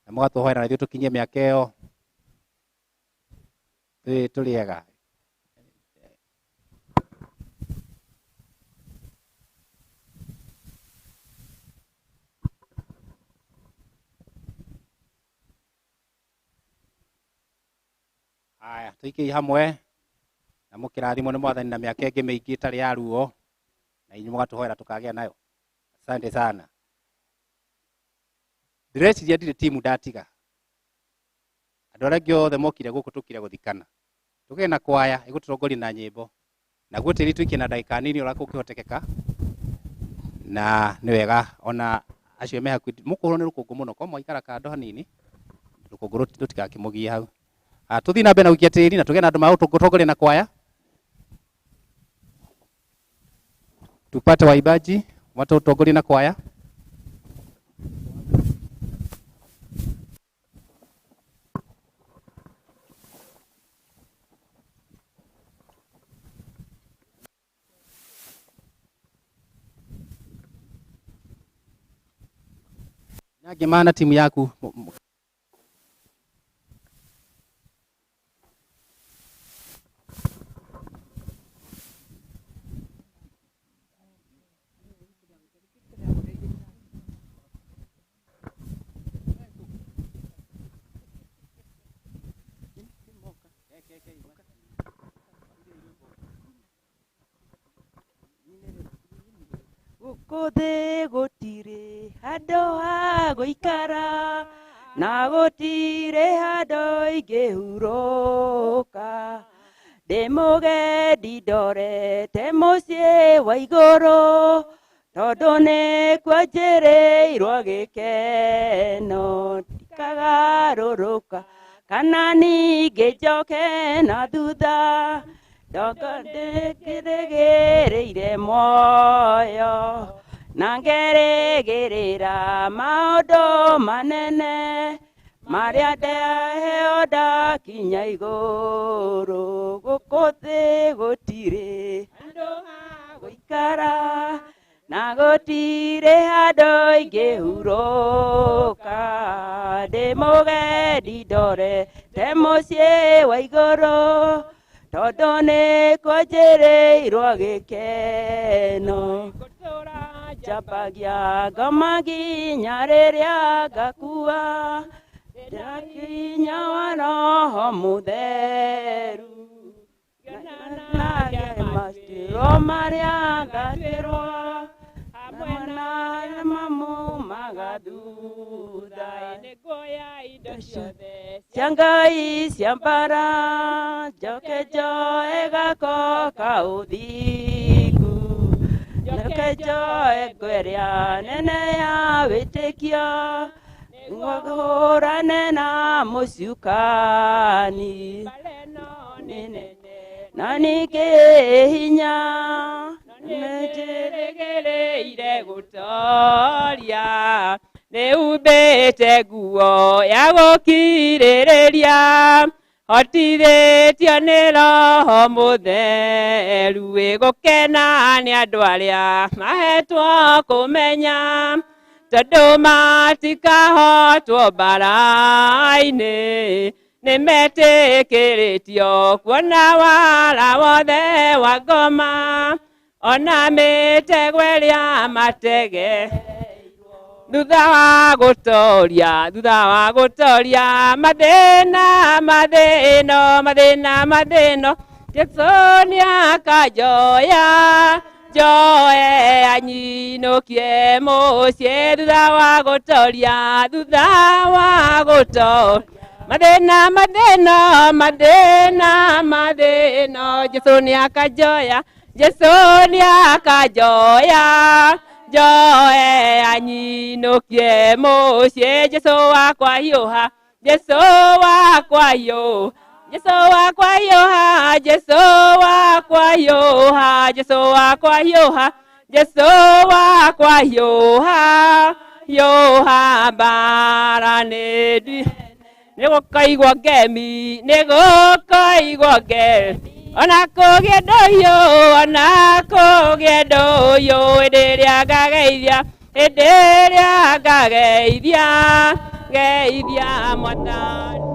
na mũgatũhoera na ithuĩ tũkinyie mĩaka ĩyo tũrĩ ega. Aya, tũikei hamwe na mũkĩrathimwo nĩ Mwathani na mĩaka ĩngĩ mĩingĩ ĩtarĩ ya ruo, na inyuĩ mũgatũhoera tũkagĩa nayo. Asante sana. Ndĩreciria ndirĩ timu ndatiga. Andũ arĩa angĩ othe mokire gũkũ tũkire gũthikana. Tũgĩe na kwaya ĩgũtũtongoria na nyĩmbo, naguo tĩri tũikie na ndagĩka nini ũrĩa kũngĩhotekeka, na nĩ wega ona acio me hakuhĩ mũkũhũrwo nĩ rũkũngũ mũno, ko mwaikara kando hanini rũkũngũ rũtigakĩmũgie hau. Tũthiĩ na mbere na gũikia tĩri na tũgĩe na andũ magũtũtongoria na kwaya, tupate waimbaji watũtongoria na kwaya. Nyangi na timu yaku. Gũkũ thĩ gũtirĩ handũ ha gũikara, na gũtirĩ handũ ingĩhurũka. Ndĩ mũgendi ndorete mũciĩ wa igũrũ, tondũ nĩkuo njĩrĩirwo gĩkeno. Ndikagarũrũka kana ningĩ njoke na thutha, ndĩrĩgĩrĩire muoyo na ngerĩgĩrĩra maũndũ manene marĩa ndaheo ndakinya igũrũ. Gũkũ thĩ gũtirĩ handũ ha gũikara, na gũtirĩ handũ ingĩhurũka. Ndĩ mũgendi ndorete mũciĩ wa igũrũ, tondũ nĩkuo njĩrĩirwo gĩkeno. Njambagia ngoma nginya rĩrĩa ngakua, ndakinya wa Roho Mũtheru. Matuĩro marĩa ngatuĩrwo, hamwe na arĩa mamumaga thutha. Cia Ngai cia mbara, njoke njoe gako ka ũthingu, njoke njoe ngo ĩrĩa nene ya wĩtĩkio, nĩguo hũrane na mũcukani. Na ningĩ hinya nĩnjĩrĩgĩrĩire gũtoria, nĩhumbĩte nguo ya gũkirĩrĩria, hotithĩtio nĩ Roho Mũtheru. Gũkena nĩ andũ arĩa mahetwo kũmenya, tondũ matikahotwo mbara-inĩ, nĩmetĩkĩrĩtio kuona wara wothe wa ngoma, ona mĩtego ĩrĩa matege. Thutha wa gũtoria, thutha wa gũtoria mathĩna, mathĩno, mathĩna, mathĩno, Jesũ nĩakanjoya, njoe anyinũkie mũciĩ. Thutha wa gũtoria, thutha wa gũtoria mathĩna, mathĩno, mathĩna, mathĩno, Jesũ nĩakanjoya, Jesũ nĩakanjoya, njoe anyinũkie mũciĩ. Jesũ wakwa hiũha, Jesu wakwa yo Jesu wakwa yoha Jesu wakwa yoha Jesu wakwa yoha Jesu wakwa yoha yoha mbara nĩ ndi nĩgũkaigwo ngemi nĩgũkaigwo ngemi ona kũgĩe ndũhiũ ona kũgĩe ndũhiũ hĩndĩ ĩrĩa ngageithia hĩndĩ ĩrĩa ngageithia geithia mwathani.